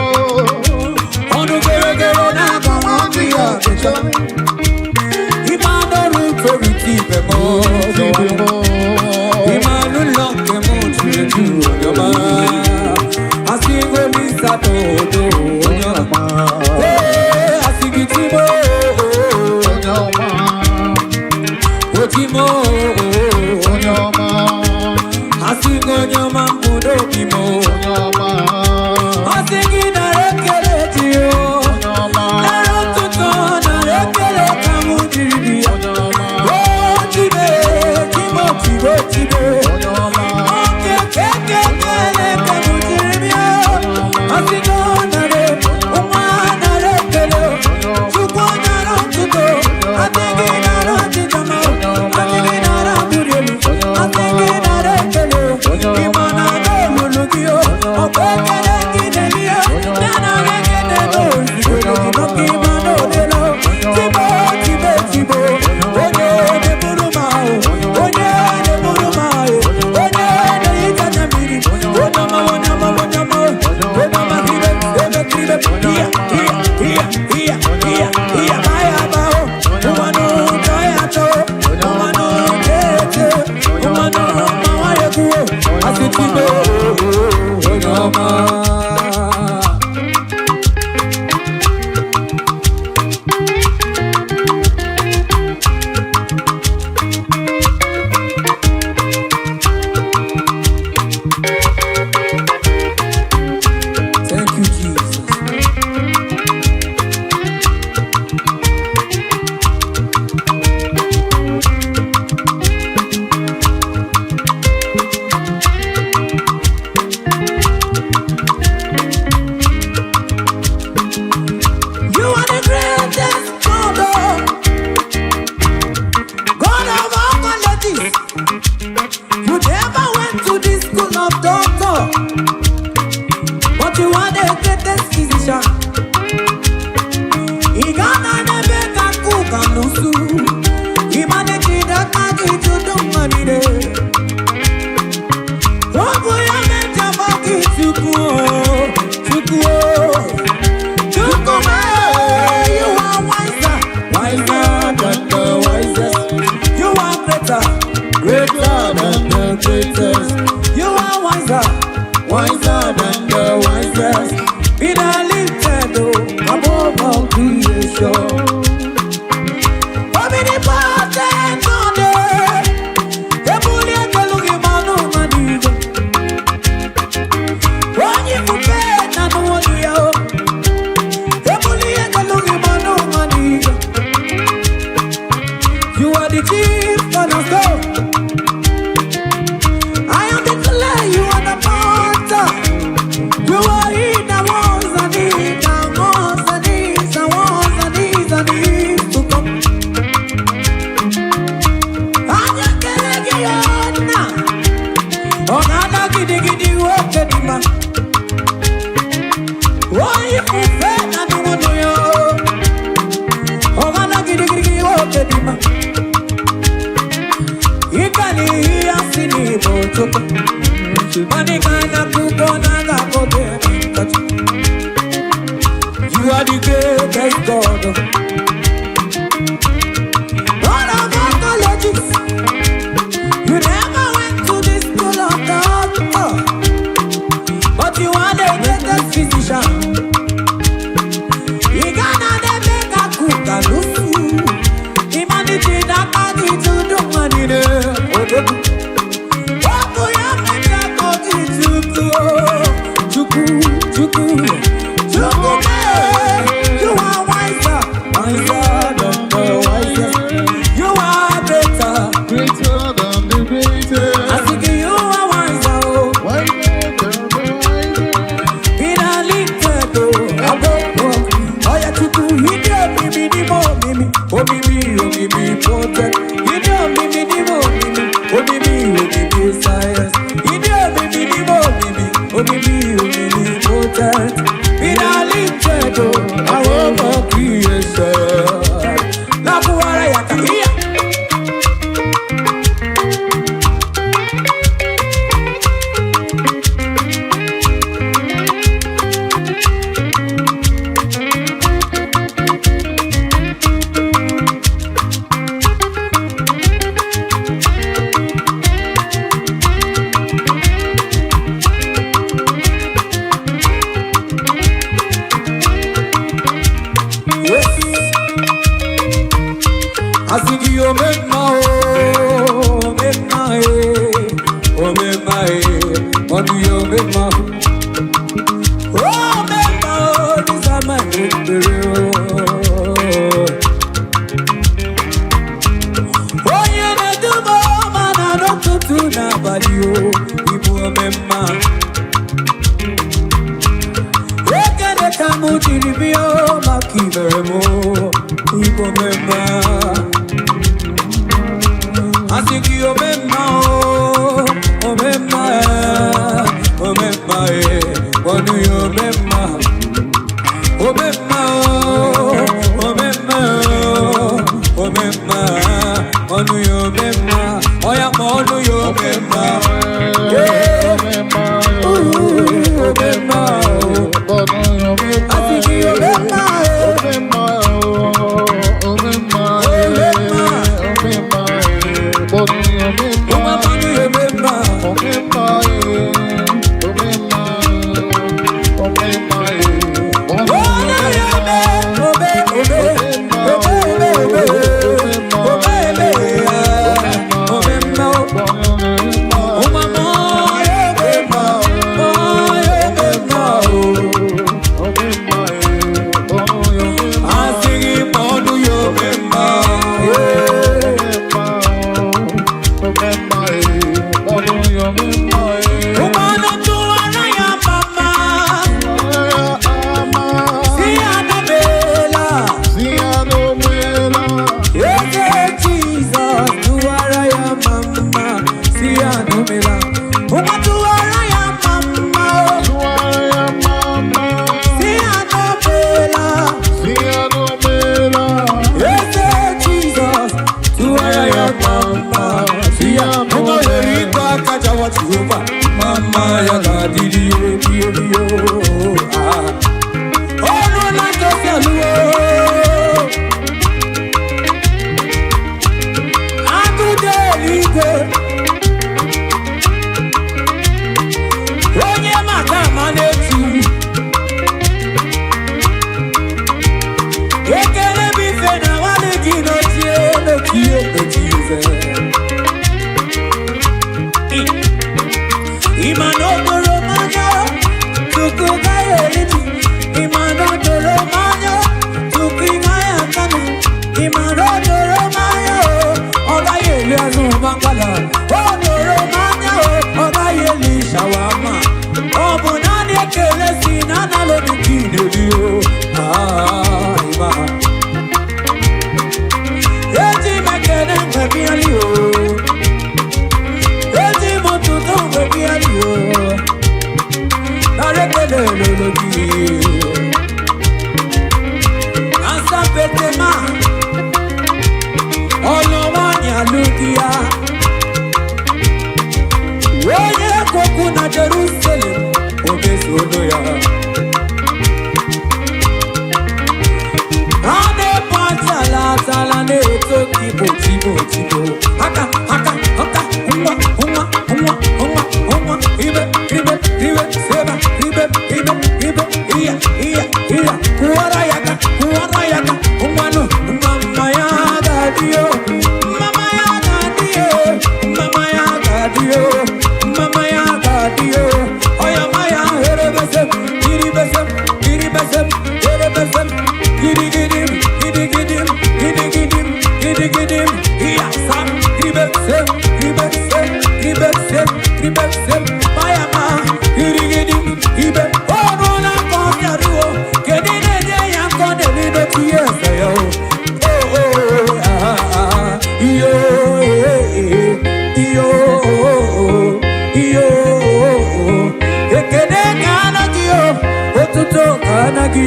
Speaker 4: Ọnụ geregere na-aga ọdụ ya ọchịcha. Ịma n'ọrụ torite ibe m ọzọ. Ịma n'ụlọ nke m juru eju onye ọma. Asị ngolisa n'odo onye ọma. Ee, asị gị timo.
Speaker 2: Onye ọma,
Speaker 4: Otimo.
Speaker 2: onye ọma,
Speaker 4: Asị gị onye ọma mbụ n'obi m.
Speaker 2: onye ọma,
Speaker 4: Asị gị nara ekele dị o.
Speaker 2: onye ọma,
Speaker 4: Nara ụtụtụ, nara ekele ka mụ jiri dị ya.
Speaker 2: onye ọma,
Speaker 4: O tibe, timo, tibo, tibe.
Speaker 2: onye ọma,
Speaker 4: Oke keke kele ka mụ jiri bịa. Asị gị ọ nara, nwa nara ekele. Chukwu nara ụtụtụ, asị gị nara ọchịcha ma, asị gị nara mbuli elu, asị gị nara ekele. Ịma na n'olulu gị o, ọkwa ekele gị na-eri ya. Na nara ekele n'ozugbo gị maka ịma na odelo. Tibo, tibe, tibo, onye na-eburu m ahụ, onye na-eburu m ahụ, onye na-ehicha anya mmiri. Onye ọma, onye ọma, onye ọma, onye ọma, ibe, ebe, ibe, iya, iya, iya, iya, iya, iya, baya, bao. Ụwanụ tọ ya tọ, ụwanụ tete, ụwanụ mawa ya kwuo, asị tibo, onye ọma. Thank you, Jesus. You are the greatest God, oh. God of all qualities. You never went to the school of doctor, but you are the greatest physician. Ị ga-ana n'ebe ka kuka n'usu. Ị ma na ejide aka gị jụdụ mma niile. Ọ bụ ya mejọba gị Chukwu o, Chukwu o. Chukwu m, you are wiser, wiser than the wisest. You are greater, greater than the greatest. You are wiser, wiser than the wisest. Be thou lifted oh, above all creation. Omnipotent God, ebuli ekelu gị ma n'ụwa n'igwe. Onye ifufe na n'ụwa ya o. Ebuli ekelu gị ma n'ụwa n'igwe. You are the chief cornerstone. I am the clay, you are the potter. You are he that was and is and was and is and was and is and is to come. Anya kele gị ya nna. Ọ na-ada gidigidi nwoke dị mma. Onye ifufe na nnụnụ ya o. Ọ na-ada gidigidi nwoke dị mma. Ịga n'ihi ya si n'Igbo Chukwu. Money man a cook on a go. Omnipotent. Ịdị omimi n'ime omimi, omimi omimi science. Ịdị omimi n'ime omimi, omimi omnipotent. Finally, chedo, our creation. Nakuwara yaka iya. Yes. Asị gị omemma o, omemma e, omemma e, ọdụ ya omemma. Omemma o, dịsa ma ekpere o. Onye na-eduba ọma na n'ụtụtụ n'abalị o, ịbụ omemma. Ekele ka mụ jiri bịa o, maka ibere m o, ịbụ omemma. Asị gị omemma o, omemma e, omemma e, ọnụ ya omemma. Omemma o, omemma o, omemma, ọnụ ya omemma, ọya ma ọnụ ya omemma. Yeah. Ooh, omemma o, asị gị omemma e, ụmụ ọnụ ya omemma.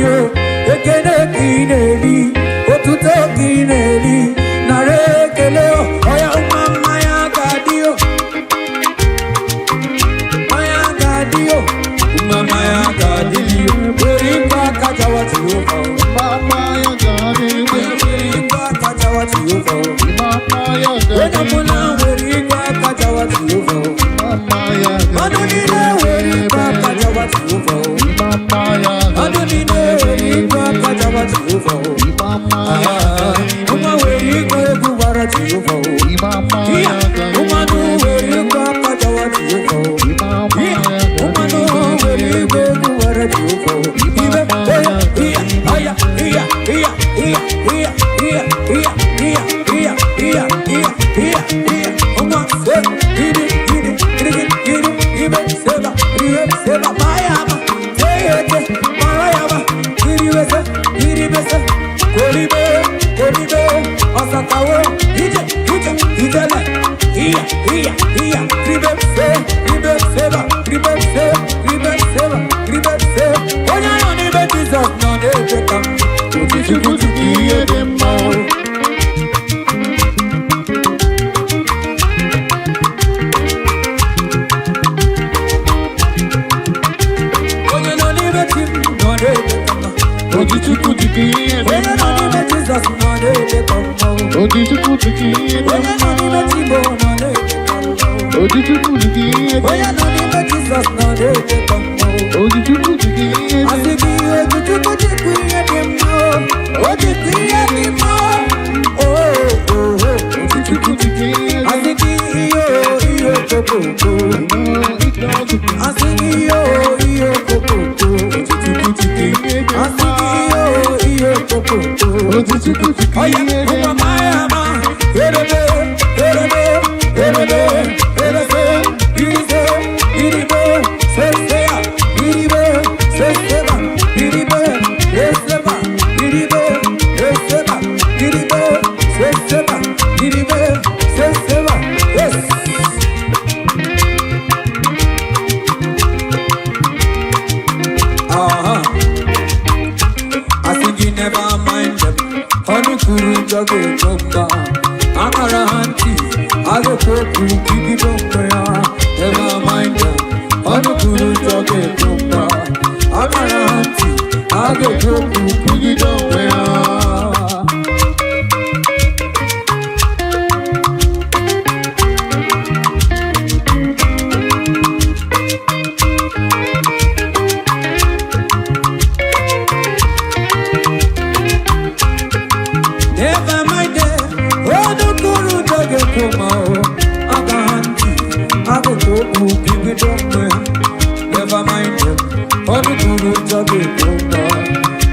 Speaker 4: o. Ekele ka ị na-eri, otuto ka ị na-eri, nara ekele o. Ọya nwa mmanya ga-adị o, mmanya ga-adị o, nwa mmanya ga-adị o. Were ikwe aka jawa Jehova o. Were ikwe aka jawa Jehova o. Onye ọbụla were ikwe aka jawa Jehova o. Mmadụ niile were ikwe aka jawa Jehova o. Mmadụ niile were ikwe aka jawa Jehova o. Ah, nwa were ikwe egwu gbara Jehova o. Iya, mmadụ were ikwe aka jawa Jehova o. Iya, mmadụ were ikwe egwu gbara Jehova o. Ibe, oya, iya, aya, iya, iya, iya, iya, iya, iya, iya, iya, iya, iya, iya, iya. Nwa, se, iri, iri, iri, iri, ibe, seba, ire, seba, mayama, teyete, marayama, iribese, iribese, koribe, koribe, ọsakawo, ije, ije, ijele, iya, iya, iya, ribe, se, ribe, seba, ribe, se, ribe, seba, ribe, se. Onye nọ n'ime Jizọs nọ na-eche ka m.
Speaker 2: Chukwu chukwu ihe dị mma o.
Speaker 4: Onye nọ n'ime chi m nọ na-eche ka m.
Speaker 2: Oji Chukwu chukwu ihe dị
Speaker 4: Onye nọ
Speaker 2: mma.
Speaker 4: n'ime Jizọs nọ na-eche ka m.
Speaker 2: Oji Chukwu chukwu ihe dị
Speaker 4: Onye nọ
Speaker 2: mma.
Speaker 4: n'ime Chibo nọ na-eche ka m.
Speaker 2: Oji Chukwu chukwu ihe dị
Speaker 4: Onye nọ n'ime Jizọs nọ na-eche ka m.
Speaker 2: Oji Chukwu chukwu ihe dị
Speaker 4: Asị gị Ojichukwu jikwa ihe dị mma o, o jikwa ihe dị mma o, o, o, o.
Speaker 2: Chukwu chukwu ihe dị
Speaker 4: Asị gị ihe o, ihe okokoko.
Speaker 2: mma.
Speaker 4: Asị gị ihe o, ihe okokoko.
Speaker 2: Oji Chukwu chukwu ihe dị
Speaker 4: Asị
Speaker 2: mma.
Speaker 4: gị ihe o, ihe okokoko.
Speaker 2: Oji Chukwu chukwu
Speaker 4: Oya,
Speaker 2: ihe dị
Speaker 4: ụwa
Speaker 2: mma.
Speaker 4: maya ma, erebe, erebe, erebe, erese, irize, iribe, sesea, iribe, seseba, iribe, eseba, iribe, eseba, iribe, seseba, iribe, seseba, yes. Aha. I think you never mind them. Honey kuru jage chomba. Amara hanti. Age koku kiki chomba. Never mind them. Honey kuru jage chomba. Amara hanti. Age koku kiki chomba. Never mind them. Honey kuru jage chomba. Aga hanti. Age koku kiki chomba. Never mind them. Honey kuru jage chomba.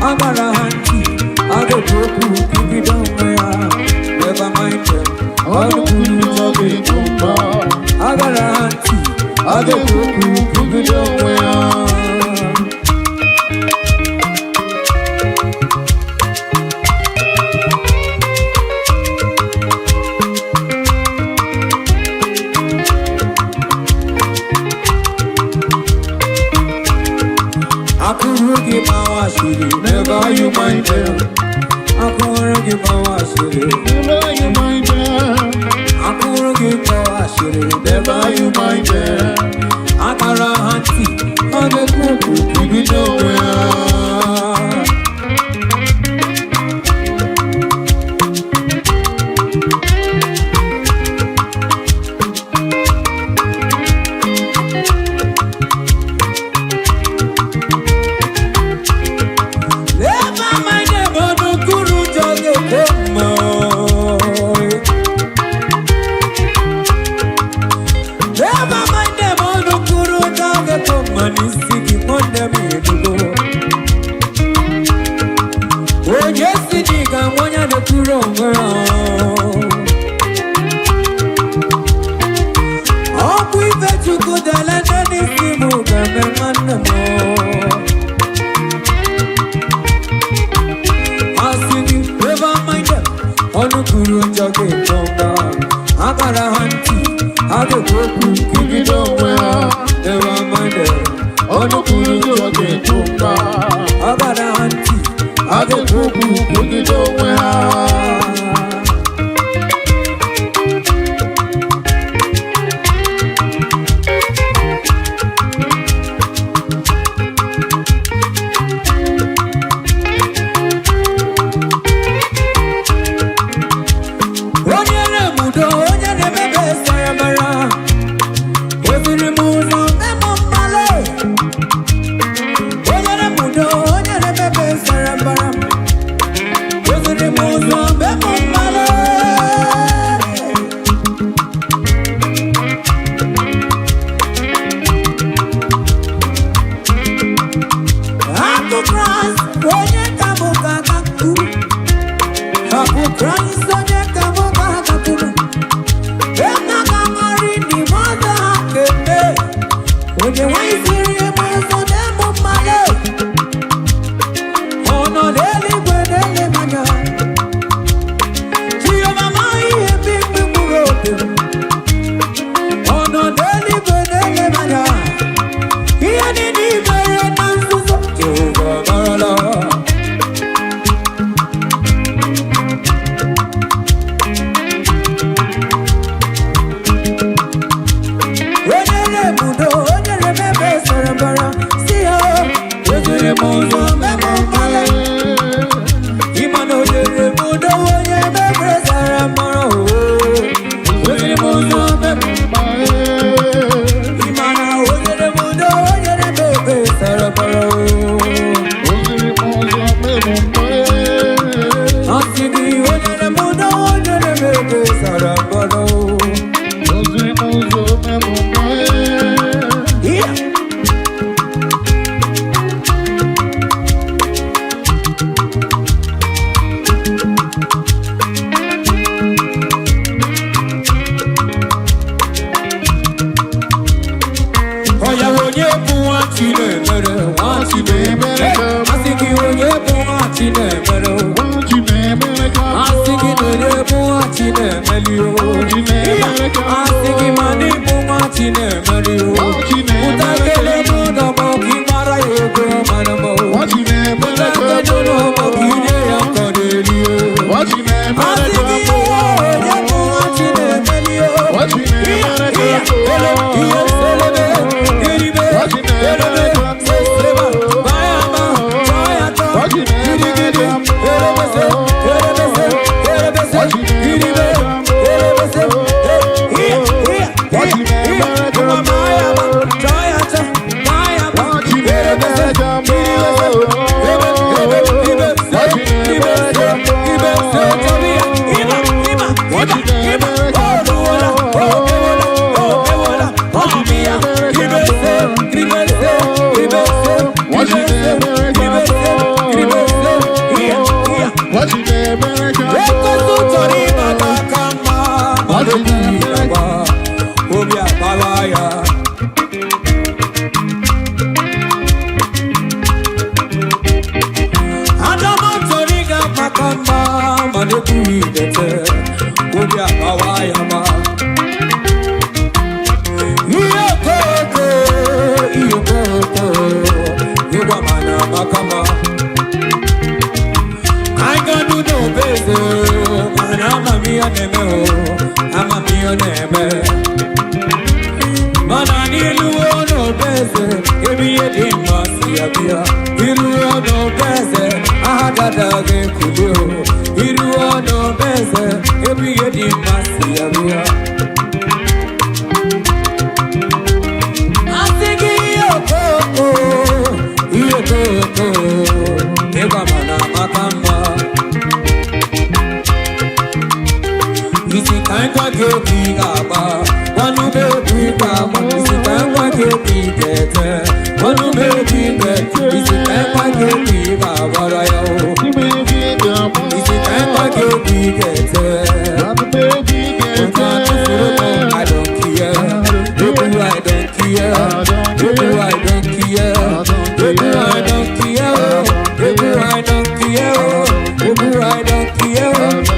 Speaker 4: Amara hanti. Age koku kiki chomba. Never mind them. Honey kuru jage chomba. Agara hanti. Age koku kiki chomba. Akụrụ gị gbawa asịrị, never you mind them. Akụrụ gị gbawa asịrị,
Speaker 2: Never you mind them.
Speaker 4: akụrụ gị gbawa asịrị,
Speaker 2: Never you mind them.
Speaker 4: Akara ha ntị, ọ na-ekwu okwu
Speaker 2: Ibido onwe ha.
Speaker 4: Never mind them, ọnụkwuru ụjọ ga-ekwe mma. Never mind them, ọnụkwuru ụjọ ga-ekwe mma n'isi gị, nwanne m edugo. Onye si na ị ga-anwụ onye na-ekwuru onwe ya. Ọkwa ife Chukwu dele nne n'isi m ga-eme nwanne m. Asị gị never mind them. Ọnụ kwuru njọ ga-eto mba. Akara ha ntị, ha ga-ekwu okwu
Speaker 2: Ibido onwe ha.
Speaker 4: Never mind them.
Speaker 2: Ọnụ kwuru njọ ga-ekwu mba.
Speaker 4: Akara ha ntị,
Speaker 2: na-ekwu okwu kwugide onwe ha.
Speaker 4: Onye na-emudo, onye na-emebe saramara, eziri m ụzọ memo mmale. Onye na-emudo, onye na-emebe saramara, eziri m ụzọ memo mmale. Akụ Kraịst, onye ka mụ ga-agakwuru? Akụ Kraịst, onye ka mụ ga-agakwuru? Ena ga-amarị n'ime ọzọ ha kemgbe. Onye nwanyị siri ebe ọzọ na-emu mmadụ. Ọ nọ n'eluigwe na-ele m anya. Chioma amaghị ihe mkpimkpi mkpụrụ obi m. Ọ nọ n'eluigwe na-ele m anya. Ihe niile i mere na nzuzo, Jehova amarala. Onye na-ebudo, onye na-emebe sara mbara, si ya eziri m ụzọ mebe mkpali. Ịma na onye na-ebudo, onye emebe sara mbara, oo. Eziri m ụzọ mebe. Ịma na onye na-ebudo, onye na-emebe sara mbara, oo. Asị gị, onye na-ebudo, onye na-emebe sara mbara, oo. Yeah. Ọya onye bụ nwa Chinemere, nwa Chinemere. Asị gị onye bụ nwa Chinemere, o. Asị gị na onye bụ nwa Chinemere, o. Asị gị ma na ịbụ nwa Chinemere, o. Pụta kele n'ụlọ ma ọ ka ị mara ya ego mara m, o. Pụta kele n'ụlọ ma ọ ka ị nye ya nkọ n'elu, o. Asị gị onye bụ nwa Chinemere, o. Ekwensu chọrọ ịbata aka mma, mana obi agba, obi agbawa ya. Adama chọrọ ịga maka mma, mana ekwughị idete, obi agbawa ya ma. Ihe okoko, ihe okoko, ịgwa mana maka mma. I got to know better. Mana amamihe na-eme o, amamihe na-eme. Mana n'iluo n'obeze, ebe ihe dị mma si abịa. Iruo n'obeze, aha dada ga-ekuli o. Iruo n'obeze, ebe ihe dị mma si abịa. Asị gị ihe okoko, ihe okoko, ịgwa mana maka mma. Isi ka ngwa gị obi ga-agba, gwanụ m egwu ị ga-agba. Isi ka ngwa gị obi ga-ete, gwanụ m egwu ị ga-ete. Isi ka ngwa gị obi ga-agbara ya o. Isi ka ngwa gị obi ga-ete. Ụta tụfuru m, I don't care. Egwu I don't care. Egwu I don't care. Egwu I don't care. Egwu I don't care. Egwu I don't care.